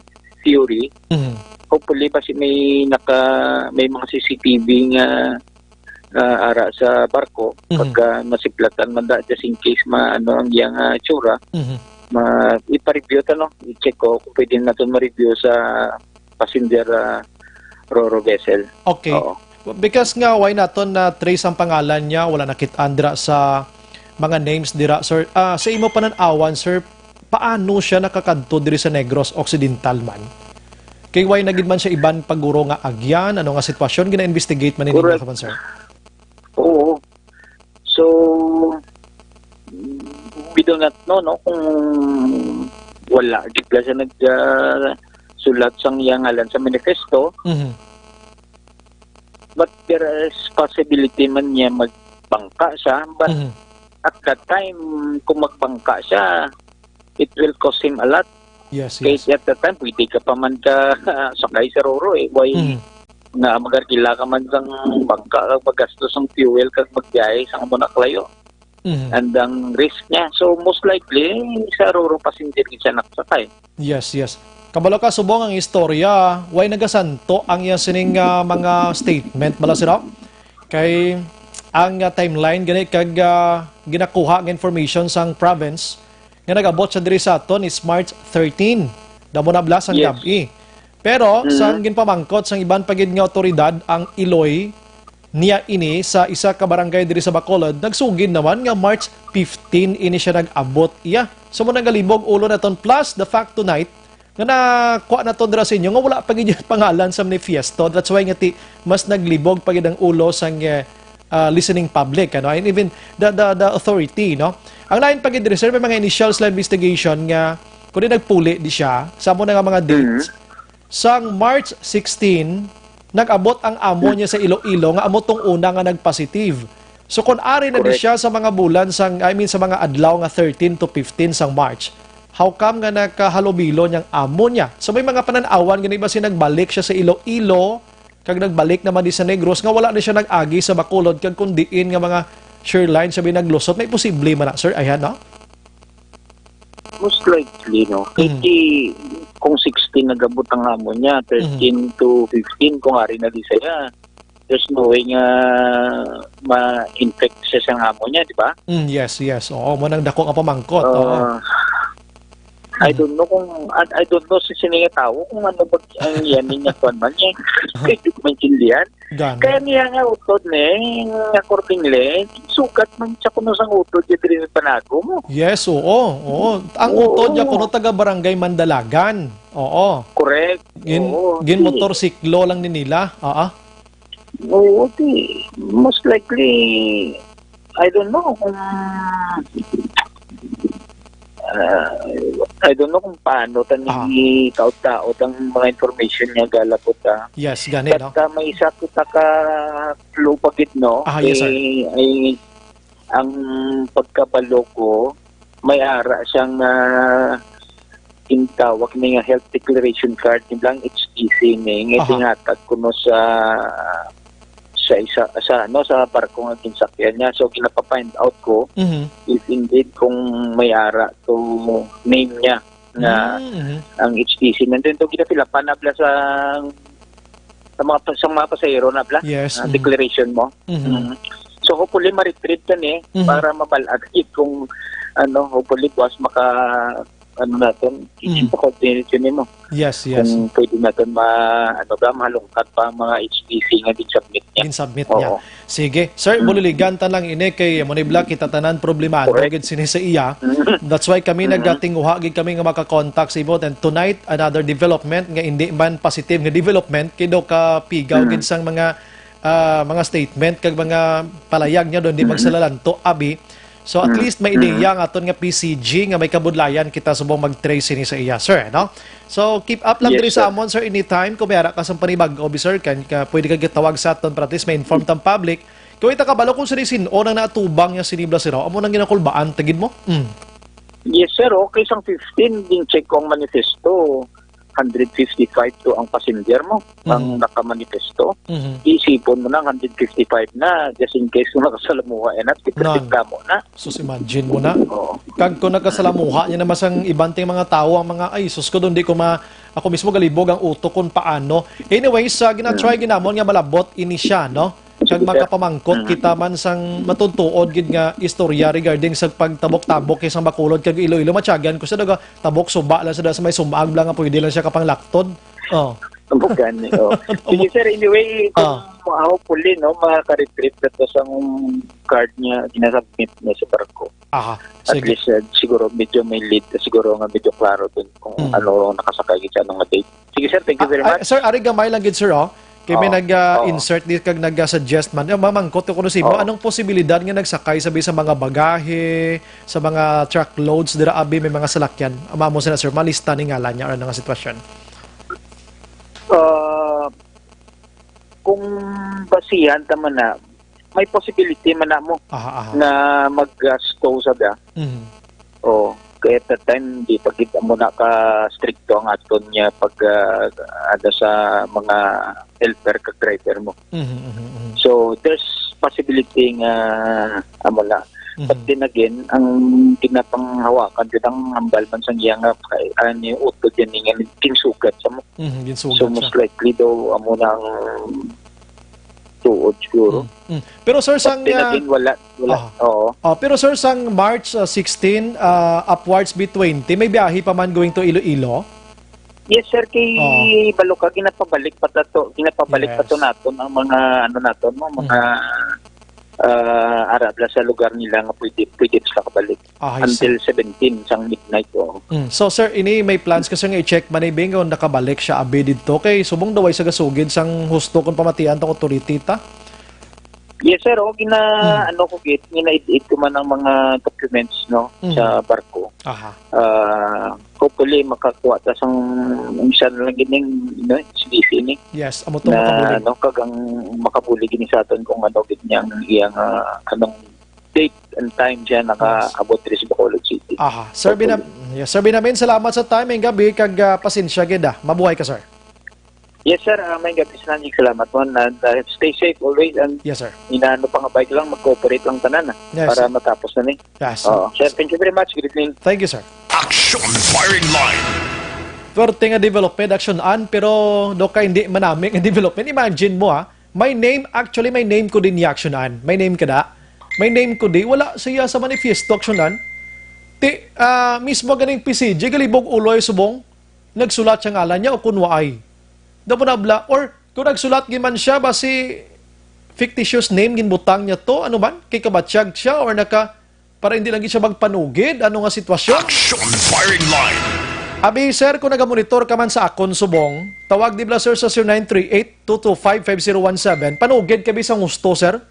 theory. Mhm. Hopefully, basi may naka-, may mga C C T V nga, ah, ara sa barko. Mhm. Pagka masiplatan man da, just in case ma-, ano, ang iyang, ah, tsura, Mhm. ma-, ipa-review ta, no? I-check ko kung pwede naton ma-review sa passenger, ah, Roro vessel. Okay. Oo. Because nga, why naton na-trace ang pangalan niya, wala nakit-an dira sa mga names dira, sir. Ah, sa imo panan-awan, sir, paano siya nakakadto diri sa Negros Occidental man? Kay why na gid man siya iban pa guro nga agyan? Ano nga sitwasyon? Gina-investigate man ninyo Correct. kaban, sir? Oo. So, we do not know, no, kung wala gid pala siya nag, ah, sulat sang iya ngalan sa manifesto. Mhm. But there is possibility man niya magbangka siya, but Mhm. at that time, kung magbangka siya, it will cost him a lot. Yes, Kay yes. at that time, pwede ka pa man ka sakay sa Roro, eh. Why Mhm. nga mag-arkila ka man sang bangka, kag magastos ang fuel, kag magbiyahe sa amo na kalayo? Mhm. And ang risk niya. So, most likely, sa Roro passenger gid siya nakasakay. Yes, yes. Kabalo ka, subong ang istorya, way nagasanto ang iya sining, ah, mga statement, bala, sir, oh? Kay ang, ah, timeline gani kag, ah, ginakuha nga information sang province nga nag-abot siya diri sa aton is March thirteen. Damo na blas ang Yes. gab-i. Pero Mhm. sang ginpamangkot sang iban pa gid nga awtoridad, ang iloy niya ini sa isa ka barangay diri sa Bacolod, nagsugid naman nga March fifteen ini siya nag-abot iya. So, mo nang galibog ulo naton, plus the fact tonight nga nakuha naton dira sa inyo nga wala pa gid yung pangalan sa manifesto. That's why nga ti mas naglibog pa gid ang ulo sang, eh, ah, listening public, ano, and even the, the, the authority, no? Ang lain pa gid diri, sir, may mga initials la investigation nga kundi nagpuli di siya sa amo na nga mga Mhm. dates. Sang March sixteen, nag-abot ang amo niya sa Iloilo nga amo tong una nga nag-positive. So, kung ari na di Correct. siya sa mga bulan sang, I mean, sa mga adlaw nga thirteen to fifteen sang March, how come nga nakahalubilo niyang amo niya? So, may mga panan-awan gani ba si nagbalik siya sa Iloilo, kag nagbalik naman di sa Negros, nga wala na siya nag-agi sa Bacolod, kag kung diin nga mga sure line siya naglusot? May posible man na, sir? Ayan, no? Most likely, no? Kay Mm. ti-, kung sixteen nag-abot ang amo niya, Mm. thirteen to fifteen, kung ari na di siya, there's no way nga ma-infect siya sa amo niya, di ba? Mm, yes, yes. Oo, mo nang dako nga pamangkot. Oo. Ah, I Mm. don't know kung, I, I don't know sa sini nga tawo kung ano ba ang yan niya kuwan man niya. Pwede ko maintindihan. Gani. Kaya niya nga utod ni, nga accordingly, sugat man siya kuno sang utod niya diri sa panago mo. Yes, oo, oo. Ang Oo. utod niya kuno taga Barangay Mandalagan. Oo. Correct. Gin-, Oo, gin si- motorsiklo lang ni nila. Oo. Oo, di, most likely, I don't know kung, ah, I don't know kung paano ta Ah. ni taot-taot ang mga information niya galabot, ah. Yes, gani, But, no? ah, may isa kita ka clue pa gid, no? Ah, yes, sir. Kay, ay, ang pagkabalo ko, may ara siyang, ah, gintawag ni nga health declaration card, ni lang H D C ni, nga Aha. ginhatag kuno sa, sa isa, sa, ano, sa barko nga ginsakyan niya. So, ginapa-find out ko Mhm. if indeed kung may ara to name niya nga Mm, mhm. ang H D C. Nandun to, ginapilapan na bala sa, sa mga, sa mga pasahero na bala, Yes, ang mhm. declaration mo. Mhm. Mm. So, hopefully, ma-retrieve ka ni Mhm. para mabal-an kung, ano, hopefully, buwas maka, ano natin, Mhm. sa coordination nimo. Yes, yes. Kung pwede natin ma-, ano ba, mahalungkat pa ang mga H D C nga gin-submit niya. Gin-submit Oo. niya. Sige. Sir, Mm. buliligan ta lang ini kay mo ni bala kita tanan problemado Correct. gid sini sa iya. Mm. That's why kami Mm. nagatinguha gid kami nga makakontak sa imo. And tonight, another development nga hindi man positive nga development, kay do ka pigaw Mm. gid sang mga, ah, mga statement kag mga palayag niya doon, di Mm. magsalalanto, abi. So, at Mm. least may Mm. ideya ang aton nga P C G nga may kabudlayan kita subong mag-trace sini sa iya, sir, no? So, keep up lang Yes, diri sa sir. amon, sir, anytime. Kung may ara ka sang panibag-o, bi, sir, kan, ka, pwede ka gitawag sa aton para at least ma-inform tang public. Kung ita kabalo kung sino, sino ang naatubang niya sini bala, sir, oh? Amo nang ginakulbaan, tigid mo? Mm. Yes, sir. Okay, sang fifteen, din check ko ang manifesto. Hundred fifty-five to ang passenger mo, ang Mhm. nakamanifesto. Mhm. Isipon mo na ang hundred fifty-five na, just in case kung nakasalamuha, eh, na, Nan. Kamo na. Sus, imagine mo na. Oo. Kag kung nagkasalamuha niya naman sang iban ting mga tawo, ang mga, "Ay, sus ko, doon di ko ma-," ako mismo galibog ang utok kung paano. Anyways, sa gina-try Mm. ginamon nga malabot ini siya, no? Kag Sige, sir. makapamangkot Mm. kita man sang matuntuod gid nga istorya regarding sa pagtabok-tabok kay sang Bacolod kag Iloilo. Matyagan ko sa daga, tabok suba lang sa, sa may sumag lang nga pwede lang siya kapanglakton. Oh. Amo gani, oh. Sige, sir, anyway, kung Ah. hopefully, no, maka-retrieve na to sa card niya, ginasubmit niya sa barko. Aha, At sige. least, uh, siguro medyo may lead, siguro nga medyo klaro dun kung Hmm. ano nakasakay sa anong date. Sige, sir, thank you Ah, very ah, much. sir, ari gamay lang gid, sir, oh. Kay may Oo, nag, ah, oo. insert di kag nag, ah, suggest man. Eh, mamangkot ko kuno sa imo, Oo. anong posibilidad nga nagsakay sabi sa mga bagahe, sa mga truckloads dira abi may mga salakyan? Amo sina, sir, malista ni ngalan niya or ano nga sitwasyon? Ah, kung basihan ta man na, may possibility man na mo Aha, aha. na mag-, ah, stow sa da. Mhm. Oh, kaya at that time, di pa kita mo na ka-stricto ang aton niya pag, ah, ano sa mga helper kag driver mo. Mhm, mhm, mhm. So, there's possibility nga, amo na, But Mhm. then again, ang ginapanghawakan jud ang hambal man sang iya nga, ah, ni utod yan nga ginsugat sa mo. Mhm, So, ginsugat siya. most likely daw, amo na ang tuod siguro. Mm, mm. Pero, sir, But sang, then ah, again, wala, wala. Ah. Oo. Ah, pero, sir, sang March, ah, sixteen, ah, upwards be twenty, may biyahe pa man going to Iloilo? Yes, sir, kay Oo. Baloka, ginapabalik pa tato, ginapabalik pa to Yes. naton ang mga, ano naton, no, mga, Mm. ah, ara bala sa lugar nila nga pwede, pwede sila kabalik Ah, I see. until seventeen sang midnight, oo. Mm. So, sir, ini may plans ka, sir, nga i-check man, eh, Bing, kung nakabalik siya abi didto? Kay subong daw ay sa gasugid sang husto kung pamatian tong authority ta? Yes, sir. O, gina-, Mm. ano ko, gid, gina-edit ko man ang mga documents, no, Mm. sa barko. Aha. Ah, hopefully, makakuha ta sang isa na lang gid ning, no, S B C ni. Yes, amo to, Na, makabuli. ano, kag ang makabuli gini sa aton kung ano gid niyang iyang, ah, anong date and time siya Yes. nakaabot diri sa Bacolod City. Aha. Sir Binam-, Hopefully. yes, Sir Binamin, salamat sa time ngayong gabi kag, ah, pasensya gid, ah. Mabuhay ka, sir. Yes, sir. Ah, may gabi sa nanay. Salamat, man. And, ah, stay safe always. And Yes, sir. inaano pa nga bike lang, mag-cooperate lang tanan, ah, Yes, para sir. matapos na ni. Yes, sir. Oo. Sir, thank you very much. Good evening. Thank you, sir. Action Firing Line. Swerte nga development, Action An, pero do ka hindi manami nga development. Imagine mo, ah, my name, actually, my name ko din ni Action An. My name ka da. My name ko di, wala siya sa manifesto, Action An. Ti, ah, mismo ganing P C G, galibog uloy subong, nagsulat siya ngalan niya o kun waay. Daw na bla, or kung nagsulat gid man siya, basi fictitious name ginbutang niya to, ano man, kay kabatyag siya or naka, para hindi lang gid siya magpanugid, ano nga sitwasyon? Action Firing Line. Abi, sir, kung nagamonitor ka man sa akon subong, tawag di bala, sir, sa zero nine three eight two two five five zero one seven. Panugid ka bisang husto, sir.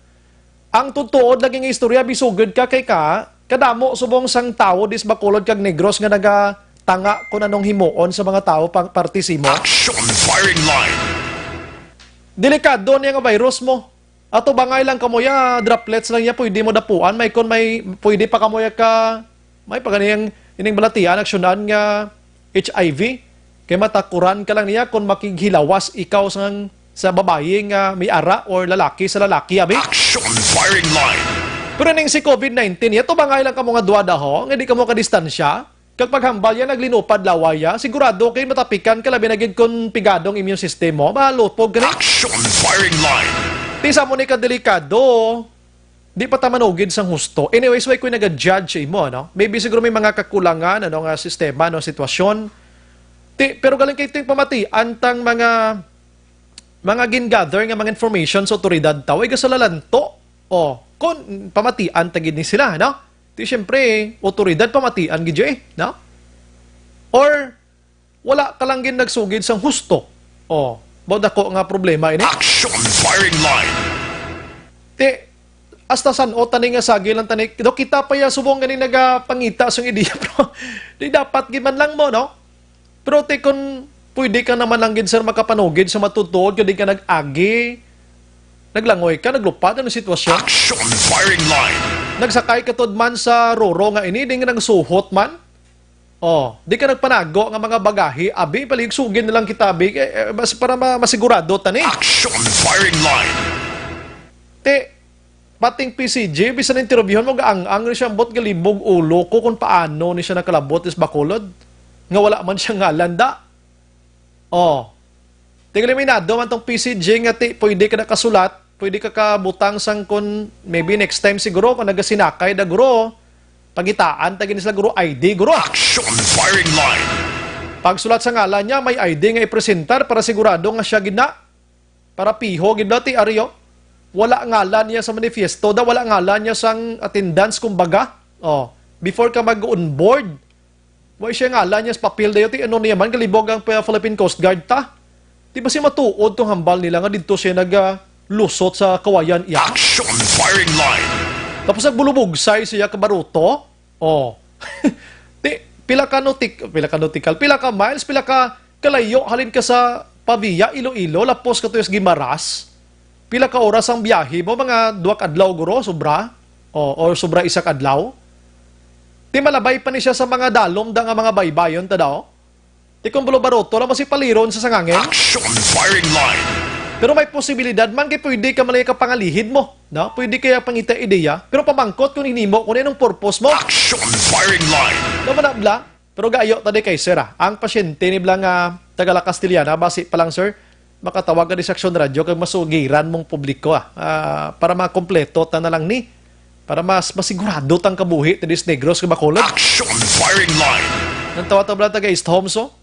Ang tutuod lagi nga istorya, bisugod ka kay ka, kadamo subong sang tawo dis Bacolod kag Negros nga nagatanga kung anong himuon sa mga tawo pang parte simo. Action Firing Line. Delikado niya nga virus mo. Ato bangay lang kamo ya, droplets lang ya, pwede mo dapuan, may kon may, pwede pa kamo ya ka, may pa gani ang ining balatian, Action An, nga H I V. Kay matakuran ka lang niya kung makighilawas ikaw sang, sa babayi nga may ara or lalaki sa lalaki, abi. Action Firing Line. Pero ning si covid nineteen, yato bangay lang kamo nga duha daho, nga di kamo kadistansya. Kag paghambal ya, naglinupad laway ya, sigurado kay matapikan ka, labi na gid kung pigado ang immune system mo, malupog ka ni. Action Firing Line. Ti sa mo ni kadelikado. Di pa ta manugid sang husto. Anyways, way ko'y naga-judge sa imo, no? Maybe siguro may mga kakulangan, ano, nga sistema, no, sitwasyon. Ti, pero galing kay ting pamatian tang mga, mga gin-gather nga mga information sa otoridad ta, way gasalalanto. Oh, kon pamatian ta gid ni sila, no? Ti, syempre, otoridad pamatian gid, eh, no? Or, wala ka lang gid nagsugid sang husto. Oh, ba dako nga problema ini? Action Firing Line. Ti, hasta san-o tani nga sagi lang tani. Do kita pa ya subong gani nagapangita sang ideya, bro. Di dapat gid man lang mo, no? Pero ti, kun pwede ka naman lang gid, sir, makapanugid sa matutuod, kung di ka nag-agi, naglangoy ka, naglupad, ano sitwasyon? Action Firing Line. Nagsakay ka tod man sa roro nga ini, di nga nagsuhot man? Oh, di ka nagpanago nga mga bagahe, abi, paligsugin na lang kita, abi, eh, eh, bas-, para ma-, masigurado ta ni. Action Firing Line. Ti, pating P C G, bisan interviewhan mo, gaang-ang ni siya, ambot galibog ulo ko kung paano ni siya nakalabot is Bacolod, nga wala man siya ngalan da. Oh. Tingali may nado man tong P C G nga ti, pwede ka nakasulat, pwede ka kabutang sang kun, maybe next time siguro, kung nagasinakay da, guro, pagitaan ta gini sila, guro, I D, guro. Action Firing Line. Pagsulat sa ngalan niya, may I D nga ipresentar para sigurado nga siya gid na. Para piho gid na ti Aryo. Wala ngalan niya sa manifesto da, wala ngalan niya sang attendance, kumbaga. Oh, before ka mag-onboard, wa siya ngalan niya sa papel dayo, ti ano niya man, galibog ang pa-, Philippine Coast Guard ta. Di ba siya matuod tong hambal nila nga didto siya nag, ah, lusot sa kawayan iya? Action Firing Line. Tapos nagbulubugsay siya ka baruto. Oh. Ti, pila ka nautic-, pila ka nautical, pila ka miles, pila ka kalayo halin ka sa Pavia, Iloilo, lapos ka to sa Guimaras. Pila ka oras ang biyahe mo? Mga duha ka adlaw, guro, sobra? O, or sobra isa ka adlaw? Ti malabay pa ni siya sa mga dalom da nga mga baybayon, ta daw? Ti kung bulo baruto lang mo si paliron sa sangangin? Action Firing Line. Pero may posibilidad man kay pwede ka malay ka pangalihid mo, no? Pwede kaya pangita ideya, pero pamangkot kung hinimo, kung anong purpose mo. Action firing line. Naman na, bla? Pero gayo ta di kay sir, ah. Ang pasyente ni bla nga taga La Castellana, basi pa lang, sir, makatawag ka di sa Action Radio kag masugiran mong publiko, ah. Ah, para makompleto ta na lang ni. Para mas masigurado tang kabuhi ta di sa Negros kag Bacolod. Action firing line. Nang tawag ta bla taga East Homes, oh.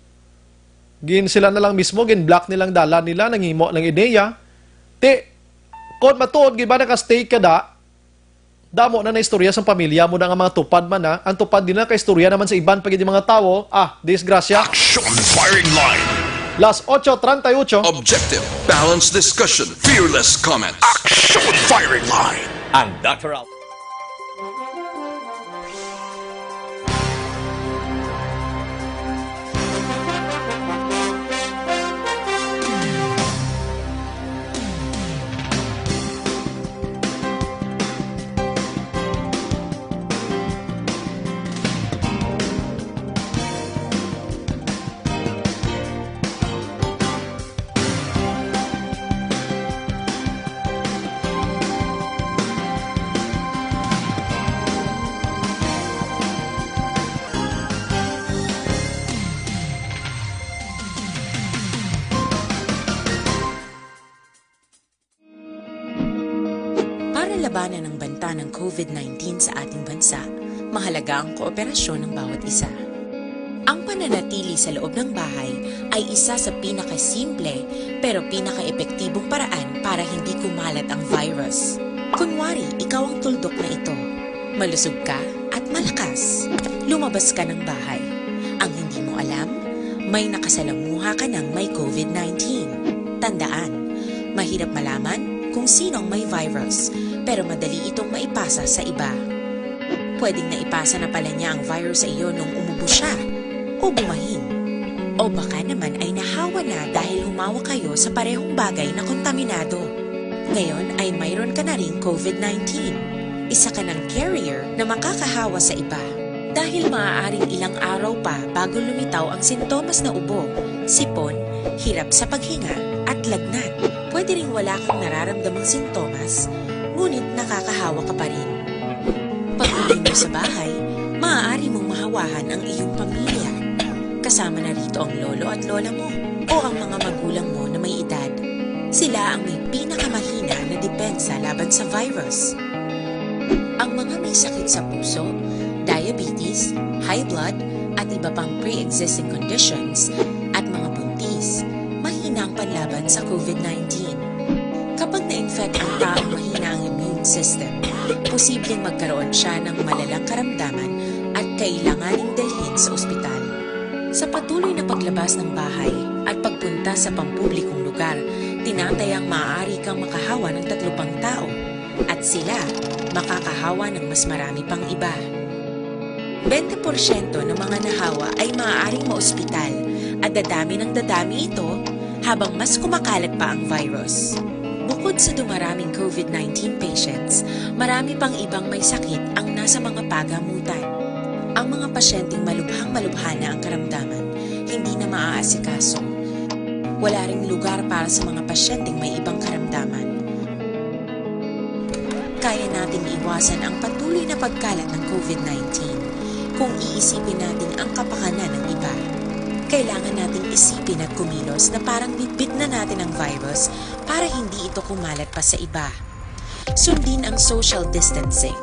Gin sila na lang mismo, gin-block nilang dalan nila, nanghimo ng ideya. Ti, kon matuod gid ba naka-stay ka da, damo na na istorya sang pamilya mo na nga mga tupad man na, ang tupad din na kaistorya naman sa iban pa gid yung mga tawo. Ah, disgrasya. Action firing line. Las ocho treinta y ocho. Objective, balanced discussion, fearless comments. Action firing line. Ang Doctor Al- Para labanan ang banta ng COVID nineteen sa ating bansa, mahalaga ang kooperasyon ng bawat isa. Ang pananatili sa loob ng bahay ay isa sa pinakasimple pero pinakaepektibong paraan para hindi kumalat ang virus. Kunwari, ikaw ang tuldok na ito. Malusog ka at malakas. Lumabas ka ng bahay. Ang hindi mo alam, may nakasalamuha ka ng may COVID nineteen. Tandaan, mahirap malaman kung sino ang may virus, pero madali itong maipasa sa iba. Pwedeng naipasa na pala niya ang virus sa iyo nung umubo siya o bumahin. O baka naman ay nahawa na dahil humawak kayo sa parehong bagay na kontaminado. Ngayon ay mayroon ka na ring COVID nineteen. Isa ka ng carrier na makakahawa sa iba. Dahil maaaring ilang araw pa bago lumitaw ang sintomas na ubo, sipon, hirap sa paghinga, at lagnat. Pwede ring wala kang nararamdamang sintomas, ngunit nakakahawa ka pa rin. Pag-uwi mo sa bahay, maaari mong mahawahan ang iyong pamilya, kasama na rito ang lolo at lola mo o ang mga magulang mo na may edad. Sila ang may pinakamahina na depensa laban sa virus. Ang mga may sakit sa puso, diabetes, high blood, at iba pang pre-existing conditions, at mga buntis, mahina ang panlaban sa COVID nineteen. Kapag na-infect ang taong mahina ang immune system, posibleng magkaroon siya ng malalang karamdaman at kailanganing dalhin sa ospital. Sa patuloy na paglabas ng bahay at pagpunta sa pampublikong lugar, tinatayang maaari kang makahawa ng tatlo pang tao at sila makakahawa ng mas marami pang iba. Bente porsyento ng mga nahawa ay maaaring maospital at dadami ng dadami ito habang mas kumakalat pa ang virus. Bukod sa dumaraming COVID nineteen patients, marami pang ibang may sakit ang nasa mga pagamutan. Ang mga pasyenteng malubhang-malubha na ang karamdaman, hindi na maaasikaso. Wala ring lugar para sa mga pasyenteng may ibang karamdaman. Kaya nating iwasan ang patuloy na pagkalat ng COVID nineteen kung iisipin natin ang kapakanan ng iba. Kailangan nating isipin at kumilos na parang bitbit na natin ang virus para hindi ito kumalat pa sa iba. Sundin ang social distancing.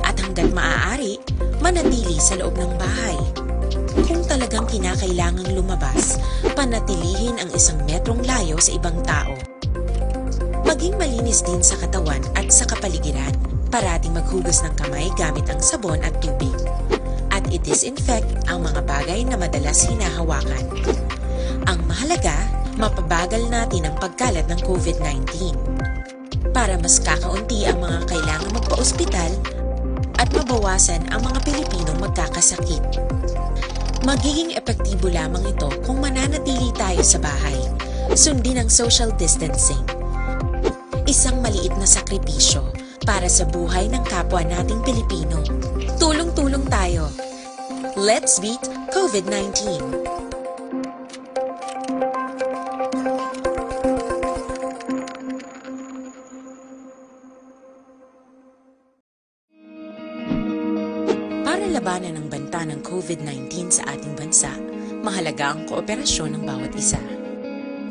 At hanggat maaari, manatili sa loob ng bahay. Kung talagang kinakailangang lumabas, panatilihin ang isang metrong layo sa ibang tao. Maging malinis din sa katawan at sa kapaligiran. Parating maghugas ng kamay gamit ang sabon at tubig. At i-disinfect ang mga bagay na madalas hinahawakan. Ang mahalaga, mapabagal natin ang pagkalat ng COVID nineteen. Para mas kakaunti ang mga kailangang magpa-ospital at mabawasan ang mga Pilipinong magkakasakit. Magiging epektibo lamang ito kung mananatili tayo sa bahay. Sundin ang social distancing. Isang maliit na sakripisyo para sa buhay ng kapwa nating Pilipino. Tulong-tulong tayo. Let's beat COVID nineteen. Labanan ang banta ng COVID nineteen sa ating bansa, mahalaga ang kooperasyon ng bawat isa.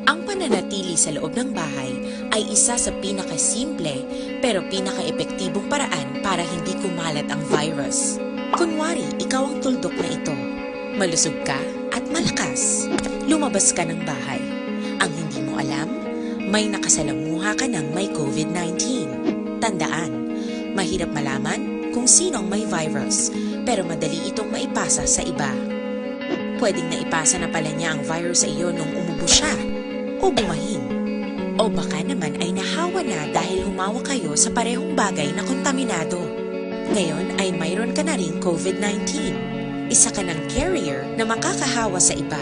Ang pananatili sa loob ng bahay ay isa sa pinakasimple pero pinakaepektibong paraan para hindi kumalat ang virus. Kunwari, ikaw ang tuldok na ito. Malusog ka at malakas. Lumabas ka ng bahay. Ang hindi mo alam, may nakasalamuha ka ng may COVID nineteen. Tandaan, mahirap malaman kung sino ang may virus, pero madali itong maipasa sa iba. Pwedeng naipasa na pala niya ang virus sa iyo nung umubo siya o bumahin. O baka naman ay nahawa na dahil humawak kayo sa parehong bagay na kontaminado. Ngayon ay mayroon ka na ring COVID nineteen. Isa ka ng carrier na makakahawa sa iba.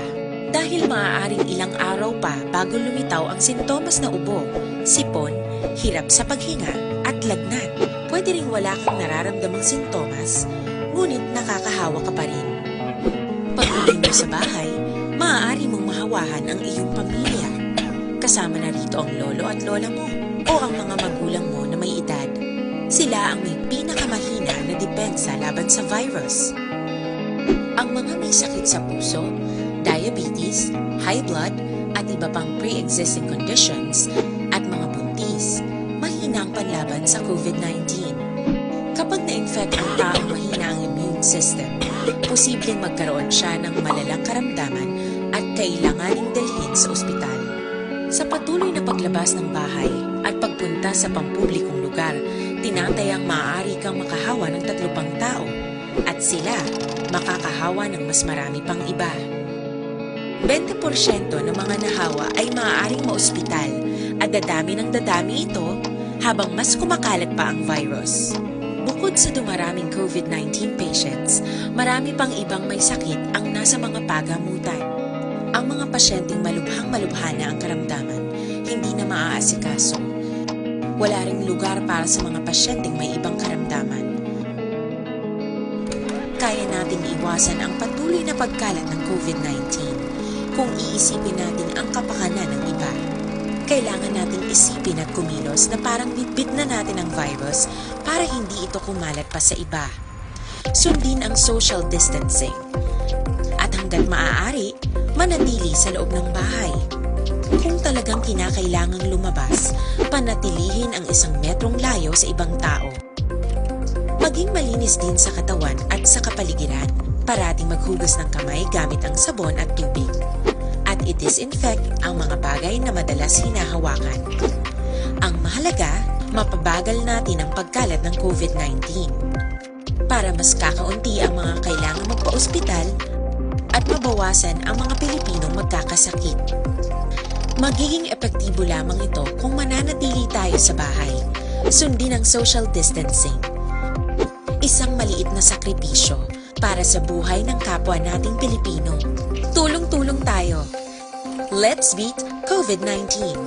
Dahil maaaring ilang araw pa bago lumitaw ang sintomas na ubo, sipon, hirap sa paghinga, at lagnat. Pwede ring wala kang nararamdamang sintomas, ngunit nakakahawa ka pa rin. Pag-uwi mo sa bahay, maaari mong mahawahan ang iyong pamilya. Kasama na rito ang lolo at lola mo o ang mga magulang mo na may edad. Sila ang may pinakamahina na depensa laban sa virus. Ang mga may sakit sa puso, diabetes, high blood, at iba pang pre-existing conditions, at mga buntis, mahina ang panlaban sa COVID nineteen. Kapag na-infect ang taong mahina ang immune system, posibleng magkaroon siya ng malalang karamdaman at kailanganing dalhin sa ospital. Sa patuloy na paglabas ng bahay at pagpunta sa pampublikong lugar, tinatayang maaari kang makahawa ng tatlo pang tao at sila makakahawa ng mas marami pang iba. Bente porsyento ng mga nahawa ay maaaring maospital at dadami ng dadami ito habang mas kumakalat pa ang virus. Bukod sa dumaraming COVID nineteen patients, marami pang ibang may sakit ang nasa mga pagamutan. Ang mga pasyenteng malubhang-malubha na ang karamdaman, hindi na maaasikaso. Wala ring lugar para sa mga pasyenteng may ibang karamdaman. Kaya nating iwasan ang patuloy na pagkalat ng COVID nineteen kung iisipin natin ang kapakanan ng iba. Kailangan nating isipin at kumilos na parang bitbit na natin ang virus para hindi ito kumalat pa sa iba. Sundin ang social distancing. At hanggat maaari, manatili sa loob ng bahay. Kung talagang kinakailangang lumabas, panatilihin ang isang metrong layo sa ibang tao. Maging malinis din sa katawan at sa kapaligiran. Parating maghugas ng kamay gamit ang sabon at tubig. At i-disinfect ang mga bagay na madalas hinahawakan. Ang mahalaga, mapabagal natin ang pagkalat ng COVID nineteen. Para mas kakaunti ang mga kailangang magpa-ospital at mabawasan ang mga Pilipinong magkakasakit. Magiging epektibo lamang ito kung mananatili tayo sa bahay. Sundin ang social distancing. Isang maliit na sakripisyo para sa buhay ng kapwa nating Pilipino. Tulong-tulong tayo. Let's beat COVID nineteen.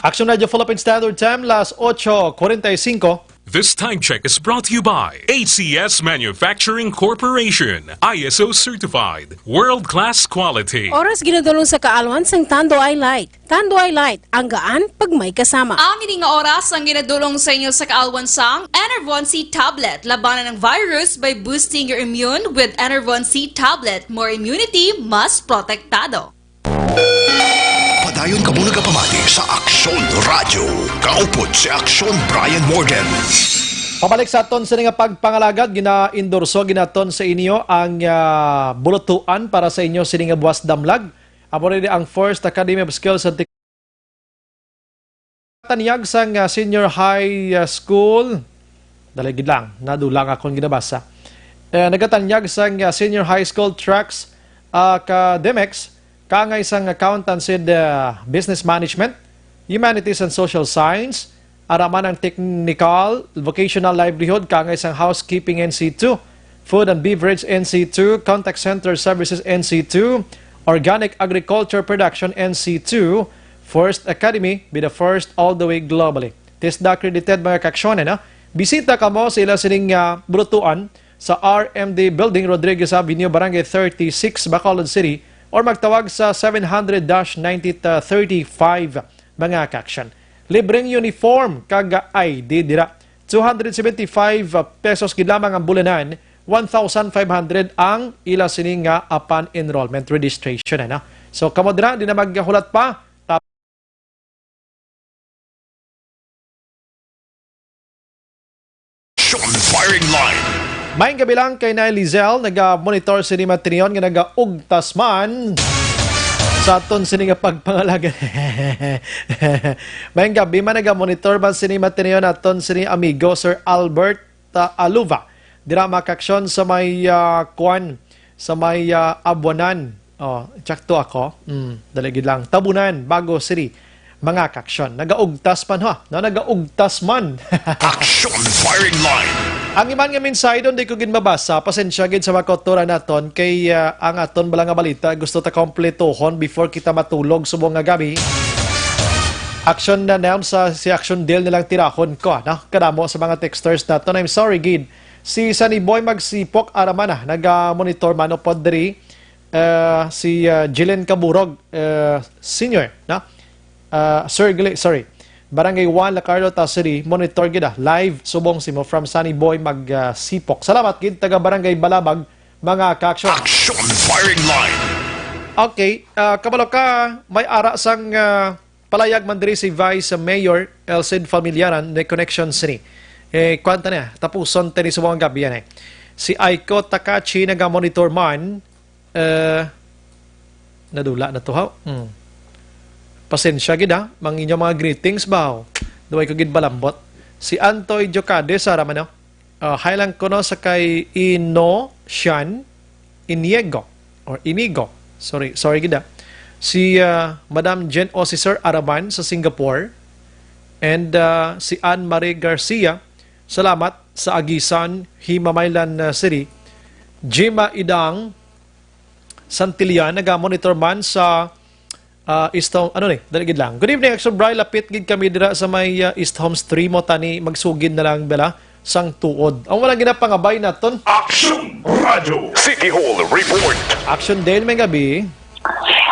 Action Radio Philippine Standard Time, las ocho cuarenta y cinco. This time check is brought to you by A C S Manufacturing Corporation, I S O certified, world-class quality. Oras ginadulong sa kaalwan sang Tanduay Light. Tanduay Light, ang gaan pag may kasama. Ang ini nga oras ang ginadulong sa inyo sa kaalwan sang Enervon C Tablet. Labanan ang virus by boosting your immune with Enervon C Tablet. More immunity, mas protektado. Padayon kamo nagapamati sa Aksyon Radyo. Kaupod si Aksyon Brian Morgan. Pabalik sa aton sini nga pagpangalagad, gina-endorso ginaton sa inyo ang, ah, bulutuan para sa inyo sini nga buwas damlag. Amo ni ang First Academy of Skills and Tanyag sang, ah, senior high, ah, school. Dali gid lang, nadulang akong ginabasa. Eh, nagatanyag sang, ah, senior high school tracks, ah, academics, kaangay sang accountancy and, ah, business management, humanities and social science, ara man ang technical, vocational livelihood, kaangay sang housekeeping N C two, food and beverage N C two, contact center services N C two, organic agriculture production N C two, First Academy, be the first all the way globally. TESDA accredited, mga kaaksyon, no? Bisita kamo sa ila sining, ah, bulutuan sa R M D Building, Rodriguez Avenue, Barangay thirty-six, Bacolod City, or magtawag sa seven hundred dash ninety thirty-five, mga kaaksyon. Libreng uniform kag I D dira. two hundred seventy-five pesos gid lamang ang bulanan, one thousand five hundred ang ila sini nga apan enrollment registration, ano? So, kamo dira, di na maghulat pa. Tap- Action Firing Line. Maayong gabi lang kay Nay Lizelle, naga-monitor sini matinion nga naga-ugtas man sa aton sini nga pagpangalaga. Maayong gabi man, naga-monitor man sini matinion aton sini amigo Sir Albert, ah, Aluva. Dira makaaksyon sa may, ah, kuan, sa may, ah, Abuanan. Oh, tsakto ako. Mm, dali gid lang. Tabunan, Bago City. Mga kaaksyon. Nagaugtas man, ha? No, nagaugtas man. Action Firing Line. Ang iban nga mensahe doon, di ko gid mabasa. Pasensya gid sa mga kautoran naton kay, ah, ang aton bala nga balita gusto ta kompletohon before kita matulog subong nga gabi. Action na nam sa si Action Deal nilang tirahon ko, no? Kadamo sa mga texters naton. I'm sorry gid. Si Sunny Boy Magsipok, ara man, ah, naga-monitor man upod diri. Ah, si, ah, Jillian Caburog, ah, Senior, no? Ah, Sir Gli-, sorry. Barangay one, Lacarlo, Taos City, monitor gid, ah, live subong simo from Sunny Boy Magsipok. Salamat gid, taga Barangay Balabag, mga kaaksyon. Action Firing Line. Okay, ah, kabalo ka, may ara sang, ah, palayag man diri si Vice Mayor Elcid Familiaran, may connection sini. Eh, kwanta niya, tapuson tani sa mga gabi yan, eh. Si Aiko Takachi naga-monitor man, eh, nadula na to, ha? Hmm. Pasensya gid, ha? Mang inyong mga greetings ba? Duway ko gid balambot. Si Antoy Jocade, sa raman, no? Ah, hi lang kuno sa kay Ino Sian Iniego, or Inigo. Sorry, sorry gid, ah. Si, ah, Madam Jen o si Sir Araman sa Singapore. And, ah, si Anne Marie Garcia, salamat sa Aguisan, Himamaylan, ah, City. Jima Idang Santillan, naga-monitor man sa, ah, East Home, ano ni? Dali gid lang. Good evening, Action Bri. Lapit gid kami dira sa may, ah, East Home Stream, mo tani magsugid na lang bala sang tuod. Ang wala ginapangabay naton. Action Radio City Hall Report. Action Dale, may gabi.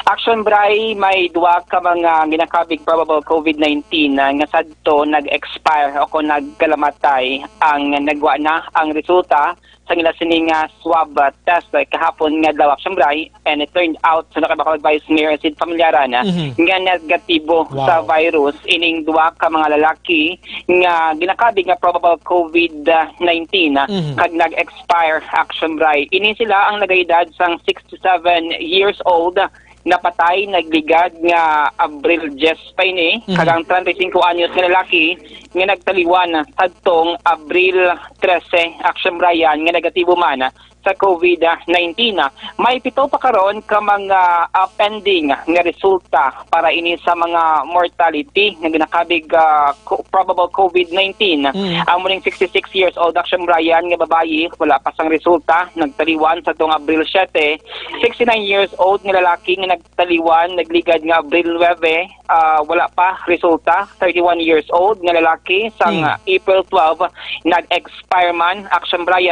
Action Bri, may duwa ka mga ginakabig probable COVID nineteen na nga sadto nag-expire o kung nagkalamatay ang nagwa na ang resulta sa nila sini nga swab, ah, test, ah, kahapon nga adlaw, Action Bri, and it turned out, so, nakabakal Vice Mayor Sid Familiaran, ah, Mhm. nga negatibo Wow. sa virus ining duha ka mga lalaki nga ginakabig nga probable COVID nineteen, ah, Mhm. kag nag-expire, Action Bri. Ini sila ang nagaedad sang sixty-seven years old, napatay nagligad nga Abril diyes pa ini, Mhm. kag ang treinta y cinco anyos nga lalaki nga nagtaliwan sadtong Abril trese, Action Bri, nga negatibo man sa COVID nineteen. May pito pa karon ka mga, ah, pending nga resulta para ini sa mga mortality nga ginakabig, ah, co-, probable COVID nineteen. Mm. Amo ning sixty-six years old, Action Bri, nga babayi, wala pa sang resulta, nagtaliwan sadtong Abril siyete. Sixty-nine years old nga lalaki nga nag- taliwan, nagligad nga Abril nuebe, ah, wala pa resulta. Thirty-one years old nga lalaki sang, Hmm. ah, April twelve, nag-expire man, Action Bri.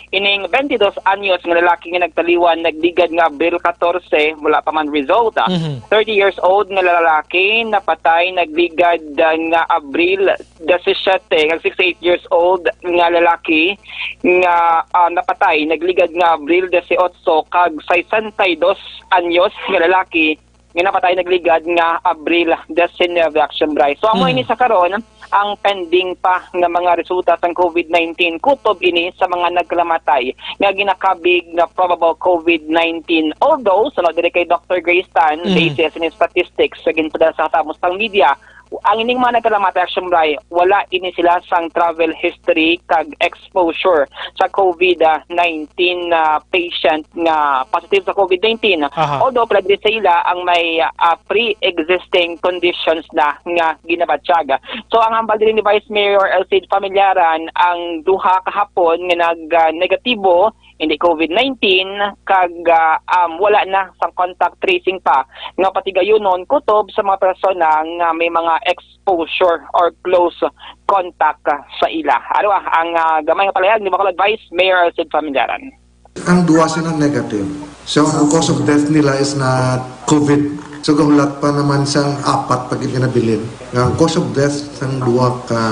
Ining twenty-dos anyos nga lalaki nga nagtaliwan, nagligad nga Abril katorse, wala pa man result. Mhm. Thirty years old nga lalaki napatay, nagligad, ah, nga Abril disisiete, kag sixty-eight years old nga lalaki nga, ah, napatay, nagligad nga Abril dieciocho, kag sesenta y dos anyos nga lalaki nga napatay nagligad nga Abril diecinueve, Action Bri. So, amo Mm. ini sa karon ang pending pa nga mga resulta sang COVID nineteen, kutob ini sa mga nagkalamatay nga ginakabig nga probable COVID nineteen. Although, sunod diri kay Doctor Grace Tan, Mm. basis sa ining statistics sa ginpadala sa katapusang media, ang ining mga nagkalamatay, Action Bri, wala ini sila sang travel history kag exposure sa COVID nineteen na patient nga positive sa COVID nineteen. Aha. Although, pila diri sa ila ang may, ah, pre-existing conditions na nga ginabatyag. So, ang hambal diri ni Vice Mayor Elcid Familiaran, ang duha kahapon nga nag, ah, negatibo, hindi COVID nineteen, kag, ah, um, wala na sang contact tracing pa nga patigayunon kutob sa mga persona nga may mga exposure or close contact, ah, sa ila. Ano, ah, ang, ah, gamay nga palayag ni Bacolod Vice Mayor Elcid Familiaran. Ang duha sila negative. So, ang cause of death nila is not COVID So, gahulat pa naman sang apat pa gid nga nabilin. Nga ang cause of death sang duha ka,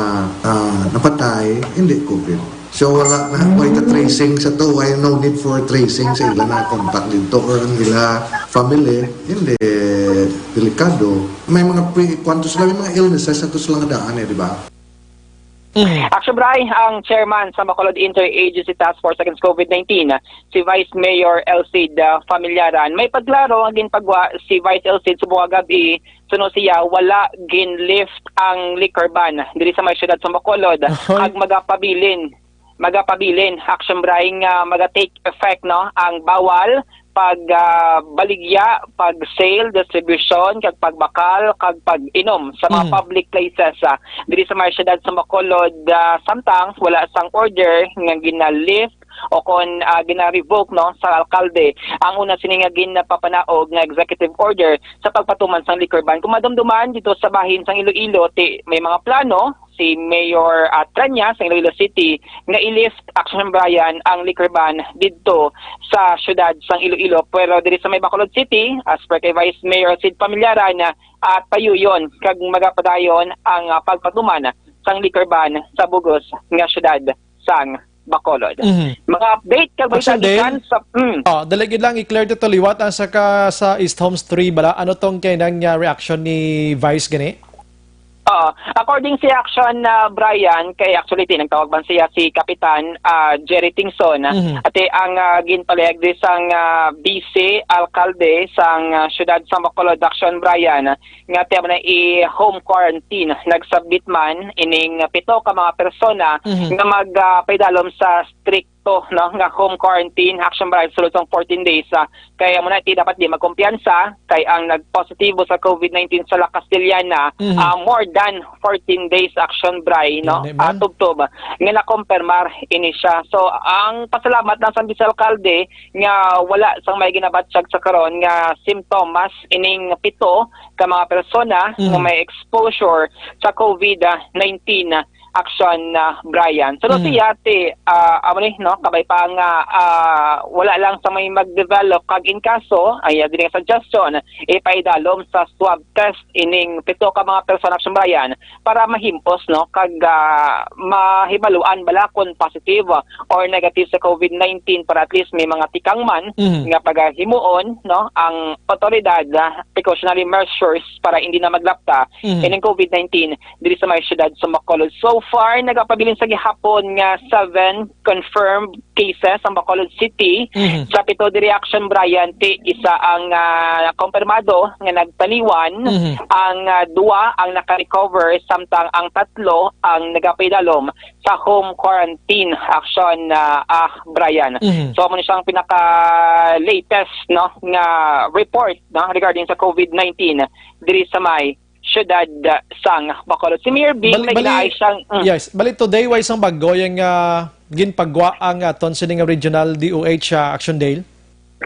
ah, napatay, hindi covid. So, wala na, why the tracing sa to? Why no need for tracing sa ila na contact dito or ang ila family? Hindi, delikado. May mga pre-, kwanto sila, may mga illnesses na to sila nga daan eh, di ba? Action Bray, ang chairman sa Bacolod Interagency Task Force Against covid nineteen, si Vice Mayor Elcid, ah, Familiaran. May pagklaro nga ginpagwa si Vice Elcid subong nga gab-i, suno siya, wala gin-lift ang liquor ban diri sa may siyudad sa Bacolod. Ahoy. Ag magapabilin, magapabilin, Action Bray, nga maga-take effect, no, ang bawal pag, ah, baligya, pag sale, distribution, kag pagbakal, kag pag-inom sa mga Mhm. public places, ah, diri sa may siyudad sa Bacolod. Ah, samtang wala sang order nga gina-lift o kon, ah, gina-revoke, no, sa alkalde ang una sini nga ginpapanaog nga executive order sa pagpatuman sang liquor ban. Kung madumduman dito sa bahin sang Iloilo, ti may mga plano si Mayor, ah, Tranya sa Iloilo City nga i-lift, Action Brian, ang liquor ban didto sa siyudad sang Iloilo. Pero diri sa may Bacolod City, as per kay Vice Mayor Sid Pamilyara, na, ah, payuyon kag magapadayon ang, ah, pagpatuman sang liquor ban sa bugos nga siyudad sang Bacolod. Mhm. Mga update kag balita Action Dale? Gikan sa, mm. Oh, dali gid lang i-clear dito liwat ang sa ka, sa East Homes three bala. Ano tong kay nang, ah, reaction ni Vice gani? Oo. According si Action, ah, Brian, kay actually, ti, nagtawag man siya si Kapitan, ah, Jerry Tingson, ah, Mhm. Ati ang, ah, ginpalihag di sang, ah, vice alkalde sang, ah, siyudad sa Bacolod, Action Brian, nga ti man i-home quarantine. Nagsabit man ining pito ka mga persona Mhm. nga mag, ah, paidalom sa strict to, no, nga home quarantine, Action Brian, sulod sang fourteen days, ah, kay amo na ti dapat di magkumpiyansa kay ang nagpositibo sa covid nineteen sa La Castellana, Mhm. ah, more than fourteen days, Action Brian, no, Hindi ah, man. Tubtob nga nakumpirmar ini siya. So, ang pasalamat lang sa vice alkalde nga wala sang may ginabatyag sa karon nga simptomas ining pito ka mga persona nga Mhm. may exposure sa covid nineteen, Action, ah, Brian. So, Mhm. siya ti, ah, amo ni, no, kabay pa nga, ah, wala lang sa may mag-develop kag in kaso, ay, ah, dili nga suggestion, ipaidalom sa swab test ining pito ka mga persona, Action Brian, para mahimpos, no, kag, ah, mahibaluan bala kon positive or negative sa covid nineteen para at least may mga tikang man Mhm. nga pagahimuon, no, ang otoridad, ah, precautionary measures para hindi na maglapta Mhm. ining covid nineteen diri sa may siyudad sa Bacolod. So far, nagapabilin sa gihapon nga seven confirmed cases ang Bacolod City. Mhm. Sa pito diri, Action Brian, ti isa ang, ah, kompirmado nga nagtaliwan. Mhm. Ang, ah, duwa ang naka-recover, samtang ang tatlo ang nagapaidalom sa home quarantine, Action, ah, ah, Brian. Mhm. So, amo ni siyang pinaka-latest, no, nga report, no, regarding sa covid nineteen diri sa may siyudad, ah, sang Bacolod. Si Mayor Bing Bali-, may bali-, ginaay siyang, mm. Yes, bali today, way sang bag-o yang, ah, ginpagwa ang aton sini nga regional D O H, ah, Action Dale?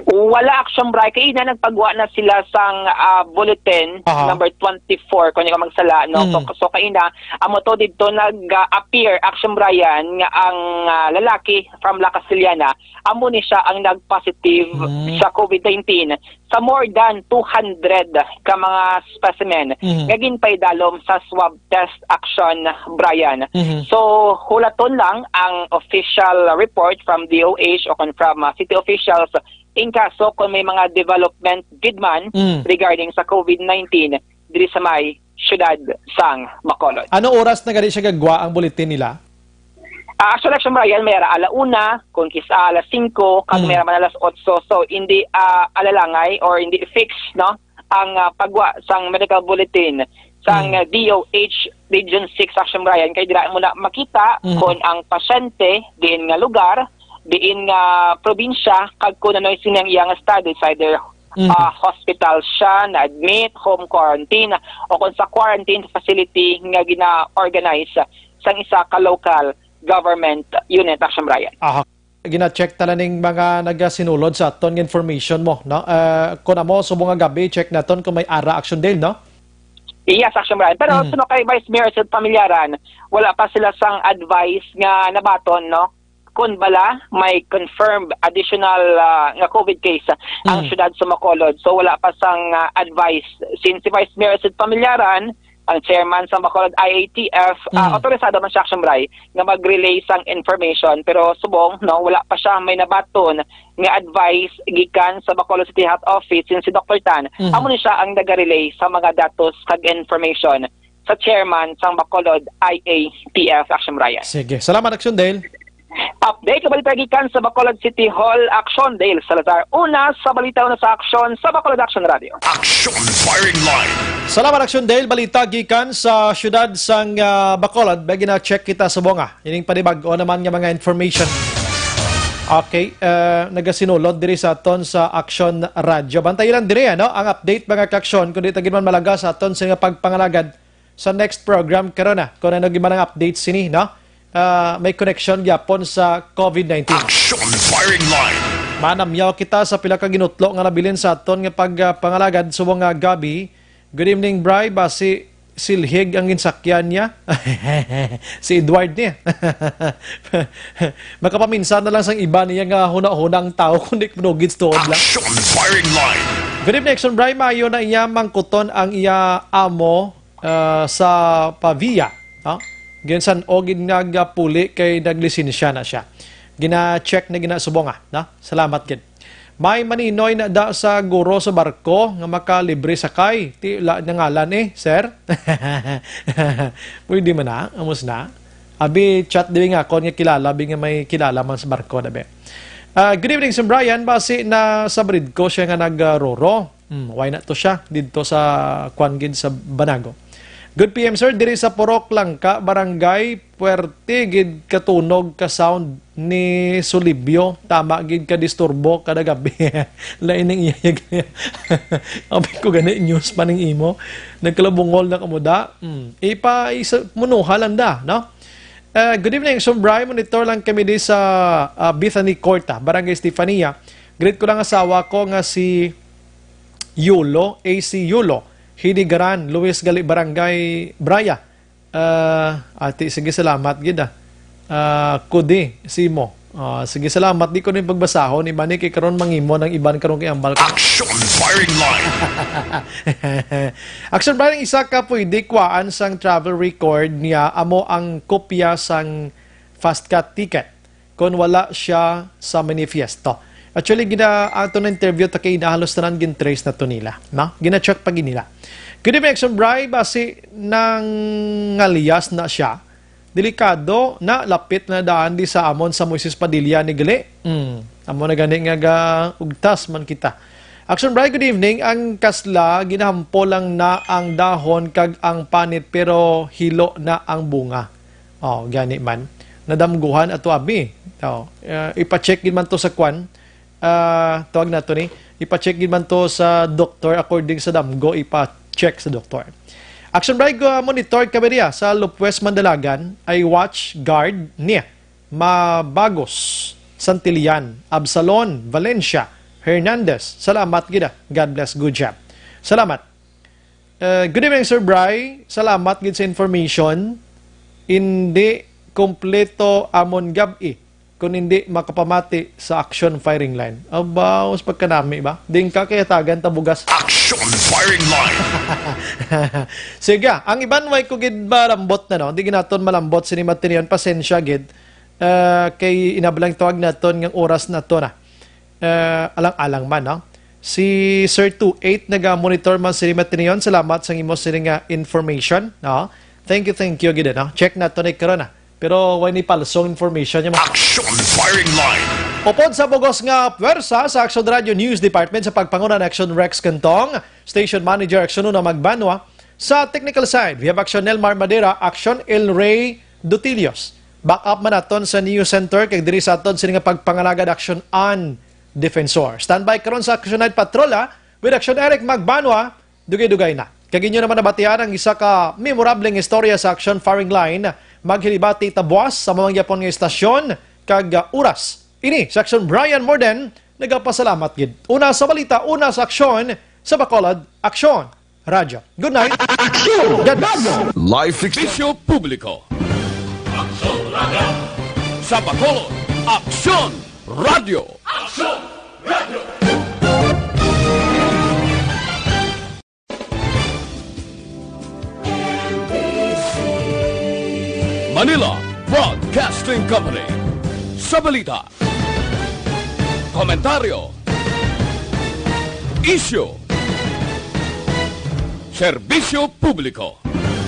Wala, Action Bray. Kay ina nagpagwa na sila sang, ah, bulletin Aha. number twenty-four, kung di ka magsala, no? Mm. So, so kay ina, amo to dito nag-appear, Action Brian, nga ang, ah, lalaki from La Castellana, amo ni siya ang nag-positive Mm. sa covid nineteen sa more than two hundred ka mga specimen Mhm. nga ginpaidalom sa swab test, Action Brian. Mhm. So, hulaton lang ang official report from D O H o kon from, uh, city officials in kaso kung may mga development gid man Mm. regarding sa covid nineteen diri sa may siyudad sang Bacolod. Ano oras na gani siya gagwa ang bulletin nila? Ah, actually, Action Brian, may ara ala una, kung kis-a alas singko, kag Mm. may ara man alas otso. So, hindi, ah, alalangay or hindi fix, no, ang, ah, pagwa sang medical bulletin sang, Mm. ah, D O H Region six, Action Brian, kay dira mo na makita Mm. kung ang pasyente diin nga lugar, diin nga probinsya, kag kung ano yung sining iyang status, either Mm. ah, hospital siya, na-admit, home quarantine, o kung sa quarantine facility nga gina-organize sang isa ka local government unit, Action Brian. Aha. Gina-check tala ning mga nagasinulod sa aton nga information mo, no? Ah, kung amo, subong nga gab-i, check naton kung may ara, Action Dale, no? Yes, Action Brian. Pero Mm. suno kay Vice Mayor sa Pamilyaran, wala pa sila sang advice nga nabaton, no? kon bala may confirmed additional, ah, nga COVID case ang Mm. syudad sa Bacolod. So, wala pa sang, ah, advice. Since si Vice Mayor Sid Pamilyaran, ang chairman sa Bacolod I A T F, ah, Mm. autorisado man siya, Action Bri, nga mag-relay sang information. Pero subong, no, wala pa siya may nabaton nga advice gikan sa Bacolod City Health Office, since si Doctor Tan, Mhm. amo ni siya ang naga-relay sa mga datos kag information sa chairman sang Bacolod I A T F, Action Brian. Sige. Salamat, Action Dale. Update nga balita gikan sa Bacolod City Hall, Action Dale Salazar. Una sa balita, una sa aksyon sa Bacolod Action Radio. Action Firing Line. Salamat, Action Dale. Balita gikan sa siyudad sang, ah, Bacolod. May gina-check kita sa bunga. Ining panibag-o naman nga mga information. Okay, ah, nagasinulod diri sa aton sa Action Radio. Bantayi lang diri, ano, ang update, mga kaaksyon, kung di ta gid man malaga sa aton sa nga pagpangalagad sa next program karon na, kung ano gid man ang update sini, no? Ah, may connection gyapon sa COVID nineteen. Action Firing Line. Manamyaw kita sa pila ka ginutlo nga nabilin sa aton nga pagpangalagad subong nga gabi. Good evening, Bri. Basi silhig ang ginsakyan niya. Si Edward niya. Makapaminsan na lang sang iba niya nga hunahuna ang tawo, kundi manugid sa tuod lang. Action Firing Line. Good evening, Action Bri. Maayo na iya mangkuton ang iya amo, ah, sa Pavia, no? Ginsan-o gid nga gapuli kay naglisensya na siya. Gina-check na gina subong, ah, no? Salamat gid. May maninoy na da sa guro sa barko nga makalibre sakay. Ti la nga ngalan, eh, sir. Pwede man na, amos na. Abi, chat dibi nga akon nga kilala, bi nga may kilala man sa barko, dabi. Ah, good evening, Sir Brian. Basi na sa Bridco siya nga nagroro. Hmm, why not to siya? Didto sa kwan gid sa Banago. Good P M, sir. Diri sa Purok Langka, Barangay Puerte, gid katunog ka sound ni Sulibyo. Tama gid ka disturbo kada gabi. Lain ning iya. Abi ko gani, news pa ning imo. Nagkalabungol na kamo da. Hmm. Ipa, isa, munuha lang da, no? Uh, good evening, Sumbray. Monitor lang kami di sa, uh, Bethany Court, ah, Barangay Stefania. Greet ko lang asawa ko nga si Yulo, A C Yulo, Hinigaran, Luis Gali, Barangay Braya. Ah, ati, sige, salamat gid, ah. Ah, kudi, simo. Ah, sige, salamat. Di ko ni pagbasahon, iba ni kay karon mangimo ng iban karon kay ambal ko. Action Firing Line. Action Firing, isa ka pwede kuhaan sang travel record niya, amo ang kopya sang FastCat ticket kon wala siya sa manifiesto. Actually, gina-, ato na interview ta kay halos tanan gin-trace na to nila, no? Gina-check pa gid nila. Good evening, Action Bri. Basi nang ngalias na siya. Delikado na, lapit na daan di sa amon sa Moises Padilla ni gali. Hmm. Amo na gani nga ga-ugtas man kita. Action Bri, good evening. Ang kasla, ginahampo lang na ang dahon kag ang panit, pero hilo na ang bunga. Oh, gani man. Nadamguhan ato abi. Oh, uh, ipa-check gid man to sa kwan. Ah, tawag nato ni. Ipa-check gid man to sa doktor, according sa damgo, ipa-check sa doktor. Action Bri, uh, monitor kami diya sa Lopez Mandalagan, ay watch guard niya. Mabagos, Santillan, Absalon, Valencia, Hernandez. Salamat gid, ah. God bless, good job. Salamat. Uh, good evening, Sir Bri. Salamat gid sa information. Hindi kompleto amon gab-i kung hindi makapamati sa action firing line. Aba, mas pagkanami ba? Di ka kaya tagan ta bugas. Action Firing Line. Sige, ang iban way ko gid malambot na, no? Di ginaton malambot sini matiniyon. Pasensya gid. Uh, kay inablang tawag naton nga oras na to na. Uh, alang-alang man, no? Si Sir two eight naga-monitor man sini matiniyon. Salamat sa imo sini nga information, no? Thank you, thank you gid, no? Check nato ni karon, ah. Pero way ni palsong information niya, mga Action Firing Line. Upod sa bugos nga pwersa sa Action Radio News Department sa pagpanguna ni Action Rex Cantong, Station Manager Action Una Magbanwa, sa technical side, we have Action Nelmar Madera, Action El Rey Dutilios. Back up man naton sa News Center kag diri sa aton sini nga pagpangalagad, Action An Defensor. Standby karon sa Action Night Patrol, ah, with Action Eric Magbanwa, dugay-dugay na. Kag inyo naman nabatian ang isa ka memorableng istorya sa Action Firing Line. Maghilibati ta buas sa mga gyapon nga istasyon kag, ah, oras. Ini si Action Brian Morden, nagapasalamat gid. Una sa balita, una sa aksyon, sa Bacolod, Aksyon Radyo. Good night. Aksyon God bless. Radyo. Live fixture. Publiko. Aksyon Radyo. Sa Bacolod. Aksyon Radio. Aksyon Radio. Manila Broadcasting Company. Sa balita, komentaryo, isyu, serbisyo publiko.